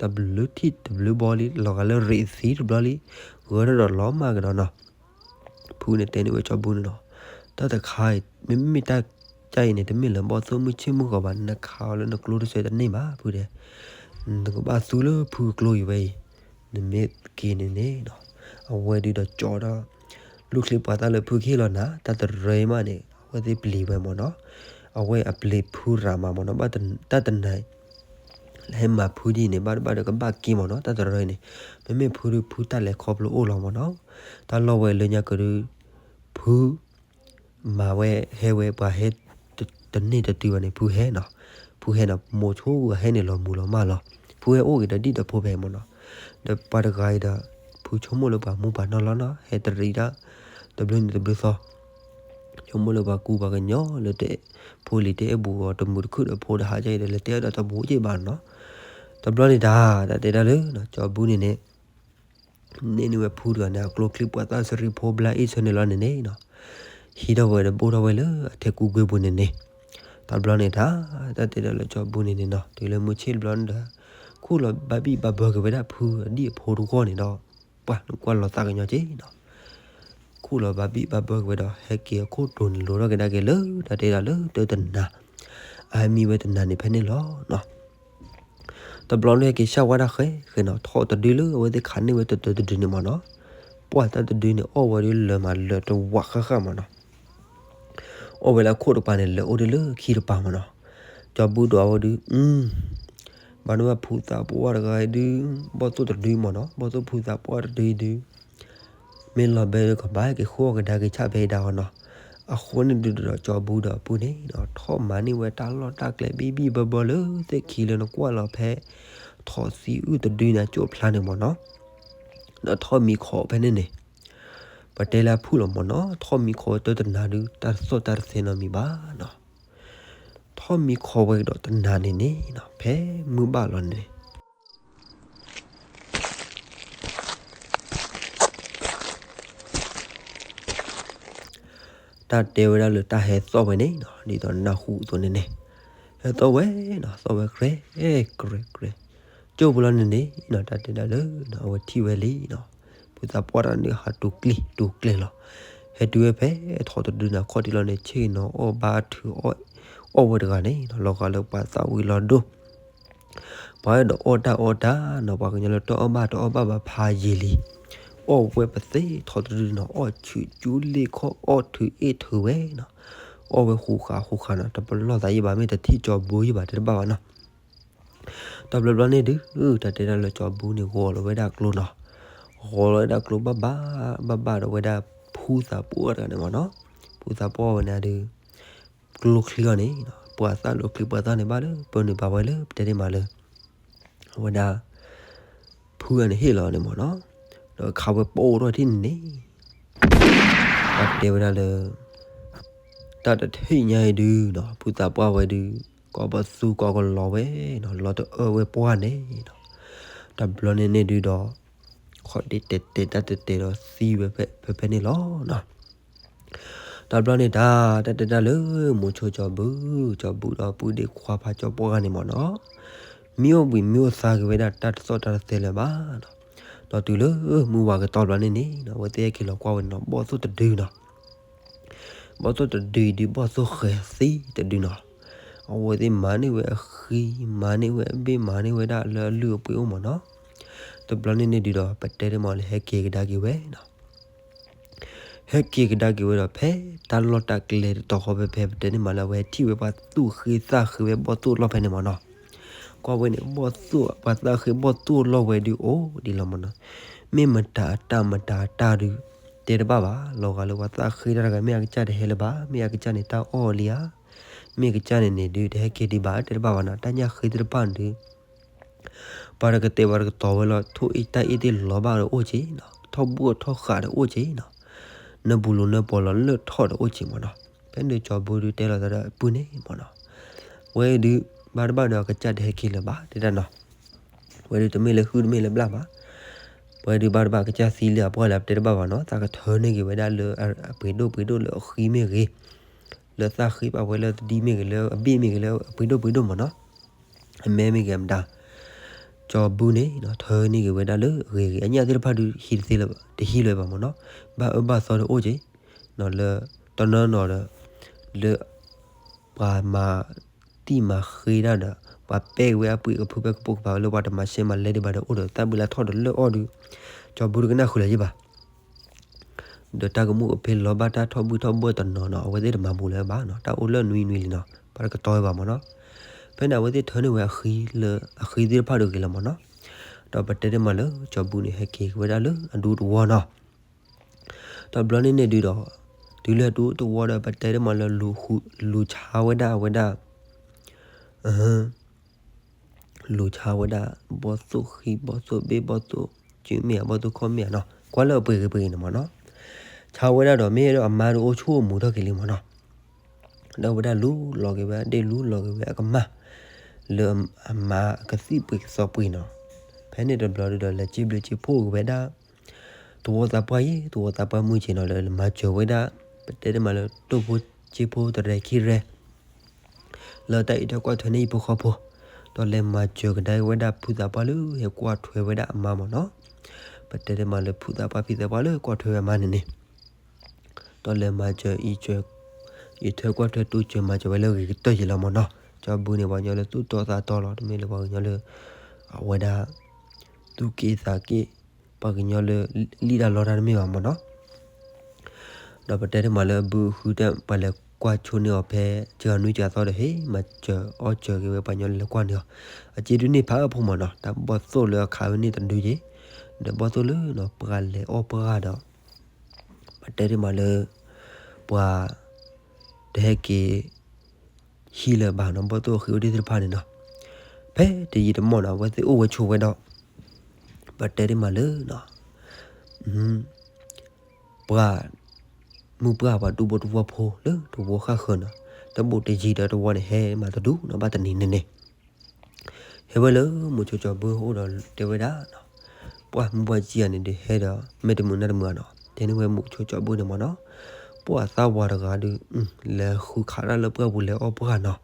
တဘျုးထံၣ်တဘျုးဘီလံ လီၤဂာ်လၢရံးသံတဘျီလံ, ဂၢၢ်ထီၣ်ဒီးလီၤမၢ်ကဒီးနီၤ ဖုန့ၣ်တဲန့ၢ်ဝဲကၠီၤဘူန့ၣ်နီၤ, တၢ်တခါအံၤ မ့မ့ၢ်တၢ် တၢ်အံၤန့ၣ် တမ့ၢ်လၢဘီၣ်သိၣ်မုၢ်ဆ့ၣ်မုၢ်ဂီၤဘၣ်, နခးအီၤလၢနကျိတစဲးတန့ၢ်ဘၣ် ဖုတဲ, နကဘၣ်သူလၢဖုကျိအံၤဝဲအံၤ, နမ့ၢ်က့ၤန့ၣ်န့ၣ်နီၤ, အဝဲဒုးဒီးကၠီဒီး လူၢ်ချံပှၤသၣ်လၢဖုကဟ့ၣ်လီၤနၤ တၢ်တရၢအံၤမးန့ၣ် အဝဲသ့ၣ်ပျံၤဝဲမးနီၤ, အဝဲအပျံၤဖုရၤမးမးနီၤ, တၢ်တနၤ ဟဲမၤဖုဒ်န့ၣ် ဘၣ်တဘၣ်ဒီးကဘၣ်က့ၤမးနီၤ, တၢ်တရၢအံၤန့ၣ် မ့မ့ၢ်ဖုဒုးဖုတၢ်လဲၤခီဖျိအိၣ်လီၤမးနီၤ, တၢ်လီၢ်ဝဲလၢညါကဒုး ဖု မၤဝဲဟဲဝဲပှၤဟဲ တန့ၢ်တတုၤဘၣ်န့ၣ် ဖုဟဲနီၤ, ဖုဟဲနီၤ, မိၤဆိအဟဲန့ၣ်လီၤမုၢ်လီၤမၢ်လီၤ, ဖုဟဲအိၣ်က့ၤဒီးဒ်ဒီးဖိဖဲမးနီၤ, ဒီးပှၤတဂၤအံၤဒီး ဖုဆိကမိၣ်လၢပှၤမူပှၤနီၢ်လီၤနီၤ, ဟဲတရံးဒၣ် တဘျုးနံၤတဘျုးသီ ဆိကမိၣ်လၢပှၤကူပှၤကညီလၢတဲ ဖိလံၤတဲအဲၣ်ဘူးအီၤတမုာ်တခုၣ်ဒီးဖိတဟးကဲအံၤဒီး လဲၤတဲအီၤဒီးတဘူးက့ၤဘၣ်နီၤ, တဘျီန့ၣ်တၢ် တၢ်တဲဒၣ်လၢ ကၠီၤဘူန့ၣ်န့ၣ် န့ၢ်န့ၢ်ဝဲဖုတဂၤန့ၣ် အကျိချံပှၤသၣ်စရံဖိဘျါအ့ၣ်ဆၢန့ၣ်လီၤန့ၣ်န့ၣ်နီၤ, ဟံးထီၣ်ဝဲဒီးဘိၣ်ထီၣ်ဝဲလၢအထဲကူကွ့ပူၤန့ၣ်န့ၣ်, တဘျီန့ၣ်တၢ် တၢ်တဲဒၣ်လၢကၠီၤဘူန့ၣ်န့ၣ်နီၤ တုၤလၢမုၢ်ဆ့ၣ်တဘျီန့ၣ်ဒီး ခူၣ်လီၤဘၣ်ဘံၣ်ဘၣ်ဘၢက့ၤဝဲဒၣ်ဖုအဒံၣ်အဖိတဂီၢ်န့ၣ်ဒီး ပှၤနကွၢ်လီၤသးကညီၤက့ၤနီၤ ခူၣ်လီၤဘၣ်ဘံၣ်ဘၣ်ဘၢက့ၤဝဲဒီး ဟဲက့ၤအခိၣ်တိၤန့ၣ် လိၤထီၣ်က့ၤဒၣ်က့ၤလၢ တၢ်တဲဒၣ်လၢတၢတနၤ, အဟဲမံဝဲတနၤန့ၣ်ဖဲန့ၣ်လီၤနီၤ. တဘျီန့ၣ်ဟဲက့ၤဆှၢဝဲဒၣ်ဃဲဃဲနီၤ, ထီၣ်တဒုလၢအဝဲသ့ၣ်ခးန့ၢ်ဝဲတတၢတဒုန့ၣ်မးနီၤ, ပှၢ်တၢ်တဒုန့ၣ် အီၣ်ဝဲဒၣ်လၢၤမးလၢၤတဝးဃၣ်ဃၣ်မးနီၤ. အီၣ်ဝဲလၢအခိၣ်တပၤန့ၣ် လၢၤအိၣ်ဒၣ်လၢခံတပၤမးနီၤ. ကၠီၤဘူဒီးအဝဲဒုး ဘၣ်ဒိဘၣ်ဖုသးပှၢ်တဂၤအံၤဒုး ဘီၣ်သိၣ်တဒုမးနီၤ, ဘီၣ်သိၣ်ဖုသးပှၢ်တဒုအံၤဒုး မ့ၢ်လီၤဘဲဒီးကဘၣ်ဟဲက့ၤဃုအီၣ်ကဒါက့ၤဆၣ်ဖဲအံၤ ဒၣ်အီၤနီၤ. အဃိန့ၣ်ဒုးဒီးကၠီၤဘူဒီးအပုၢ်န့ၣ် ထီၣ်မၤန့ၢ်ဝဲတၢ်လီၢ်တၢ်ကျဲဘံၣ်ဘံၣ်ဘၢဘၢလၢသ့ၣ်ခံလၢနကွၢ်လီၤဖဲ ထီၣ်သံအုၣ်တဒုန့ၣ်အကၠိၣ်ဖျါန့ၣ်မးနီၤ. ဒီးထီၣ်မံခီဖဲန့ၣ်န့ၣ် ပတဲလၢအဖုၣ်လီၤမးနီၤ, ထီၣ်မံခီဝဲတၢတနၤဒုး တၢ်တသီၣ်တၢ်တသဲနီတမံၤဘၣ်နီၤ. ထီၣ်မံခီဝဲကဒီးတနၤန့ၣ်န့ၣ်နီၤ ဖဲမုၢ်ဘၣ်လီၤန့ၣ် တၢ်တဲဝဲဒၣ်လၢတၢ်ဟဲသီၣ်ဝဲန့ၣ်နီၤ ဒ်သိးနၢ်ဟူအသိးန့ၣ်န့ၣ် ဟဲသီၣ်ဝဲနီၤ သီၣ်ဝဲကြဲ ကြဲ ကြဲ ကၠိၣ်ပူၤလီၤန့ၣ်န့ၣ်နီၤ တၢ်တဲဒၣ်လၢ အဝဲထံၣ်ဝဲလံနီၤ ဖုသးပှၢ်တဂၤန့ၣ် ဟးတူၤကျံၤတူၤကျဲၤလီၤ. ဟဲတုၤဝဲဖဲထီၣ်တဒုန့ၣ် အခီၣ်ထံးလီၤန့ၣ် ဆ့ၣ်နီၤအီၣ်ဘါထုးအီၣ် အီၣ်ဝဲတဂၤန့ၣ်နီၤ လီၤဂာ်လၢပှၤသးဝံၤလီၤဒိၣ် ပှၤအဲၣ်ဒိးအီၣ်တၢ်အီတၢ်နီၤ ပှၤကညီလၢတအီၣ်ဘၣ်တအီၣ်ဘၣ်ဘၣ်ဖးယံာ်လံ. အီၣ်ဝဲပသ့ထီၣ်တဒုန့ၣ် အီၣ်ဆူၣ်ကၠူလ့ၣ်ခီၣ် အီၣ်ထုးအ့ၣ်ထုးဝဲနီၤ. အီၣ်ဝဲဃူဃာ်ဃူဃာ်နီၤ တပလီၢ်သးယံာ်ဘၣ် မ့ၢ်တထံၣ်ကၠီၤဘူယံာ်ဘၣ်တဲတဘၣ်ဘၣ်နီၤ. တဘျီဘျီန့ၣ်ဒုး တၢ်တဲဒၣ်လၢကၠီၤဘူန့ၣ် ဂီၤလီၤဝဲဒၣ်ကျိနီၤ. ဂီၤလီၤဝဲဒၣ်ကျိဘၣ်ဘၣ် ဘၣ်ဘၣ်ဒီးဝဲဒၣ်ဖုသးပှၢ်တဂၤန့ၣ်မးနီၤ. ဖုသးပှၢ်ဝဲန့ၣ်ဒုး ကျိချံအီၤန့ၣ် ပှၤသၣ်လိာ်ချံပှၤသၣ်န့ၣ်ဘၣ်လၢ ပၢနုာ်ဘၣ်ဝဲလၢ ပတဲန့ၣ်မးလၢ အဝဲဒၣ် ဖုဂၤန့ၣ်ဟ့ၣ်လီၤန့ၣ်မးနီၤ. ဒီးခးဝဲပိာ်ထီၣ်ထံၣ်န့ၣ်န့ၣ် ပှၤတဲဝဲဒၣ်လၢ တၢ်တထံၣ်ညါအံၤဒုးနီၤ ဖုသးပှၢ်ဝဲဒုး ကိးပသူကိးကလီၤဝဲနီၤ လီၤတအၢဝဲပှၢ်န့ၣ်နီၤ. တဘျီန့ၣ်န့ၣ်ဒုးဒီး ခီၣ်ဒ့တဲာ်တဲာ်တၢ်တဲာ်တဲာ်ဒီးသံဝဲဖဲဖဲန့ၣ်လီၤနီၤ. တဘျီန့ၣ်တၢ် တၢ်တဲတၢ်လၢ မိၤဆိကၠီၤဘူၣ် ကၠီၤဘူၣ်ဒီးပုၢ်ဒ့ခွါဖးကၠီပှၢ်ဂၤန့ၣ်မးနီၤ မ့ၢ်အိၣ်ဘှံးမ့ၢ်အိၣ်သါက့ၤဝဲဒၣ်တၢ်တသီၣ်တၢ်တသဲလၢၤဘၣ်နီၤ. ဒီးတုၤလၢမုၢ်ဝၤကတီၢ်ဘျီန့ၣ်န့ၣ်နီၤ အဝဲသ့ၣ်ဟဲက့ၤလီၤကွၢ်ဝဲန့ၣ်နီၤ ဘီၣ်သိၣ်တဒုနီၤ ဘီၣ်သိၣ်တဒုဒုး ဘီၣ်သိၣ်ဃဲၤသံတဒုနီၤ. အဝဲသ့ၣ်မၤန့ၢ်ဝဲအဃံ မၤန့ၢ်ဝဲအဘ့ၣ် မၤန့ၢ်ဝဲဒၣ်လၢအလုၢ်အပှ့ၤအိၣ်မးနီၤ. တဘျီန့ၣ်န့ၣ်ဒုးဒီး ပတဲန့ၣ်မးလၢဟဲက့ၤကဒါက့ၤဝဲနီၤ. ဟဲက့ၤကဒါက့ၤဝဲဒီး ဖဲတၢ်လီၢ်တၢ်ကျဲတတီၤဃီဖဲဖဲ ပတဲန့ၣ်မးလၢ အဝဲဟဲထံၣ်ဝဲပှၤသူၣ်ဃ့သးဃ့ဝဲဘီၣ်သိၣ်လီၢ်ဖဲန့ၣ်မးနီၤ. ကွၢ်ဝဲန့ၣ် ဘီၣ်သိၣ် ပှၤသးဃ့ဘီၣ်သိၣ်လီၢ်ဝဲဒုးအိၣ်ဒံးလီၤမးနီၤ. မ့ၢ်မတၤအတၢ်မတၤအတၢ်ဒုး တဲတဘၣ်ဘၣ်, လီၤဂာ်လၢပှၤသၣ်ဃ့တၢ်တဂၤ မ့ၢ်အကစၢ်တဟဲလၢၤဘၣ်, မ့ၢ်အကစၢ်န့ၣ်တၢ်အီၣ်လံဧါ, မ့ၢ်အကစၢ်န့ၣ်န့ၣ်ဒုး တဟဲက့ၤဒံးဘၣ် တဲတဘၣ်ဘၣ်နီၤ, တၢ်ညၣ်ဃ့သ့ၣ်တဖၣ်န့ၣ်ဒုး ပှၤတကတဲပှၤတကတီၤဝဲလီၤ, ထိၣ်အ့ၣ်တၢ်အ့ၣ်သ့ၣ်လီၤဘၣ်ဒီးအိၣ်က့နီၤ, ထီၣ်ဘှီၣ်ထီၣ်ဃးဒီးအိၣ်က့နီၤ, နပူၤလိၤနပီၤလီၤလၢထီၣ်ဒီးအိၣ်က့မ့ၢ်နီၤ, ဖဲန့ၣ်ကၠီၤဘူဒုးတဲလီၤသးဒီးအပုၢ်န့ၣ်မ့ၢ်နီၤ, ဝဲဒုး ဘၣ်တဘၣ်ဒီးအကစၢ်တဟဲက့ၤလၢၤဘၣ် တဲတၢ်နီၤ, ဝဲဒုးတမ့ၢ်လၢဟုၣ်တမ့ၢ်လၢဘျၣ်ဘၣ်, ဝဲဒုးဘၣ်တဘၣ်အကစၢ်သံလၢအပှၢ်လၢအတဲတဘၣ်ဘၣ်နီၤ, သးကထၢန့ၢ်က့ၤဝဲဒၣ်လၢအပှ့ၤဒိၣ်ပှ့ၤဒိၣ်လၢအဃံမ့ၢ်ဂ့ၤ, လၢသၣ်ဃ့ပာ်ဝဲလၢသဒံမ့ၢ်ဂ့ၤ လၢအဘ့ၣ်မ့ၢ်ဂ့ၤ လၢအပှ့ၤဒိၣ်ပှ့ၤဒိၣ်မ့ၢ်နီၤ, အမဲမ့ၢ်ဂ့ၤအမတၤ ကၠီၤဘူန့ၣ် ထၢန့ၢ်က့ၤဝဲဒၣ်လၢအဂ့ၤဂ့ၤ အညၣ်သ့ၣ်တဖၣ်ဒုးဟံးတသ့လၢၤ တဟံးလၢၤဘၣ်မ့ၢ်နီၤ, ဘၣ်အၢဘၣ်သီဒီးအိၣ်က့ၤ, လၢတနီၤနီၤဒီး လၢ ပှၤမၤတံၢ်မၤဃ့တၢ်ဒီး ပှၤပဲၢ်က့ၤဝဲအပှ့ၤကဖုဖဲကပိာ်ကပၤဝဲလၢပှၤတမၤရှဲမၤလဲဒံးဘၣ်ဒီးအိၣ်ဒီး သၣ်ဘုလၢထီၣ်ဒီးလၢအီၣ်ဒုး, ကၠီၤဘူတကနၣ်ဃုာ်လၢၤယ့ၢ်ဘၣ် ဒီးတၢ်ကမူၣ်ကဖ့လီၤဘၣ်တၢ်ထီၣ်ဘှံးထီၣ်ဘှီၣ်တနီၤနီၤ အဝဲသ့ၣ်တမၤဘူးလၢၤဘၣ်နီၤ, တၢ်အိၣ်လၢနွံနွံလံနီၤ, ပှၤတကတီၤဝဲဘၣ်မ့ၢ်နီၤ, ဖဲန့ၣ် အဝဲသ့ၣ်ထၢန့ၢ်ဝဲအဃံလၢ အဃံသ့ၣ်တဖၣ်ဒီးဂ့ၤလီၤမ့ၢ်နီၤ, ဒီးပတဲတ့ၢ်မးလၢ ကၠီၤဘူန့ၣ် ဟဲက့ၤဝဲဒၣ်လၢအဒူသဝီနီၤ, ဒီးဘျီန့ၣ်န့ၣ်ဒုးဒီး တုၤလၢအဒူသဝီဒီး ပတဲတ့ၢ်မးလၢ လူၤဆါဝဲဒၣ်အဝဲဒၣ် လူၤဆါဝဲဒၣ် ဘီၣ်သိၣ်ဃံ ဘီၣ်သိၣ်ဘ့ၣ် ဘီၣ်သိၣ်စုမ့ၢ်ဧါ ဘီၣ်သိၣ်ခီၣ်မ့ၢ်ဧါနီၤ ကွၢ်လၢအပှ့ၤဂ့ၤပှ့ၤဂ့ၤန့ၣ်မ့ၢ်နီၤ, ဆါဝဲဒၣ်ဒီး မ့ၢ်အဲၣ်ဒိးအမါဒီးအိၣ်ဆူၣ်အိၣ်မူထီၣ်က့ၤလံမ့ၢ်နီၤ, ဒီးဝဲဒၣ်လူလီၤက့ၤဝဲအဒ့ၣ် လူလီၤက့ၤဝဲအကမၢ် လၢအမါကသံၣ်ပှ့ၤကသီပှ့ၤနီၤ, ဖဲန့ၣ်တဘျီဒုးဒီး လဲၤစံးဘျုးစံးဖှိၣ်က့ၤဝဲဒၣ် သဝီသးပှၢ်ယ့ၢ် သဝီသးပှၢ်မုၢ်က့ၤနီၤ လၢမၤစၢၤဝဲဒၣ် ပတဲတ့ၢ်မးလၢ တိၢ်ဖိစ့ဖိတရဲၣ်ခံရဲၣ် လၢတၢ်အံးထွဲကွၢ်ထွဲန့ၢ်ဟံၣ်ဖိဃီဖိ, ဒီးလဲၤမၤစၢၤကဒါက့ၤဝဲဒၣ်ဖုသးပှၢ်လၢဟဲကွၢ်ထွဲဝဲဒၣ်အမါမ့ၢ်နီၤ, ပတဲတ့ၢ်မးလၢဖုသးပှၢ်ဖံသးပှၢ်လၢကွၢ်ထွဲဝဲအမါန့ၣ်န့ၣ်, ဒီးလဲၤမၤစၢၤအံးထွဲ အံးထွဲကွၢ်ထွဲတိစၢၤမၤစၢၤဝဲလၢအဂ့ၤကတၢၢ်ယ့ၢ်လီၤမ့ၢ်နီၤ, ကၠီၤဘူန့ၣ် ပှၤကညီလၢသူၣ်တီသးတီလီၤ တမ့ၢ်လၢပှၤကညီလၢ အဝဲဒၣ် သူၣ်က့ၣ်သးက့ၣ် ပှၤကညီလၢ လံၣ်တၢ်လီတၢ်တမ့ၢ်ဘၣ်မ့ၢ်နီၤ, ဒီးပတဲတ့ၢ်မးလၢအဘုဟုတၢ် ပှၤလဲၤကွၢ်ဆိန့ၢ်အီၤဖဲ စှၤနွံစှၤသီဒီး ဟ့ၣ်မၤစၢၤအီၣ်စၢၤက့ၤဝဲပှၤကညီလၢလဲၤကွၢ်န့ၢ်အီၤ, အစ့ဒုးန့ၢ်ဖးအၢဖိမ့ၢ်နီၤ, တၢ်ဘီၣ်သိၣ်လၢအခးဝဲန့ၣ်တဒုယ့ၢ်, ဒီးဘီၣ်သိၣ်လၢနီၤ ပှၤလဲၤအီၣ်ပှၢ်ဒီး ပတဲတ့ၢ်မးလၢ ပှၤ တဟဲက့ၤ ဟံးလၢၤဘၣ်နီၤ ဘီၣ်သိၣ်ဃံအိၣ်ဒ့ၣ်သ့ၣ်တဖၣ်န့ၣ်နီၤ, ဖဲတယံာ်တမီၢ်နီၤ အဝဲသ့ၣ်အိၣ်ဝဲဆိးဝဲဒီး ပတဲတ့ၢ်မးလၢ ပှၤ မုၢ်ပှၢ်ပှၤဒူဖိတဝီဖိလၢတဝီဃၣ်ဃၢၤနီၤ, တဘူးတယံာ်ဒီးတဝီန့ၣ် ဟဲမးတဒူနီၤ ဘၣ်တနံၤန့ၣ်န့ၣ် ဟဲဝဲလၢမိၤဆိကၠီၤဘုအိၣ်ဒီးတဲဝဲဒၣ်နီၤ, ပှၢ်မုၢ်ပှၢ်ကံဧါန့ၣ်ဒီးဟဲဒီး မ့ၢ်တမုာ်နၢ်တမုာ်ဧါနီၤ, တဲန့ၢ်ဝဲမိၤဆိကၠီၤဘုန့ၣ်မ့ၢ်နီၤ, ပှၢ်သးဝၤတဂၤဒီး လဲၤဃုခးတၢ်လၢပှၢ်ပူၤလဲၤအီၣ်ပှၢ်နီၤ,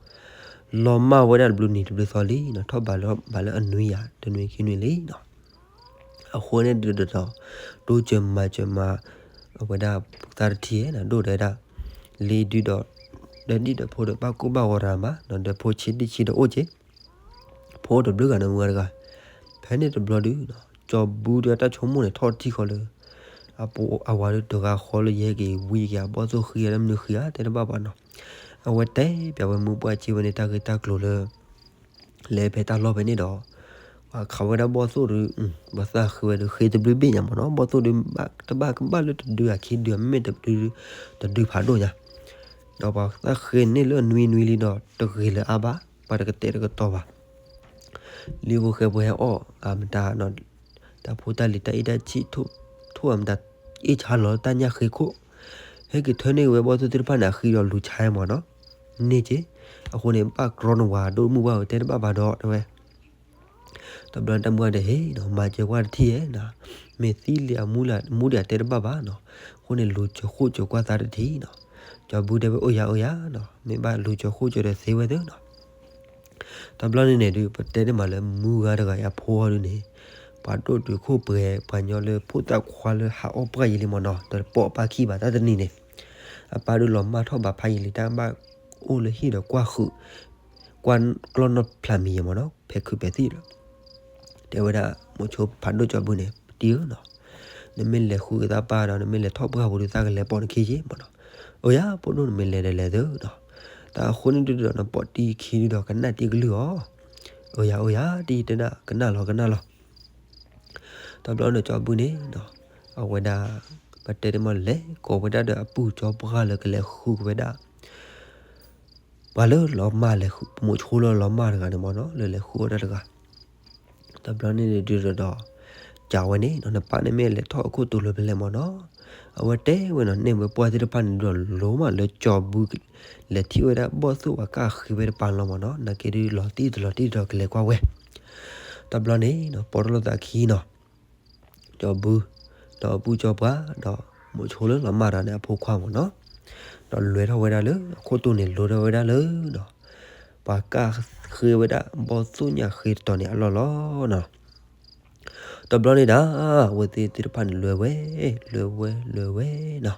လီၤမၢ်ဝဲဒၣ်တဘျုးနံၤတဘျုးသီလံနီၤ, ထီၣ်ဘးလၢ ဘးလၢအနွံယၤ တနွံခံနွံလံနီၤ အဃိန့ၣ်ဒုးဒီး တိစၢၤမၤစၢၤမၤ အဝဲဒၣ်သးတထံၣ်နီၤ ဒိၣ်ဒီးဝဲဒၣ် လံဒုးဒီး ဒီးဒံၣ်ဒီးဖိဒီးဘၣ်ကိၢ်ဘၣ်ဂီၤတဂၤမးနီၤ ဒီးဖိဆံးဒံၣ်ဆံးဒီးအိၣ်က့ၤ ဖိတဘျုးဂၤန့ၣ်မုၢ်ဂၤတဂၤ, ဖဲန့ၣ်တဘျီဒုး ကၠီၤဘုဒီးတၢ်ဆိကမိၣ်န့ၣ် ထီၣ်ထံၣ်ဃီလၢ အဝၤဒုးတဂၤဃီလၢယဟဲက့ၤဝံက့ၤ အဘီၣ်သိၣ်ဃံဧါ လၢမနုၤဃံဧါ တဲတဘၣ်ဘၣ်နီၤ, အဝဲတဲပျးဝဲမုၢ်ပှၢ်ကံဝဲန့ၣ် တၢ်ဂ့ၢ်တၢ်ကျိၤလၢ လဲၤဖဲတၢ်လီၢ်ဖဲန့ၣ်ဒီး ပှၤခးဝဲဒၣ်ဘီၣ်သိၣ်ဒီး ပှၤသးဃ့ဝဲဒီးဃ့တဘျုးဘ့ၣ်ညါမ့ၢ်နီၤ, ဘီၣ်သိၣ်ဒီး တဘၣ်ကဘၣ်လၢတဒုအခံဒု မ့မ့ၢ်တဒု တဒုဖးဒိၣ်ညါ, ဒီးပှၤသးဃ့န့ၢ်လၢအနွံနွံလံဒီး တဂ့ၤလၢၤအါဘၣ် ပှၤတကတဲာ်တကတီၤဘၣ် လံဖိဃဲဖိဟဲအီၣ်အမတၤ တၢ်ဖိတၢ်လံၤတၢ်အ့ၣ်တၢ်ဆံၣ် ထိၣ်အမတၤ အ့ၣ်ဆါလီၤလၢတၢ်ညၣ်ဃ့ခိၣ်, ဟဲက့ၤထၢန့ၢ်ဝဲဘီၣ်သိၣ်သ့ၣ်တဖၣ်န့ၣ် အဃံဒီးလူၤဆါမ့ၢ်နီၤ, န့ၢ်က့ၤ, အဃိန့ၣ် ဘၣ်ကြီနဝၤဒိၣ်မုၢ်ဘၣ်ဝဲတဲတဘၣ်ဘၣ်ဒီးတဲဝဲ တဘျီန့ၣ်တၢ်မုၢ်ဂၤဒီးဟ့ၣ်နီၤ မၤစၢၤကွၢ်တထံၣ်ဧါနီၤ, မ့ၢ်သံလံအမူလၢမူဒံးအတဲတဘၣ်ဘၣ်နီၤ, အဃိန့ၣ်လူၤစၢၤဃိစၢၤကွၢ်သးတထံၣ်နီၤ, ကၠီၤဘူတဲဝဲအိၣ်ယၤအိၣ်ယၤနီၤ, မ့ၢ်ဘၣ်လူၤစၢၤဃိစၢၤဒီးသ့ဝဲသ့နီၤ တဘျီန့ၣ်န့ၣ်ဒုး ပတဲန့ၢ်မးလၢမုၢ်ဂၤတဂၤအံၤအဖိအီၤဒုးန့ၣ်, ပှၤဒိၣ်တုာ်ခိၣ်ပှဲၤပှၤညီလၢဖိသၣ်ခွါလၢဟးအီၣ်ပှၢ်ယံာ်လံမ့ၢ်နီၤ, ဒီးပိာ်အပၢ်ခံဘၣ်တၢ်တနံၤန့ၣ်, အပၢ်ဒုးလီၤမၢ်ထီၣ်ဘးဖးယံာ်လံ တၢ်ဘၣ်အိၣ်လၢဟံၣ်ဒီးကွၢ်ဃုာ်, ကွၢ်ကျီၢ်နီၢ်ဖျးမံၤယံာ်မ့ၢ်နီၤ ဖဲခုးပဲာ်သံၣ်လီၤ တဲဝဲဒၣ် မိၤဆိဖးဒိၣ်ကၠီၤဘူၣ်န့ၣ် ပတံၤဧၢနီၤ, နမ့ၢ်လဲၤဃုက့ၤသးပၢ်ဒီး နမ့ၢ်လဲၤထီၣ်ပှၢ်ပူၤဒီး သးကလဲၤပိာ်နခံက့မ့ၢ်နီၤ, အိၣ်ယၤ ဖိဒိၣ်နမ့ၢ်လဲၤဒီးလဲၤသုနီၤ, တၢ်အဃိန့ၣ်ဒုးဒီး နပိာ်တံၤခံဒုးဒီး ကနၣ်တံၤကလုၢ်အီၤ, အိၣ်ယၤ အိၣ်ယၤ တံၤတဲဒၣ် ကနၣ်လီၤ ကနၣ်လီၤ တဘျီန့ၣ်ကၠီၤဘူၣ်န့ၣ်နီၤ, အဝဲဒၣ် ပတဲန့ၣ်မး လဲၤကိးဝဲဒၣ်ဒီးအပုၢ်ကၠီပှၢ်လၢကလဲၤဃုက့ၤဝဲဒၣ် ပှၤလၢလီၤမၢ်လဲၤဃု မိးဆိလၢလီၤမၢ်တဂၤန့ၣ်မးနီၤ လၢလဲၤဃုဝဲဒၣ်တဂၤ. တဘျီန့ၣ်ဒုးဒီး ကးဝဲန့ၣ်နီၤ နပၢ်န့ၣ်မ့ၢ်လဲၤထီၣ်အခိၣ်တိၤလၢပလဲၣ်မးနီၤ. အဝဲတဲဝဲနီၤ နဲၣ်ဝဲပှၢ်သ့ၣ်တဖၣ်န့ၣ်ဒီး လိၤမးလၢကၠီၤဘု လဲၤထံၣ်ဝဲဒၣ်ဘီၣ်သိၣ်ပှၤကၢ်ဃ့ဝဲတပၤလီၤမးနီၤ. နာ်က့ဒုးလီၤတံၢ်တလီၤတံၢ်ဒီးကလဲၤကွၢ်ဝဲ တဘျီန့ၣ်နီၤ ပိာ်ထီၣ်လိာ်သးခံနီၤ ကၠီၤဘု ဒီးအပုၢ်ကၠီပှၢ် ဒီးမိးဆိလၢလီၤမၢ်တဂၤန့ၣ် အဖိခွါမးနီၤ. ဒီးလဲၤထီၣ်ဝဲဒၣ်လၢအခိၣ်တိၤန့ၣ် လိၤထီၣ်ဝဲဒၣ်လၢနီၤ ပှၤကၢ်ဃ့ဝဲဒၣ်ဘီၣ်သိၣ်ညၣ်ဃ့တတီၤန့ၣ်အလီၢ်လီၤနီၤ. တဘျီန့ၣ်ဒၣ် အဝဲသ့ၣ်သ့ၣ်တဖၣ်န့ၣ် လဲၤဝဲ လဲၤဝဲ လဲၤဝဲနီၤ.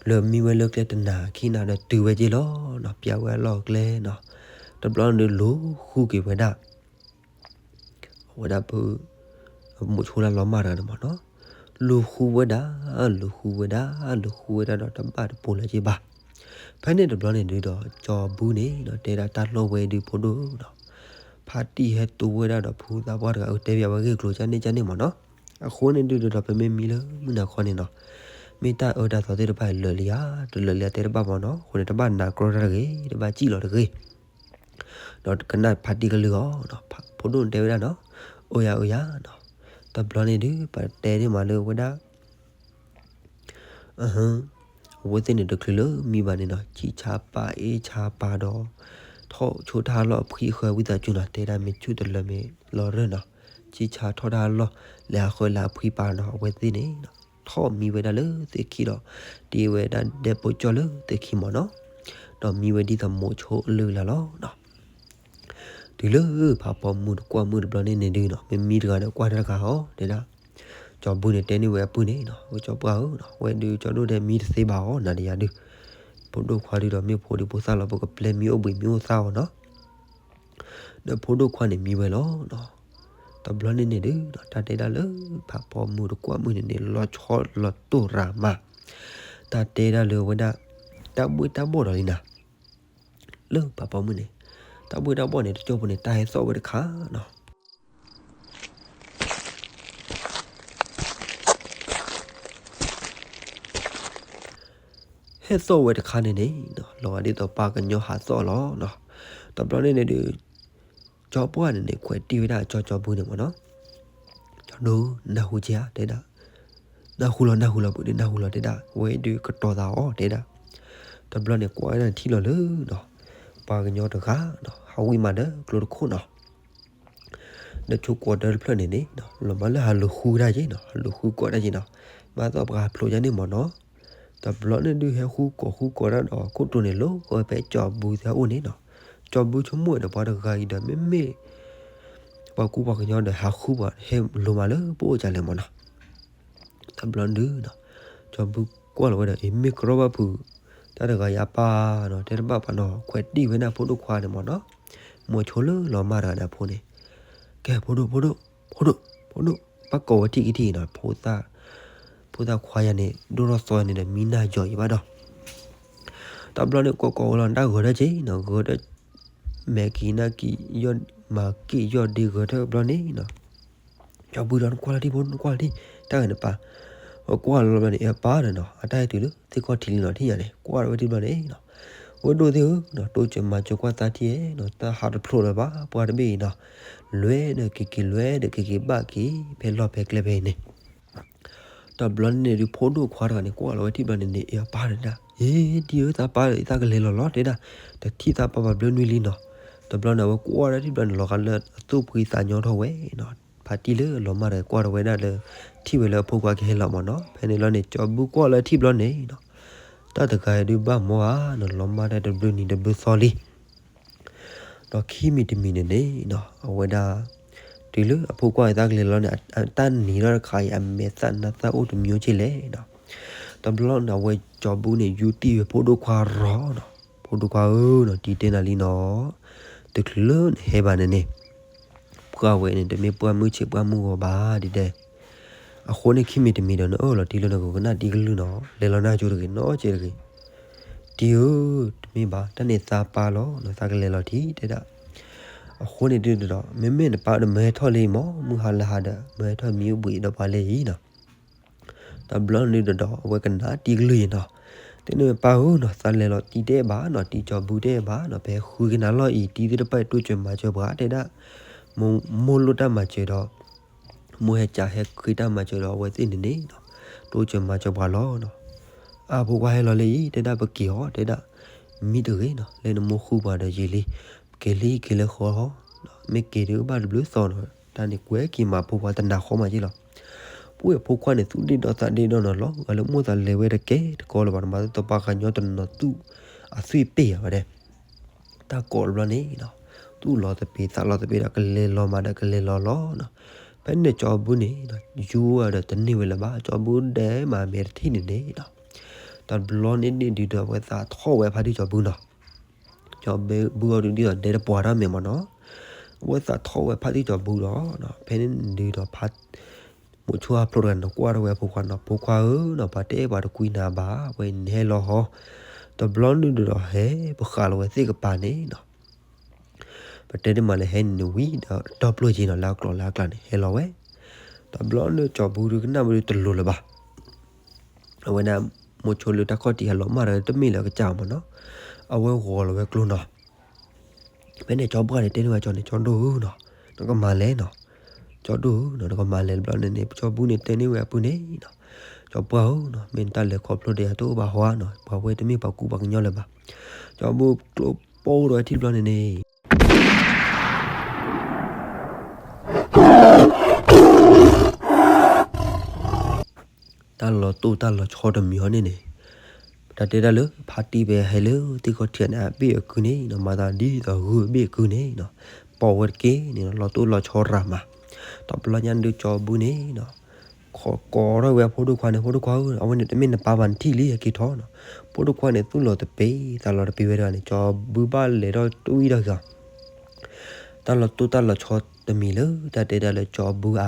လဲၤမံဝဲလၢကျဲတနၤခံနၤဒီးတုၤဝဲက့ၤလီၤနီၤ ပျဲဝဲအလီၢ်အကျဲနီၤ. တဘျီန့ၣ်ဒုး လူၤဃုက့ၤဝဲဒၣ် အဝဲဒၣ်ဖု မိးဆိလၢလီၤမၢ်တဂၤန့ၣ်မးနီၤ. လူၤဃုဝဲဒၣ် လူၤဃုဝဲဒၣ် လူၤဃုဝဲဒၣ်ဒီးတဘၣ်တပိၤလၢၤက့ၤဘၣ်. ဖဲန့ၣ်တဘျီန့ၣ်ဒုးဒီး ကၠီၤဘုန့ၣ်နီၤ တဲဒၣ်တၢ်လိၣ်ဝဲဒုးဖိဒိၣ်နီၤ ဖါတံၢ်ဟဲတိဝဲဒၣ်ဒီးဖုသးပှၢ်တဂၤ အတဲဘၣ်ဝဲဂ့ၢ်ကျိၤကၠၢ်န့ၣ်ကၠၢ်န့ၣ်မးနီၤ. အဃိန့ၣ်ဒုးဒီး ပမ့ၢ်မံလၢမုၢ်နၤခီန့ၣ်နီၤ မ့ၢ်တၢ်အၢတၢ်သီသ့ၣ်တဖၣ်လၢာ်လံဧါ တလၢာ်လံဧါ တဲတဘၣ်မးနီၤ. အဃိန့ၣ် တဘၣ်နာ်ကြီတၢ်တဂ့ၤ တဘၣ်စံၣ်လီၤတဂ့ၤ ဒီးကနၣ်ဖါတံၢ်ကလုၢ်အီၤနီၤ ဖိဒိၣ်န့ၣ်တဲဝဲဒၣ်နီၤ အိၣ်ယၤအိၣ်ယၤနီၤ. တဘျီန့ၣ်ဒုး ပတဲန့ၢ်မးလၢဝဲဒၣ် အဝဲသ့ၣ်န့ၣ်တချုးလၢမံဘၣ်န့ၣ်နီၤ ဆံၣ်ဆါပာ်အ့ၣ်ဆါပာ်ဒီး ထီၣ်ဆိတၢ်လီၢ်အဖှံအဃၢၤဝံသးစူၤနီၤ တဲဒၣ်မ့ၢ်ဆူၣ်တလၢမ့ၢ်လီၤရၢၢ်နီၤ ဆံၣ်ဆါထီၣ်တၢ်လီၢ် လဲၤအဃၢၤလဲၤအဖှံပာ်နီၤ အဝဲသ့ၣ်န့ၣ်နီၤ ထီၣ်မံဝဲဒၣ်လၢသ့ၣ်ခံဒီး တ့ဝဲဒၣ်ဒဲပိကၠီၣ်လၢသ့ၣ်ခံမးနီၤ ဒီးမံဝဲဒ်သိးမိးဆိအလုၢ်အလၢ်လီၤနီၤ. တုၤလၢဖးဖီမုၢ်တကွၢ်မုၢ်တဘျီန့ၣ်န့ၣ်ဒုးနီၤ မ့ၢ်မံတဂၤဒီးကွၢ်တၢ်တဂၤအီၤ တဲဒၣ် ကၠီၤဘုန့ၣ်တဲန့ၢ်ဝဲအပုၢ်န့ၣ်နီၤ ဝဲကၠီၤပှၢ်ဧၢနီၤ ဝဲဒုးကၠီၤဒိၣ်ဒဲမံတသ့ဘၣ်အီၤ နၤဒီးယၤဒုး ဖိဒိၣ်ခွါဒုးဒီးမ့ၢ်ဖိဒံဖိသၣ်လီၤ ပကပျဲမံအိၣ်ဘှံးမံအိၣ်သၣ်အီၤနီၤ ဒီးဖိဒိၣ်ခွါန့ၣ်မံဝဲလီၤနီၤ. တဘျီန့ၣ်န့ၣ်ဒုး တၢ်တဲဒၣ်လၢ ဖးဖီမုၢ်တကွၢ်မုၢ်န့ၣ်န့ၣ် လီၤဆီလီၤတိၢ်ရၤမး တၢ်တဲဒၣ်လၢဝဲဒၣ် တၢ်ဘှ့ၣ်တၢ်ဘှီၣ်ဒီးလံနၤ လၢဖးဖီမုၢ်န့ၣ် တၢ်ဘှ့ၣ်တၢ်ဘှီၣ်န့ၣ် တကၠိဖိန့ၣ် တၢ်ဟဲသီၣ်ဝဲတခါနီၤ ဟဲသီၣ်ဝဲတခါန့ၣ်န့ၣ် လီၤဂာ်ဒ်သိးပှၤကညီဟးသီၣ်လီၤနီၤ. တဘျီန့ၣ်န့ၣ်ဒုး ကၠီပှၢ်န့ၣ်န့ၣ် ခွဲးတံၢ်ဝဲဒၣ်ကၠီကၠီဘုန့ၣ်မးနီၤ. ကၠီဒိၣ် နၢ်ဟူက့ဧါ တဲဒၣ်, နၢ်ဟူလီၤ နၢ်ဟူလီၤ ပှၤဒုးနၢ်ဟူလီၤတဲဒၣ်, ဝဲဒုးကတီၤသးအီၤတဲဒၣ်. တဘျီန့ၣ် ကွၢ်ဝဲဒၣ်ထံၣ်လီၤလၢနီၤ ပှၤကညီတဂၤနီၤ ဟးဝံၣ်မးဒီးကျိတခိၣ်နီၤ ဒီးဆိကွီၤဒၢတဖျၢၣ်န့ၣ်န့ၣ် လီၤမၢ်လၢဟးလူၤဃုတၢ်က့နီၤ ဟးလူၤဃုကိးတၢ်က့နီၤ. ဘၣ်သီၣ်ပှၤဖျိးယါန့ၣ်မးနီၤ. တဘျီန့ၣ်ဒုးဟဲဃုကိးဃုကိးတၢ်ဒီးခိၣ်တိၤန့ၣ် လိၤကီးဖဲကၠီဘုသ့ၣ်အိၣ်န့ၣ်နီၤ. ကၠီဘုဆိကမိၣ်ဝဲဒီးပှၤတဂၤအံၤဒီး မ့မ့ၢ် ပှၤကူပှၤကညီဒီးဟးဃုပှၤဟဲလိၤမးလၢပအိၣ်ကလဲၣ်မးနီၤ. တဘျီဒုးနီၤ ကၠီဘုကွၢ်လီၤဝဲဒီး အ့ မ့ၢ်ကရီဘၣ်ဖုး တၢ်တဂၤယါပၢ်နီၤ တဲတဘၣ်ပှၤနီၤ ခွဲးတံၢ်ဝဲန့ၣ်ဖိဒိၣ်ခွါန့ၣ်မးနီၤ. မိၤဆိလၢလီၤမၢ်တဂၤန့ၣ်အဖိန့ၣ် ကဲ ဖိဒိၣ် ဖိဒိၣ် ဖိဒိၣ် ဖိဒိၣ် ဘၣ်ကိးဝဲထံၣ်ကထံၣ်နီၤ ဖိသၣ်ခွါယါန့ၣ် ဒိၣ်ထီၣ်သီန့ၣ်ဒီးမံနၢ်ယီၤအံၤဘၣ်ဒီး တဘျီန့ၣ် ကိးကိးဝဲလီၤ တၢ်ဂဲၤထၢၣ်က့နီၤ ဂဲၤထၢၣ် မဲာ်က့ၤနၢ်က့ၤ ယီၢ်မၤက့ၤယီၢ်ဒ့ဂဲၤထၢၣ်တဘျီန့ၣ်နီၤ. ကၠီဘုဒီးနကွၢ်လီၤထံၣ်ဖိ နကွၢ်လီၤထံၣ် တၢ်ဂ့ၤန့ၣ်ပၢ် ကွၢ်လီၤဘျီန့ၣ် အပၢ်ဒီးနီၤ အတၢ်ဟဲတုၤလၢသ့ၣ်ခီၣ်ထံးလံနီၤ ထံၣ်ညါန့ၣ် ကွၢ်လီၤဝဲထံၣ်ဘျီန့ၣ်နီၤ ဝဲဒိၣ်သ့ၣ်ဧၢနီၤ တိစၢၤမၤစၢၤကွၢ်သးထံၣ်နီၤ တၢ်ဟးတဖျိးလၢၤဘၣ် ပှၤတဘ့ၣ်အံၤနီၤ လဲၤဒီးက့ၤက့ၤ လဲၤဒီးက့ၤက့ၤ ဘၣ်က့ၤ ဖဲလီၢ်ဖဲကျဲဖဲအံၤန့ၣ် တဘျီန့ၣ်ဒုး ဖိဒိၣ်ခွါတဂၤန့ၣ် ကွၢ်လီၤဝဲထံၣ်ဘျီန့ၣ်န့ၣ် အ့ အပၢ်တဲဒၣ် အ့ ဒ်အၢ သးပၢ်ဒီး သးကလဲၤလီၤလီၤတဲဒၣ် တထံၣ်သးပၢ်ဘၣ်ဘျၢနွံလံနီၤ. တဘျီန့ၣ် အဝဲကွၢ်ဒၣ်ထံၣ်ဘျီန့ၣ် လီၤဂာ်လၢအသူၣ်ဖှံသးညီထီၣ်ဝဲနီၤ ဖါတံၢ်လၢလီၤမၢ်တဂၤကွၢ်ထီၣ်ဝဲဒၣ်လၢ ထံၣ်ဝဲလၢအဖိခွါကဟဲလီၤမးနီၤ. ဖဲန့ၣ်လီၤန့ၣ် ကၠီဘုကွၢ်လီၤထံၣ်ဘျီန့ၣ်နီၤ တၢ်တဂၤအံၤဒုးဘၣ်မီဧါနီၤ လီၤမၢ်တၢ်တဘျုးနံၤတဘျုးသီလံ ဒီးခံမံၤတမံၤန့ၣ်န့ၣ်နီၤ အဝဲဒၣ် တုၤလၢအဖိခွါအသးကလဲၤလီၤန့ၣ် အတၢ်နံၤထီၣ်တခါအံၤ အမဲာ်သၣ်နါသၣ်အိၣ်တမံၤက့လဲၣ်နီၤ. တဘျီန့ၣ် အဝဲကၠီဘုန့ၣ် ယူးတံၢ်ဝဲဖိဒိၣ်ခွါရီၤနီၤ ဖိဒိၣ်ခွါဧၢနီၤ တံၤတဲနၤလံနီၤ တချုးလၢနဟဲဘၣ်န့ၣ်န့ၣ် ပှၢ်ဝဲန့ၣ် တမ့ၢ်ပှၢ်မုၢ်ဆ့းပှၢ်မုၢ်ဂီၤဘၣ်ဒ်တဲ အဃိန့ၣ် ခံမံၤတမံၤဒီး နအၢၣ်လီၤတံၢ်လၢနဂီၢ်ကနၣ်တံၢ်ကလုၢ်နီၤ လဲၤလီၤနၢ်ကၠိတဂ့ၤ နီၢ်ကၠိတဂ့ၤ တံၢ်ဧၢ တမ့ၢ်ဘၣ် တၢ်န့ၣ်သးပၢ်လီၤ နသးကလဲၤလီၤထံၣ်တဲဒၣ် အဃိန့ၣ်ဒုးဒီး မ့မ့ၢ်နပၢ်ဒီးမၢဟဲထီၣ်လံမး မုၢ်ဟါလၢဟါဒီး မၢဟဲထီၣ်မံအိၣ်ဘှံးဒီးပှၤလဲၤအံၤနီၤ. တဘျီန့ၣ်ဒုးဒီး အဝဲကနၣ်တံၤကလုၢ်အံၤနီၤ, တဲန့ၣ်ဝဲပၢ်ဧၢနီၤ, သးလဲၤလီၤတံၤတအဲၣ်ဘၣ်နီၤ, တံၤကၠီၤဘူတအဲၣ်ဘၣ်နီၤ, ပဟဲဃုကနၤလီၤအံၤ တံၤသ့ၣ်တဖၣ်အံၤတိစၢၤမၤစၢၤပှၤ တဲဒၣ်, မိၢ်လိၣ်တၢ်မၤစၢၤဒီး မိၢ်ဟဲကးဟဲဃ့တၢ်မၤစၢၤဒီးအဝဲသ့ၣ်န့ၣ်န့ၣ်နီၤ, တိစၢၤမၤစၢၤပှၤလီၤနီၤ. အဖိခွါဟဲလီၤလၢအံၤ တဲဒၣ်ပက့ၤအီၤ တဲဒၣ်, မံတဂ့ၤနီၤ, လၢနမိၢ်ဃုပှၤဒီးယံာ်လံ, ပက့ၤလံက့ၤလၢဃီ, မ့ၢ်က့ၤဒုးဘၣ်တဘျုးသီနီၤ, တၢ်န့ၣ်ကွဲက့ၤမၤဖိခွါတနၤဃီမးက့လီၤ. ပှဲၤဖိခွါန့ၣ်သူၣ်ဒ့ၣ်ဒီသးဒ့ၣ်ဒီနီၤလီၤ, အလၢမိၢ်သးလဲၤဝဲတကဲတကီလၢၤဘၣ်, နမၤသပှၢ်ကညီတနီၤသူၣ်အသွံၣ်ပ့ၢ်ယၤဝဲဒဲး တၢ်ကိးတဘျီန့ၣ်နီၤ, သူၣ်လီၤသပ့ၤသးလီၤသပ့ၤဒီး ကလဲၤလီၤမးဒီးကလဲၤလီၤလီၤနီၤ. ဖဲန့ၣ်ကၠီဘူန့ၣ်နီၤ ယူၤဝဲဒီးတန့ၢ်ဝဲလၢၤဘၣ်, ကၠီဘူဒဲးမးမဲာ်တထံၣ်န့ၣ်န့ၣ်နီၤ. တဘျီန့ၣ်န့ၣ်ဒုးဒီးအဝဲသးထီၣ်ဝဲဖါတံၢ်ကၠီဘူနီၤ, ကၠီဘူအီၤဒုးဒ်သိးဒဲတပှၤတၢ်မဲာ်မးနီၤ, အဝဲသးထီၣ်ဝဲဖါတံၢ်ကၠီဘူဒီး ဖဲန့ၣ်ဒုးဒီးဖါ မိၤဆိအဖျိတဂၤန့ၣ် ကွၢ်ထီၣ်ဝဲအဖိခွါနီၤ, ဖိခွါဧၢနီၤ, ပှၤတအဲၣ်ပှၤတကွံနၤဘၣ်, ဝဲန့ၣ်ဟဲလီၤဟီ, တဘျီန့ၣ်ဒုးဒီးဟဲပဃးလီၤဝဲသ့ၣ်ကပၤန့ၣ်နီၤ. ပတဲတ့ၢ်မးလၢဟဲန့ၣ်န့ၣ်ဝံၤဒီး တီပျိၢ်က့နီၤ လၢအကျိၤလၢအကျါန့ၣ် ဟဲလီၤဝဲ, တဘျီန့ၣ်ကၠီဘူဒုးကနၣ်ဝဲဒုးတလိၤလၢၤဘၣ်. အဝဲဒၣ် မိၤဆိလၢတၢ်ခီၣ်ထံးဟဲလီၤမးဒီးတမ့ၢ်လၢအကစၢ်မးနီၤ, အဝဲဂီၤလီၤဝဲကျိနီၤ. ဖဲန့ၣ်ကၠီပှၢ်န့ၣ်တဲန့ၢ်ဝဲကၠီန့ၣ် ကၠီဒိၣ်ဧၢနီၤ, နကမၤလဲၣ်နီၤ, ကၠီဒိၣ်ဧၢနီၤ နကမၤလဲၣ်တဘျီန့ၣ်န့ၣ် ကၠီဘူန့ၣ်တဲန့ၢ်ဝဲအပုၢ်န့ၣ်နီၤ, ကၠီပှၢ်ဧၢနီၤ မ့ၢ်နတၢ်လဲၤခီဖျိဒီးယၤတအိၣ်ဘၣ်ဟီနီၤ, ပှၤဝဲတမ့ၢ်ပှၤကူပှၤကညီလၢၤဘၣ်. ကၠီဘူကျိပိၢ်ဒီးဝဲထံၣ်တဘျီန့ၣ်န့ၣ် တၢ်လီၤတိၢ်တၢ်လီၤဆီတမံၤဟီန့ၣ်န့ၣ်, တၢ်တဲတၢ်လၢ ဖါတံၢ်ဖဲဟဲလၢသ့ၣ်ခီၣ်ထံးန့ၣ် အဘ့ၣ်အကုန့ၣ်နီၤ, မၤသးဒ်သိးဂုၢ်အဘ့ၣ်အကုန့ၣ်နီၤ, ပိာ်ဝဲတက့ၢ်န့ၣ်နီၤ, လီၤတိၢ်လီၤဆီရၤမး. တဘျီညါဒုးကၠီဘူန့ၣ်နီၤ, ကိးထီၣ်ဝဲအဖိဒိၣ်ခွါန့ၣ်, ဖိဒိၣ်ခွါဧၢ, အဝဲန့ၣ်တမ့ၢ်နပၢ်ဘၣ် နထံၣ်လံ ဟဲက့ၤထီၣ်နီၤ. ဖိဒိၣ်ခွါန့ၣ်သူၣ်လီၤသပ့ၤသးလီၤသပ့ၤဝဲတဂၤန့ၣ် ကၠီဘူဘၣ်လဲၤထီၣ်တွံၢ်ထီၣ်က့ၤအီၤ တၢ်လီၤတိၢ်တၢ်လီၤဆီတမံၤလၢ တၢ်တဲဒၣ်လၢကၠီဘူအ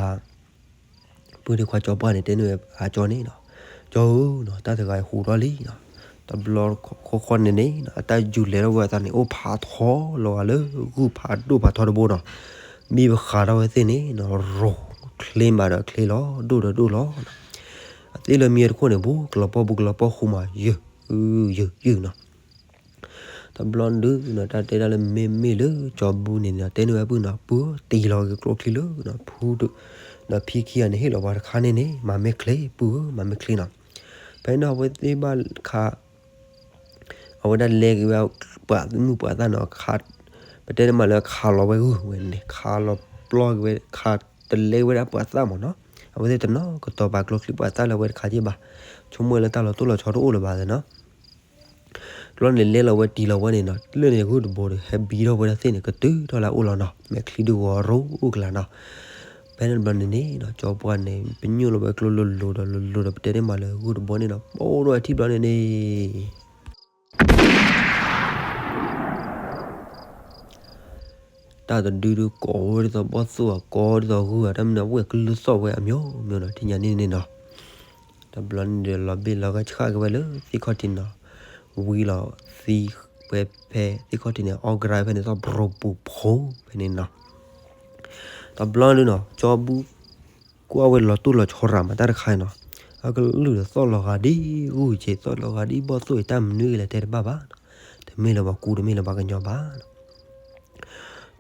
ပုၢ်ဒ့ခွါကၠီပှၢ်န့ၣ် တဲန့ၢ်ဝဲအကၠီန့ၣ်နီၤ, ကၠီဧၢနီၤ, တၢ်တဂၤအံၤဟူးထီၣ်လံနီၤ. တဘျီဃီဃီန့ၣ်န့ၣ် အတၢ်ယူၤလဲၤထီၣ်ဝဲအသးန့ၣ် အိၣ်ဖးထီလီၤဂာ်လၢဂုၢ်ဖးဒိၣ်ဖးထီတဘိနီၤ. မ့ၢ်ပဃးထီၣ်ဝဲသ့ၣ်န့ၣ်နီၤ, ရိၤချ့မးဒီးချ့လီၤ, ဒိၣ်ဒီးဒိၣ်လီၤနီၤ. အသ့ၣ်လၢမံတခိၣ်န့ၣ် ဘူးကလီၤပီၢ်ဘူးကလီၤပီၢ်ဃူမး ယုၢ်ယုၢ်ယုၢ်နီၤ. တဘျီဒုးနီၤ တၢ်တဲဒၣ်လၢမ့မ့ၢ်လၢကၠီဘူန့ၣ်နီၤ တဲန့ၢ်ဝဲပုၢ်နီၤ, ပုၢ်ဧၢ တံၢ်လီၤက့ၤကျိချံလၢနီၤ, ဖုဒီးဖံခံဂၤန့ၣ် ဟ့ၣ်လီၤပှၤတခါန့ၣ်န့ၣ် မၤမဲာ်ချ့ ပုၢ်ဧၢ မၤမဲာ်ချ့နီၤ. ဖဲန့ၣ်အဝဲသ့ၣ်ဘၣ်ခး အဝဲဒၣ်လဲက့ၤဝဲ ပှၤမုၢ်ပှၤသၣ်နီၤ, ပတဲန့ၣ်မးလၢခးလီၤဝဲဂုၢ်ဝဲန့ၣ် ခးလီၤပျီက့ၤဝဲ ခးတလဲက့ၤဝဲဒၣ်ပှၤသၣ်မးနီၤ. အဝဲသ့ၣ်တနီၤကတီၤပာ်ကျိချံပှၤသၣ်လၢအဝဲတခါက့ဘၣ်, ဆိကမိၣ်ဝဲလၢတၢ်လီၤတိၢ်လီၤဆီတအိၣ်လၢၤဘၣ်နီၤ. တဘျီန့ၣ်လဲလီၤဝဲတံၢ်လီၤဝဲန့ၣ်နီၤ, လၢန့ၣ်ဂုၢ်တဘိဒီး ဟဲဘံထီၣ်ဝဲဒၣ်သ့ၣ်န့ၣ် ကတုၤထီၣ်လၢအအိၣ်လီၤနီၤ, မဲာ်ချံဒုးဝီၤရိအိၣ်ကလာ်နီၤ. ဖဲန့ၣ်တဘျီန့ၣ်န့ၣ်နီၤ ကၠီပှၢ်န့ၣ် ပညိၣ်လီၤဝဲကျိလိၤလိၤဒီးလိၤလိၤဒီး ပတဲန့ၢ်မးလၢဂုၢ်တဘိန့ၣ်နီၤ ပိၢ်ထီၣ်ဝဲထံၣ်တဘျီန့ၣ်န့ၣ် တၢ်တဒုဒုးကိးဝဲဒ်သိးဘီၣ်သိၣ်ဧါ ကိးဒ်သိးဂုၢ်ဧါ တၢ်မနုၤဝဲကလုၢ်သီၣ်ဝဲအမျိုးမျိုးနီၤ ထံၣ်ညါန့ၣ်န့ၣ်နီၤ. တဘျီန့ၣ်ဒီးလီၤဘ့ၣ်လီၤဂာ်ဆှၣ်က့ၤဝဲလၢသ့ၣ်ခီၣ်ထံးနီၤ, ဝံၤလီၤသံဝဲဖဲသ့ၣ်ခီၣ်ထံးန့ၣ် အီၣ်ကရၢဖဲန့ၣ်သီၣ်ဘြိၤပူၤဖိဖဲန့ၣ်နီၤ. တဘျီဒုးနီၤ ကၠီဘူ ကွၢ်ဝဲလီၤတိၢ်လီၤဆီရၤမးတၢ်တခါအံၤနီၤ, အကလုၢ်ဒီးသီၣ်လီၤဂာ်ဒ်ဂုၢ်က့ၤ သီၣ်လီၤဂာ်ဒ်ဘီၣ်သိၣ်အံၤ တၢ်မနုၤအံၤလဲၣ်တဲတဘၣ်ဘၣ်နီၤ, တမ့ၢ်လၢပှၤကူတမ့ၢ်လၢပှၤကညီဘၣ်နီၤ.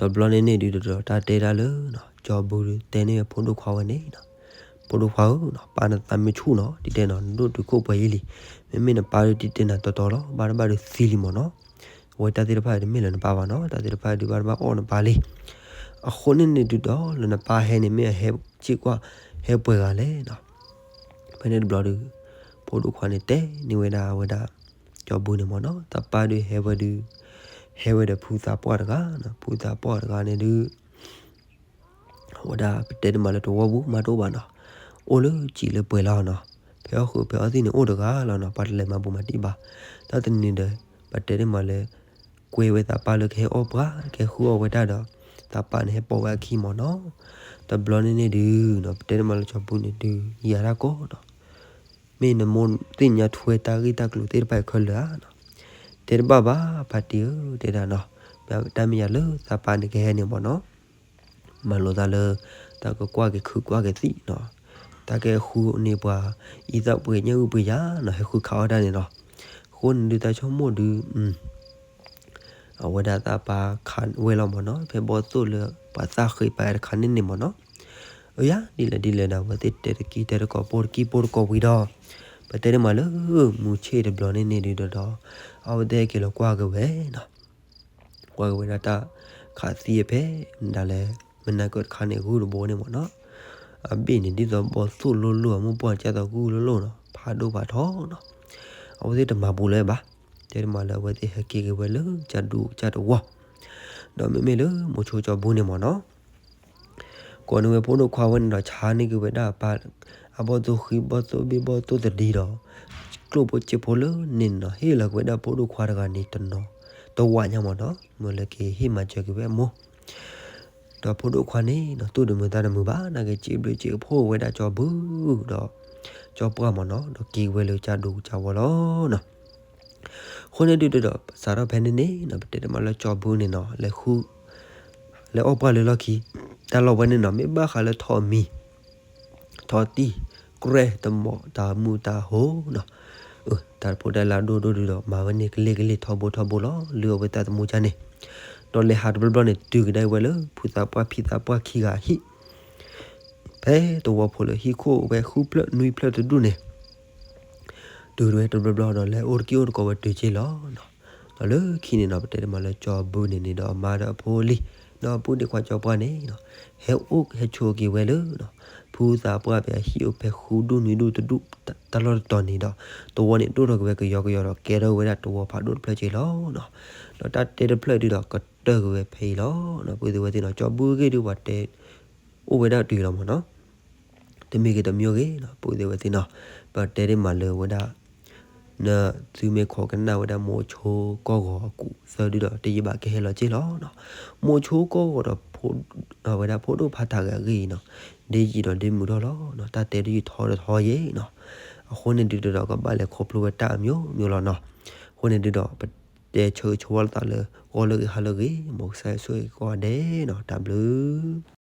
တဘျီန့ၣ်န့ၣ်ဒုးဒီးတၢ်တဲဒၣ်လၢနီၤ ကၠီဘူဒုးတဲန့ၢ်ဝဲဖိဒိၣ်ခွါဝဲန့ၣ်နီၤ, ဖိဒိၣ်ခွါဧၢနီၤ ပၢ်နသးမ့ၢ်ဆူၣ်နီၤ ဒ်တဲနီၤ နဒိၣ်တုာ်ခိၣ်ပှဲၤယံာ်လံ, မ့မ့ၢ်နပၢ်ဒုးဒ်တဲနၤတီတီလီၤ ဘၣ်တဘၣ်ဒုးသံလံမးနီၤ. အဝဲတၢ်သ့ၣ်တဖၣ်တမ့ၢ်လၢနပၢ်ဘၣ်နီၤ, တၢ်သ့ၣ်တဖၣ်ဒုးဘၣ်တဘၣ်အီၣ်နပၢ်လံ. အဃိန့ၣ်န့ၣ်ဒုးဒီးလၢနပၢ်ဟဲန့ၣ် မ့ၢ်အဟဲစ့ၢ်ကီး ဟဲပှဲၤဂၤလဲၣ်နီၤ. ဖဲန့ၣ်တဘျီဒုး ဖိဒိၣ်ခွါန့ၣ်တဲန့ၢ်ဝဲဒၣ်အဝဲဒၣ် ကၠီဘူန့ၣ်မးနီၤ, တၢ်ပၢ်ဒုးဟဲဝဲဒုး ဟဲဝဲဒီးဖုသးပှၢ်တဂၤနီၤ, ဖုသးပှၢ်တဂၤန့ၣ်ဒုး အဝဲဒၣ်ပတဲတမးလၢတဝီပူၤမးတအိၣ်ဘၣ်နီၤ, အိၣ်လၢစံာ်လၢပှဲၤလီၤနီၤ, ဖဲအီၣ်ဃုာ်ဖဲအီၣ်သံၣ်န့ၣ်အိၣ်တဂၤလီၤနီၤ, ပှၤတလဲၤမၤဘူးမၤတံၢ်ဘၣ်. တၢ်တနံၤဒီး ပတဲတမးလၢ ကွဲဝဲသးပၢ်လၢကဟဲအီၣ်ပှၤ ကဟဲဃုအီၣ်ဝဲဒၣ်ဒီး သးပၢ်န့ၣ်ဟဲပိာ်ဝဲအခံမးနီၤ. တဘျီန့ၣ်န့ၣ်ဒုးနီၤ ပတဲတမးလၢကၠီဘူန့ၣ်ဒုး ယၤတၢ်ကီနီၤ မ့ၢ်နမိၢ်သ့ၣ်ညါထွဲတၢ်ဂ့ၢ်တၢ်ကျိၤသ့ၣ်တဖၣ်အံၤခဲလၢာ်ဧါနီၤ. တဲတဘၣ်ဘၣ် ဖါတံၢ်ဧၢ တဲဒၣ်နီၤ, တၢ်မ့ၢ်ယၤလၢသးပၢ်န့ၣ်ကဟဲန့ၣ်မးနီၤ, မၤလိာ်သးလၢ တၢ်ကကွၢ်က့ၤခုကွၢ်က့ၤသံနီၤ, တ တၢ်ကဲဃုန့ၢ်ပှၤ အံသၣ်ပှ့ၤညၣ်အုၣ်ပှ့ၤယၤနီၤ ဟဲဃုခးအီၣ်တၢ်န့ၣ်နီၤ. အဃိန့ၣ်ဒုးတၢ်ဆိကမိၣ်ဒုး အဝဲဒၣ်သးပာ်ခးဝဲလီၤမ့ၢ်နီၤ ဖဲဘီၣ်သိၣ်လၢပှၤသၣ်ဃ့ပာ်တခါန့ၣ်န့ၣ်မ့ၢ်နီၤ. အယၤ ဒ်လဲၣ်ဒ်လဲၣ်ဒီး အဝဲသ့ၣ်တဲတကံၢ်တဲတကိးပိၢ်တကံၢ်ပိၢ်တကိးဝံၤဒီး ပတဲန့ၢ်မးလၢ မူဆ့ၣ်တဘျီန့ၣ်န့ၣ်ဒုးဒီး အဝဲသ့ၣ်ဟဲက့ၤလီၤကွၢ်က့ၤဝဲနီၤ ကွၢ်က့ၤဝဲဒၣ်တၢ်ခးသံအဖဲ မနုၤလဲၣ် မနၤကၢၢ်တခါန့ၣ် ဂုၢ်တဘိန့ၣ်မ့ၢ်နီၤ. အဘ့ၣ်န့ၣ်ဒ်သိးဘီၣ်သိၣ်လိၣ်လိၣ် အမိၢ်ပှၢ်ကၢ်သိးဂုၢ်လိၣ်လိၣ်နီၤ ဖးဒိၣ်ဖးထီနီၤ. အဝဲသ့ၣ်တမၤပူၤလၢၤဘၣ်. တဲန့ၢ်မးလၢအဝဲသ့ၣ်ဟဲက့ၤက့ၤဝဲလၢကၢ်ဒူကၢ်တဝီ ဒီးမ့မ့ၢ်လၢမိၤဆိကၠီဘုန့ၣ်မ့ၢ်နီၤ ကိးန့ၢ်ဝဲဖိဒိၣ်ခွါဝဲန့ၣ်ဒီး ဆါန့ၢ်က့ၤဝဲဒၣ်ပၢ် အဘီၣ်သိၣ်ဃံ ဘီၣ်သိၣ်ဘ့ၣ် ဘီၣ်သိၣ်သဒံဒီး ကျိၣ်ဖိစ့ဖိလၢန့ၣ်နီၤ ဟ့ၣ်လီၤက့ၤဝဲဒၣ်ဖိဒိၣ်ခွါတဂၤန့ၣ်တနီၤ တဝးညါမ့ၢ်နီၤ မ့ၢ်လၢကဟ့ၣ်မၤစၢၤက့ၤဝဲအမိၢ် ဒီးဖိဒိၣ်ခွါန့ၣ်နီၤ သူၣ်တမုာ်သးတမုာ်ဘၣ် နာ်က့ၤစံးဘျုးစံးဖှိၣ်ဝဲဒၣ်ကၠီဘု ဒီးကၠီပှၢ်မ့ၢ်နီၤ ဒီးက့ၤဝဲလၢကၢ်ဒူကၢ်ဝီလီၤနီၤ. အဃိန့ၣ်ဒုးဒီး စးထီၣ်ဖဲန့ၣ်န့ၣ်နီၤ ပတဲတမးလၢကၠီဘုန့ၣ်နီၤ လဲၤဃု လဲၤအီၣ်ပှၢ်လၢလီၢ်ခံ တၢ်လီၢ်ဝဲန့ၣ်နီၤ မ့ၢ်ဘၣ်ဃးလၢထိးမံၤ ထိးတံၢ် ကြဲၢ်တမီၤ တၢ်မုၢ်တၢ်ဟိနီၤ တၢ်တဖိတၢ်လၢအဒိၣ်ဒိၣ်ဒုးဒီး မၤဝဲန့ၣ်ကလ့ၢ်ကလ့ၢ်ထီဘိထီဘိလီၤ လုၢ်အီၣ်ဝဲတၢ်သမူကၢ်န့ၣ် ဒီးလဲၤဟးတဘျီဘျီန့ၣ် တုၤကဒါဝဲလၢ ဖုသးပှၢ်ဖံသးပှၢ်ခံဂၤအဟံၣ် ဖဲသဝီဖိလၢဟံၣ်ခိၣ်ဝဲဃုဖျၢၣ်နွံဖျၢၣ်တဒူၣ်န့ၣ် တုၤဝဲတဘျီဘျီဒီး လဲၤအိၣ်တက့ၢ်အိၣ်တကိးဝဲတုၤက့ၢ်လီၤနီၤ. ဒီးလၢခံန့ၣ်နီၤ ပတဲတမးလၢကၠီဘုန့ၣ်န့ၣ်ဒီး အမါဒီးအဖိအလံၤ ဒီးပုၢ်ဒ့ခွါကၠီပှၢ်န့ၣ်နီၤ ဟဲအိၣ်ဟဲဆိးက့ၤဝဲလၢနီၤ ဖုသးပှၢ်ဖဲအဟံၣ်အိၣ်ဖဲဃုဒူၣ်နွံဒူၣ်တဒူၣ် တၢ်လီၢ်တတီၤန့ၣ်ဒီး သဝီန့ၣ်ဒိၣ်ထီၣ်က့ၤဝဲကယီကယီဒီး ကဲထီၣ်ဝဲဒၣ်သဝီဖးဒိၣ်တဖျၢၣ်က့ၢ်လီၤနီၤ. ဒီးတၢ်တဲတဖျၢၣ်ဒုးဒီး ကတၢၢ်က့ၤဝဲဖဲအံၤလီၤနီၤ. ပုၢ်သ့ၣ်ဝဲၢ်သ့ၣ်နီၤ ကၠီဘုဂ့ၢ်ဒုးပှၤတဲ အိၣ်ဝဲဒၣ်တုၤလီၤမ့ၢ်နီၤ တမ့ၢ်ဂ့ၤတမံၤဂ့ၤနီၤ ပုၢ်သ့ၣ်ဝဲၢ်သ့ၣ်နီၤ ပတဲဒ်မးလၢဝဲဒၣ် နသုမ့ၢ်ခိးကနၣ်ဝဲဒၣ်မိၤဆိကီၢ်ဂီၤအကူးသၢဒုဒီး တယံာ်ဘၣ်ကဟဲလီၤက့ၢ်လီၤနီၤ. မိၤဆိကီၢ်ဂီၤဒီး ဝဲဒၣ်ဖိဒိၣ်ဖးထးဂၤအဂ့ၢ်အံၤနီၤ ဒ်ယံာ်ဒီးဒ်မုာ်ထီၣ်လီၤနီၤ တၢ်တဲဒ်ယံာ်ထီဒီးထီယဲနီၤ. အဃိန့ၣ်ဒုးဒီး ကဘၣ်လဲၤခီဖျိဝဲတၢ်အမျိုးမျိုးလီၤနီၤ. အဃိန့ၣ်ဒုးဒီး ပတဲဆၢဂ့ၤဆၢဝါလိာ်သးလၢ ဂီၤလၢအဂ့ၤ ဟါလၢအဂ့ၤ မ်ကစၢ်ယွၤဆိၣ်ဂ့ၤကိးဂၤဒဲးနီၤ တၢ်ဘျုး